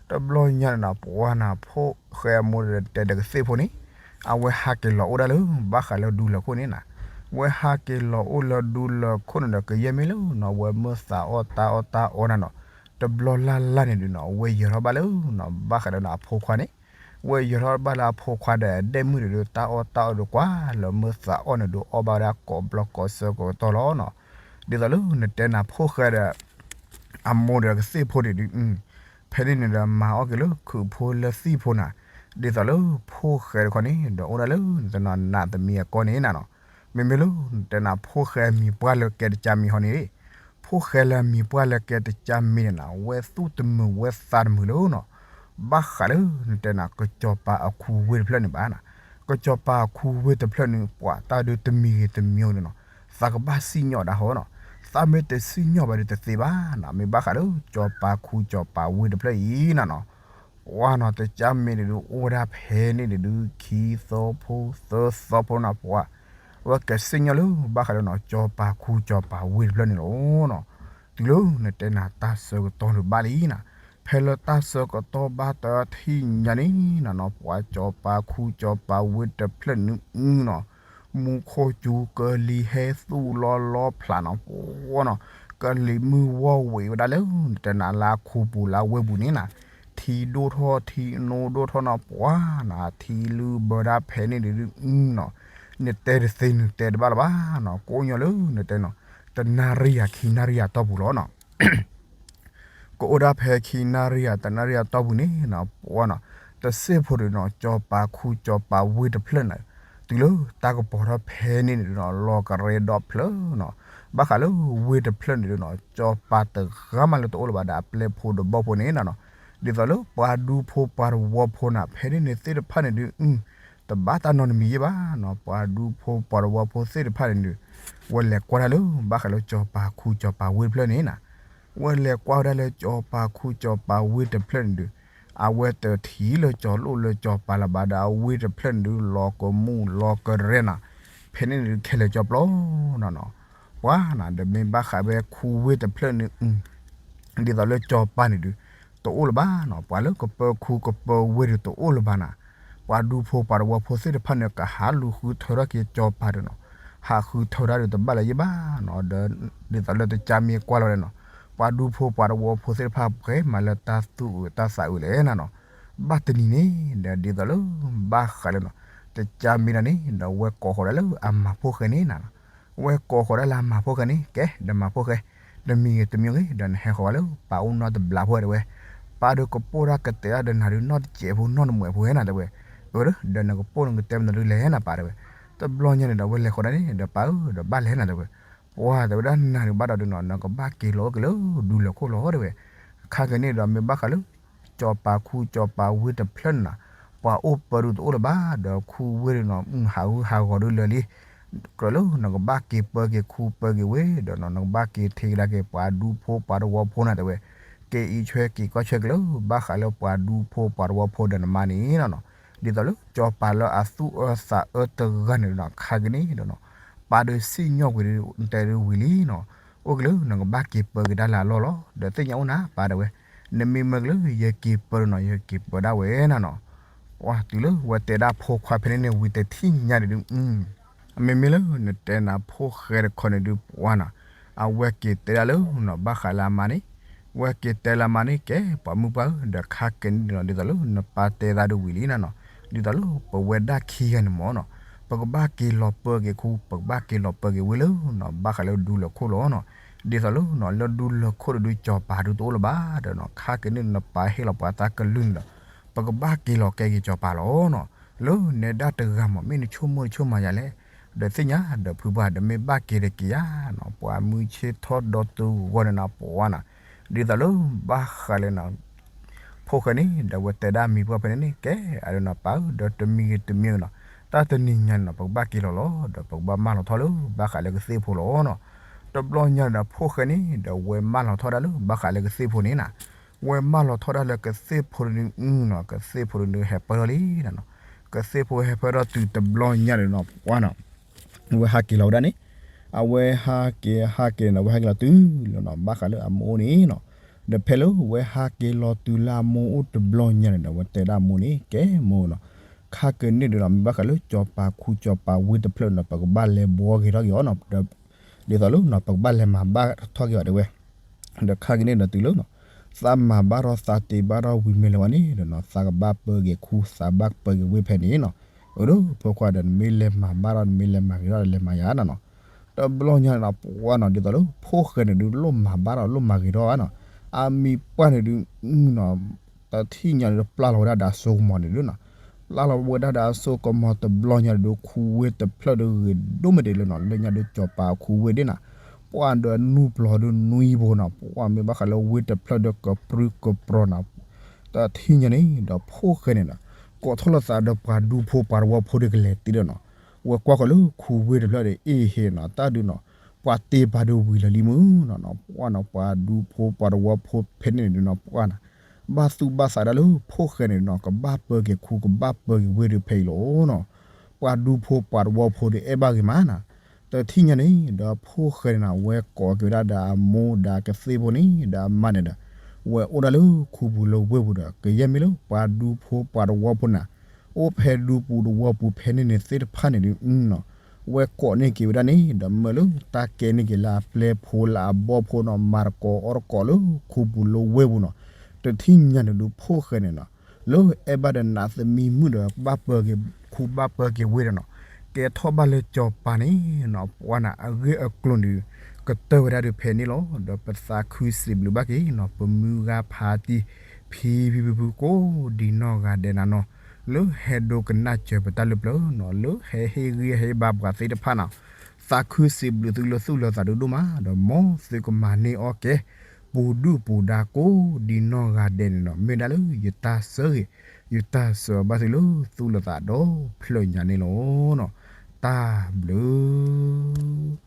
တဘျီညါန့ၣ်နီၤ ပှၤနီၤ ဖိၣ်ဃဲအမိၢ်ဒီးတဲဒီးကသ့ၣ်ဖိန့ၣ် အဝဲဟးက့ၤလီၤအိၣ်ဒၣ်လၢဘၣ်ဃးလၢဒူလၢၢ်ခိၣ်န့ၣ်နီၤ, ဝဲဟးက့ၤလီၤအိၣ်လၢဒူလၢၢ်ခိၣ်န့ၣ်ဒီး ကယဲၢ်မ့ၢ်လၢနီၤ ဝဲမ့ၢ်သးအီၣ်တၢ်အီၣ်တၢ်အီနၤနီၤ, တဘျီလၢ်လၢ်န့ၣ်ဒုးနီၤ ဝဲယၢၤထီၣ်ဘၣ်လၢနီၤ ဘၣ်ဃးဒီးနီၤအဖိခွါန့ၣ် ဝဲယၢၤထီၣ်ဘၣ်လၢအဖိခွါဒီးအဒဲၣ်မုၣ်န့ၣ်ဒုး တၢ်အီၣ်တၢ်အီဒုးကွၢ်လၢမ့ၢ်သးအီၣ်န့ၣ်ဒုး အီၣ်ဘၣ်ဝဲဒၣ်ကိးဘျီကိးဆၢကိးကတီၢ်လီၤနီၤ, ဒ်သိးလၢနတဲနၤဖိၣ်ဃဲဒီး အမိၢ်ဒီးကသ့ၣ်ဖိန့ၣ်ဒုး ဖဲန့ၣ်န့ၣ်ဒီးမၤအီၣ်က့ၤလၢခုးဖိလၢသံၣ်ဖိနၤ, ဒ်သိးလၢဖိၣ်ဃဲတခီန့ၣ် ဒီးအိၣ်ဒၣ်လၢနတနီၤနးသမံးအကီၢ်န့ၣ်နၤနီၤ, မ့မ့ၢ်လၢနတဲနၤဖိၣ်ဃဲအမံၤပှၢ်လၢကဲတကၠါမံၤဟီန့ၣ် ဖိၣ်ဃဲလၢအမံၤပှၢ်လၢကဲတကၠါမံၤန့ၣ်နၤ ဝဲသူၣ်တမုာ်ဝဲသးတမုာ်လၢနီၤ, ဘၣ်ဃးလၢနတဲနၤ ကစီၤပၤအခူဝ့ၢ်တဖျၢၣ်န့ၣ်ဘၣ်နၤ, ကစီၤပၤအခူဝ့ၢ်တဖျၢၣ်န့ၣ် ပှၤတၢ်ဒုးတမံၤဂ့ၤတမံၤဂ့ၤန့ၣ်နီၤ, သးကဘၣ်စံၣ်ညီၣ်ဒၣ်ဟီနီၤ, သးမ့ၢ်တစံၣ်ညီၣ်ဘၣ်ဒီးတသ့ဘၣ်နၤ, မ့ၢ်ဘၣ်ဃးလၢကစီၤပၤခူကစီၤပၤဝ့ၢ်တဖျၢၣ်အံၤနၤနီၤ, ပှၤနီၤ တကၠါမံၤန့ၣ်ဒုး အိၣ်ဝဲဒၣ်ဖဲန့ၣ်န့ၣ်ဒုး ခံသီဖိသၢသီဖိနီၤ ပှၤ အဝဲကဲစံၣ်ညီၣ်လၢဘၣ်ဃးလၢနီၤ ကစီၤပၤခူကစီၤပၤဝ့ၢ်တဖျၢၣ်န့ၣ်လီၤနီၤ, တုၤလၢနတဲနၤတၢ်ဆၢကတီၢ်ဒုးဘၣ်လံနၤ, ဖဲလၢတၢ်ဆၢကတီၢ်ဘၣ်တထံၣ်ညါန့ၣ်နၤနီၤ ပှၤကစီၤပၤခူကစီၤပၤဝ့ၢ်တဖျၢၣ်န့ၣ်အုနီၤ, မူခိၣ်စူၤကလံၤဟဲသူၣ်လီၤလီဖျးနီၤ ပှၤနီၤ, ကလံၤမုၢ်ဝီၢ်ဝံၤဝဲဒၣ်လၢ နတဲနၤလၢအခူပူၤလၢအဝ့ၢ်ပူၤန့ၣ်နၤ, ထံဒိၣ်ထီၣ်ထံနိဒိၣ်ထီၣ်နီၤ ပှၤနီၤ ထံလုၢ်ဘၢဒၣ်ဖဲန့ၣ်ဒုးအုနီၤ, နတဲတသ့နုၤတဲတဘၣ်လၢၤဘၣ်နီၤ ကိးညီလၢနတဲနီၤ, တနၣ်ရံၣ်ယၤခံနၣ်ရံၣ်ယၤတီၢ်ပူၤလီၤနီၤ ကအိၣ်ဒၣ်ဖဲခံနၣ်ရံၣ်ယၤတနၣ်ရံၣ်ယၤတီၢ်ပူၤန့ၣ်နီၤ ပှၤနီၤ, တစ့ၢ်ဖိဒုးနီၤ ကစီၤပၤခူကစီၤပၤဝ့ၢ်တဖျၢၣ်န့ၣ်, တုၤလၢတၢ်ကပီၤထီၣ်ဖဲန့ၣ်န့ၣ်ဒုးနီၤ လီၤကရဲဒီဖျၢၣ်နီၤ, ဘၣ်ဃးလၢဝ့ၢ်တဖျၢၣ်န့ၣ်ဒုးနီၤ ကစီၤပၤတဂၤမးလၢတအိၣ်လၢၤဘၣ်ဒီးအပျဲၢ်ဖိဒီးဘီၣ်ဖိန့ၣ်နၤနီၤ, ဒ်သိးလၢပှၤဒူဖိပှၤတဝီဖိနၤ ဖဲန့ၣ်န့ၣ်သ့ၣ်တဖၣ်န့ၣ်ဒုးအု တဘၣ်တၢ်နီတမံၤယဲၢ်ဘၣ်နီၤ, ပှၤဒူဖိပှၤတဝီဖိသ့ၣ်တဖၣ်န့ၣ်ဒုး ဝဲလဲၤကွၢ်တၢ်လၢဘၣ်ဃးလၢကစီၤပၤခူကစီၤပၤဝ့ၢ်တဖျၢၣ်န့ၣ်နၤ, ဝဲလဲၤကွၢ်ဝဲဒၣ်လၢကစီၤပၤခူကစီၤပၤဝ့ၢ်တဖျၢၣ်န့ၣ်ဒုး အဝဲတထံၣ်လၢကၠီၤလိၣ်လၢကၠီၤပၤလၢၤဘၣ်ဒီး အဝ့ၢ်တဖျၢၣ်န့ၣ်ဒုး လီၤကမူၣ်လီၤကရဲနၤ, ဖဲန့ၣ်န့ၣ်ဒုး ခဲလၢာ်ကၠီပျီနၤနီၤ, ပှၤနၤ ဒီးမ့ၢ်ဘၣ်ဃးဝဲခူဝ့ၢ်တဖျၢၣ်န့ၣ်အု ဒ်သိးလၢကၠီၤပၤန့ၣ်ဒုး တအိၣ်လၢၤဘၣ်နီၤ, ပှၤလၢကပၢခူကပၢဝ့ၢ်ဒုးတအိၣ်လၢၤဘၣ်နၤ, ပှၤဒူဖိပှၤတဝီဖိသ့ၣ်တဖၣ်န့ၣ် ကဟးလူၤဃုထၢထီၣ်က့ၤကၠီၤပၤဒုးနီၤ, ဟးဃုထၢဒၣ်ဒုးတဘၣ်လၢၤယဲၢ်ဘၣ်နီၤ, ဒီးဒ်သိးလၢတကၠါမ့ၢ်ကွၢ်လီၤဒီးနီၤ, ပှၤဒူဖိပှၤတဝီဖိသ့ၣ်တဖၣ် ပှဲၤမးလၢတၢ်သူၣ်အုးတၢ်သးအုးလဲၣ်နၤနီၤ, ဘၣ်တနံၤန့ၣ် ဒီးဒ်သိးလၢ ဘၣ်ဃးလၢနီၤ, တကၠါမ့ၢ်ဒၣ်န့ၣ် ဒီးဝဲကိးဃီၤဒၣ်လၢအမၤဖိၣ်ဃဲန့ၣ်နၤနီၤ ဝဲကိးဃီၤဒၣ်လၢအမၤဖိၣ်ဃဲန့ၣ် ကဲ ဒီးမၤဖိၣ်ဃဲ, တမံၤဂ့ၤတမံၤဂ့ၤ ဒီးနဟဲဃီၤဝဲလၢပၢ်အိၣ်နီတဘျီဖိတဲဝဲ, ပၢ်ဒီးကပိၢ်တၢ်ကတဲာ်တၢ်ဒီးနၤဒုးနီၢ်တစဲးဖိနီၢ်တမှဲးဖိဝဲနၤတဲဝဲ, အၢ ဒီးနကပိၢ်နကတဲမနုၤဒုးလဲၤနၤပၢ်တဲဝဲ, တဘျီညါန့ၣ်ဒီးဝဲလဲၤဃီၤဒၣ်န့ၣ် ဒီးပၢ်ဧၢ ဒီးဘၣ်လဲၤနၤတဲဝဲ, ပှၤတဲဝဲဒၣ်နၤဒုးဘၣ်ဒီးဒုးနီၤ နကဘၣ်က့ၤလီၤအိၣ်က့ၤလၢဒူလၢၢ်ခိၣ်လီၤတဲဝဲ, ခါက့ၤန့ၣ်ဒီးမ့ၢ်ဘၣ်ဃးလၢ ကၠီၤပၤခူကၠီၤပၤဝ့ၢ်တဖျၢၣ်န့ၣ်နၤ, ပှၤအိၣ်ပၢဒုးတအိၣ်လၢၤဘၣ် ဒီးခူဝ့ၢ်ဒုးနီၤ ဟးဂူာ်ဟးဂီၤဒုးလၢာ်လံ, ကြၢးလၢနကဘၣ်က့ၤပၢက့ၤခူပၢက့ၤဝ့ၢ် ဒီးနီၤ နကဘၣ်က့ၤထံၣ်ကဒါက့ၤပှၤဒူဖိပှၤတဝီဖိနၤတဲဝဲ, က့ၤအံးဆွဲက့ၤကီၢ်ဆွဲက့ၤလၢ ဘၣ်ဃးလၢပှၤဒူဖိပှၤတဝီဖိဒီးနမါန့ၣ်နၤနီၤ, ဒ်သိးလၢကၠီၤပၤလၢအသူၣ်အၢသးအၢတဂၤန့ၣ်ဒီးနီၤ ခါက့ၤန့ၣ်ဒီးနီၤ ပၢ်ဒုးစံၣ်ညီၣ်ကွံာ်ဒုး နတဲဒုးဝံၤလံနီၤ, အိၣ်က့ၤလၢနကဘၣ်က့ၤပၢက့ၤတၢ်လၢအလီၢ်လီၤ, ဒီးသ့ၣ်ညါအိၣ်နၤပၢ်တဲဝဲ, နမ့ၢ်မၢက့ၤလၢယက့ၤပၢဒုးနီၤ ယက့ၤပၢဒၣ်ဝဲနၤနီၤ, ပှၤတုၤလၢဝဲတဲဒၣ်ဖိခွါဖဲန့ၣ်န့ၣ်ဝံၤတထံၣ်ညါန့ၣ်ဒုး မ့မ့ၢ်လၢနတဲနၤဖိၣ်ဃဲတခီန့ၣ်ဒုးပှၤနီၤ, အဝဲက့ၤတဲဒၣ်လၢနီၤ ဘၣ်ဃးလၢအမါန့ၣ်, ဝဲက့ၤတဲလၢအမါန့ၣ် ကဲပှၤမုၣ်ပှၢ်ဧၢ ဒီးခါက့ၤန့ၣ်ဒီးနီၤ ဒ်သိးလၢနပၢ်တဲသးဒုးဝံၤလံနၤနီၤ, ဒ်သိးလၢပဝဲဒၣ်ခံဂၤန့ၣ်မ့ၢ်နီၤ, ပကဘၣ်က့ၤလီၤပၢက့ၤခူ ပကဘၣ်က့ၤလီၤပၢက့ၤဝ့ၢ်လၢနီၤ ဘၣ်ဃးလၢဒူလၢၢ်ခိၣ်လီၤနီၤ, ဒ်သိးလၢနီၤ လၢဒူလၢၢ်ခိၣ်တဒုးကၠီၤပၤဒုးတအိၣ်လၢၤဘၣ်ဒီးနီၤ ခါက့ၤန့ၣ်နပၢ်ဟ့ၣ်လီၤပှၤသးကလုၢ်န့ၣ်ဒီး ပကဘၣ်က့ၤလီၤကဲက့ၤကၠီၤပၤလီၤနီၤ, လၢနဲဒၣ်တဂၤမး မ့ၢ်နဆိကမိၣ်နဆိကမးယၤလဲၣ်, ဒီးသ့ၣ်ညါဒီးဖုပှၢ်ဒီးမ့ၢ်ဘၣ်က့ၤတက့ၤယါနီၤ ပှၤမုၢ်ဆ့ၣ်ထီၣ်ဒီတုၤဂီၢ်န့ၣ်နၤ ပှၤနီၤ, ဒ်သိးလၢဘၣ်ဃးလၢနီၤ ဖိၣ်ဃဲန့ၣ် ဒီးအဝဲတဲဒၣ်မံၤပှၢ်ဖဲန့ၣ်န့ၣ် ကဲ အဒိနီၤ ပၢ်ဧၢ ဒီးတမံၤဂ့ၤတမံၤဂ့ၤနီၤ တၢ်တနံၤညါန့ၣ်နီၤ ပကဘၣ်က့ၤလီၤလီၤ ဒီးပကဘၣ်မၢလီၤထီၣ်လၢဘၣ်ဃးလၢကသ့ၣ်ဖိလီၤနီၤ. တဘျီညါန့ၣ်ဒီး ဖိၣ်ဃဲန့ၣ် ဒီးအဝဲမၢလီၤထီၣ်ဒၣ်လၢဘၣ်ဃးလၢကသ့ၣ်ဖိန့ၣ်နီၤ ဝဲမၢလီၤထီၣ်ဒၣ်လၢကသ့ၣ်ဖိတဒုနီၤ ကသ့ၣ်ဖိတဒုဟဲပၢၢ်ထီၣ်လံနီၤ. ကသ့ၣ်ဖိဟဲပၢၢ်ထီၣ်တုၤတဘျီညါန့ၣ်နီၤ ပှၢ်နီၤ အဝဲဟးက့ၤလီၤဝဲဒၣ်န့ၣ် အဝဲဟးက့ၤ ဟးက့ၤန့ၣ် အဝဲဟဲက့ၤလီၤတုၤလီၤနီၤ ဘၣ်ဃးလၢအမိၢ်အိၣ်န့ၣ်နီၤ. ဒီးဖဲလၢဝဲဟးက့ၤလီၤတုၤလၢအမိၢ်အိၣ်တဘျီညါန့ၣ်ဒီး အဝဲတဲဒၣ်အမိၢ်န့ၣ် ကဲမိၢ်နီၤ ခါကန့ၣ်ဒီးနီၤ မ့ၢ်ဘၣ်ဃးလၢစီၤပၤခူစီၤပၤဝ့ၢ်တဖျၢၣ်နီၤ ပကဘၣ်လဲၤဘှီက့ၤထီၣ်က့ၤအီၤနီၤ ဒီး ဒ်သိးလၢနီၤ ပကဘၣ်လဲၤမၤဘၣ်ထီၣ်က့ၤအီၤတဲဝဲ ဒီးခါကန့ၣ်ဒီးတုၤလၢနီၤ သးမၤဘၣ်ထီၣ်သးတ့ဘၣ်ထီၣ်ဝံၤမ့ၢ်လၢၤဝဲန့ၣ်ဒီးနီၤ သးကဘၣ်ပၢက့ၤခူ သးဘၣ်ပၢက့ၤဝ့ၢ်ဖဲန့ၣ်နီၤ. အဒိဖိခွါဒီး နမ့ၢ်လဲၤမၤဘၣ်ထီၣ် နမ့ၢ်လဲၤမၤဂ့ၤထီၣ်ဒီးလဲၤမၤယၤနီၤနီၤ. တဘျီညါန့ၣ်နီၤ ပှၢ်နီၤ ဒ်သိးလၢဖိၣ်ဃဲန့ၣ်ဒုး လိၣ်မၤဘၣ်ထီၣ်လိၣ်မၤဂ့ၤထီၣ်ဘၣ်နီၤ. အမံၤပှၢ်န့ၣ်ဒုးနီၤ တထံၣ်ညါန့ၣ်ဒုး ပျၢ်လီၤဝဲဒၣ်ဒီးအစိကမီၤန့ၣ်ဒုးနီၤ ပျၢ်လီၤဝဲဒၣ်ဒီးအစိကမီၤတဘျီညါန့ၣ်ဒုး ခူဝ့ၢ်တဖျၢၣ်ဒုးဂ့ၤဒိၣ်မ့ၢ်ဒ်လဲၣ်နီၤ လၢညါဒုးစီၤပၤခူဝ့ၢ်ဒ်နီၤ ပှၢ်ဒီးနူပျီၤဒုးနွံဘိနီၤ ပှၢ်မ့ၢ်ဘၣ်ဃးလၢဝ့ၢ်တဖျၢၣ်ဒီးကပြုၢ်ကပြီၤနီၤ. တထံၣ်ညါန့ၣ်ဒီးဖိၣ်ဃဲန့ၣ်နီၤ ကိးထီၣ်လိာ်သးဒီးပှၤဒူဖိပှၤသဝီဖိဒုးကလဲၤတုၤဒီးနီၤ ဝဲကွၢ်ဃီၤလၢခူဝ့ၢ်တဖျၢၣ်ဒီး အ့ဟ့နီၤ တၢ်ဒုးနီၤ ပှၤတ့ပာ်ဒုးဝံၤလၢာ်လံမုၢ်နီၤနီၤ ပှၢ်နီၤ ပှၤဒူဖိပှၤသဝီဖိဖဲန့ၣ်န့ၣ်ဒုးနီၤ ပှၢ်နီၤ ဘၣ်သူၣ်ဘၣ်သးဒၣ်လၢဖိၣ်ဃဲန့ၣ်နီၤ ကဘၣ်ပၢက့ၤခူ ကဘၣ်ပၢက့ၤဝ့ၢ်ဒုးဖဲအံၤလီၤနီၤ. ပှၤဒူဖိပှၤသဝီဖိဒုးအဲၣ်ဘၣ်ဂ့ၤမးနီၤ. တထံၣ်ညါန့ၣ်ဒီးဖိၣ်ဃဲန့ၣ်နီၤ ဝဲကိးက့ၤဝဲဒၣ်ဒီးအမိၢ်ဒီးကသ့ၣ်ဖိန့ၣ် ဒီးအမါန့ၣ်ဒီး ဝဲအိၣ်ဒၣ်လၢခူပူၤလၢဝ့ၢ်ပူၤဒီး ကယဲၢ်မ့ၢ်လၢပှၤဒူဖိပှၤသဝီဖိန့ၣ် အိၣ်ဖဲဒူပူၤသဝီပူၤဖဲန့ၣ်န့ၣ်သ့ၣ်တဖၣ်န့ၣ်ဒုးနီၤ ဝဲကိးန့ၢ်က့ၤဝဲဒၣ်န့ၣ် ဒီးမၢလၢတၢ်ကဲန့ၢ်က့ၤလၢအပျဲၢ်ဖိလၢအဘီၣ်ဖိနီၤ မၤသကိးအီၣ်သကိးလၢခူပူၤလၢဝ့ၢ်ပူၤနီၤ. တထံၣ်ညါန့ၣ်ဒုးဖိၣ်ဃဲန့ၣ်နီၤ လၢအဲၣ်ဘၣ်ဒီးနးသမံမုၣ်ဒီး ဘၣ်ပၢက့ၤခူဘၣ်ပၢက့ၤဝ့ၢ်ဒီးနီၤ ကဲထီၣ်ဘၣ်လၢစီၤပၤန့ၣ်နီၤ ပှၢ်နီၤ အဂ့ၢ်အကျိၤန့ၣ် ကတၢၢ်ဝဲဒၣ်ဒုးဖဲန့ၣ်လီၤ. ဒီးပသးခုစံးဘျုးဘၣ်က့ၤနီၤ ပမုၢ်ဂၤဖါတံၢ် ဖံဖံဖုဖုကိးဒံနီၢ်ဂၤဒဲးနၤနီၤ လၢဟဲဒိကနၣ်စၢၤပတၢ်လၢပျၢၤနီၤ လၢဟဲဟ့ၣ်ဂံၢ်ဟ့ၣ်ဘါပှၤသ့ၣ်တဖၣ်နီၤ သးခုစံးဘျုးသုလၢသူၣ်လၢသးဒိၣ်ဒိၣ်မး ဒီးမ်သုကမၤန့ၢ်အီၣ်ကဲ ပူၤဒုၣ်ပူၤဒါကိးဒံနီၢ်ဂၤဒဲးန့ၣ်နီၤ မ့ၢ်ဒၣ်လၢယတၢ်ဆၢဂ့ၤ ယတၢ်ဆၢဘၣ်သုလၢသူၣ်လၢသးဒီဖျၢၣ်ညါန့ၣ်လီၤ. တၢ်ဘျုး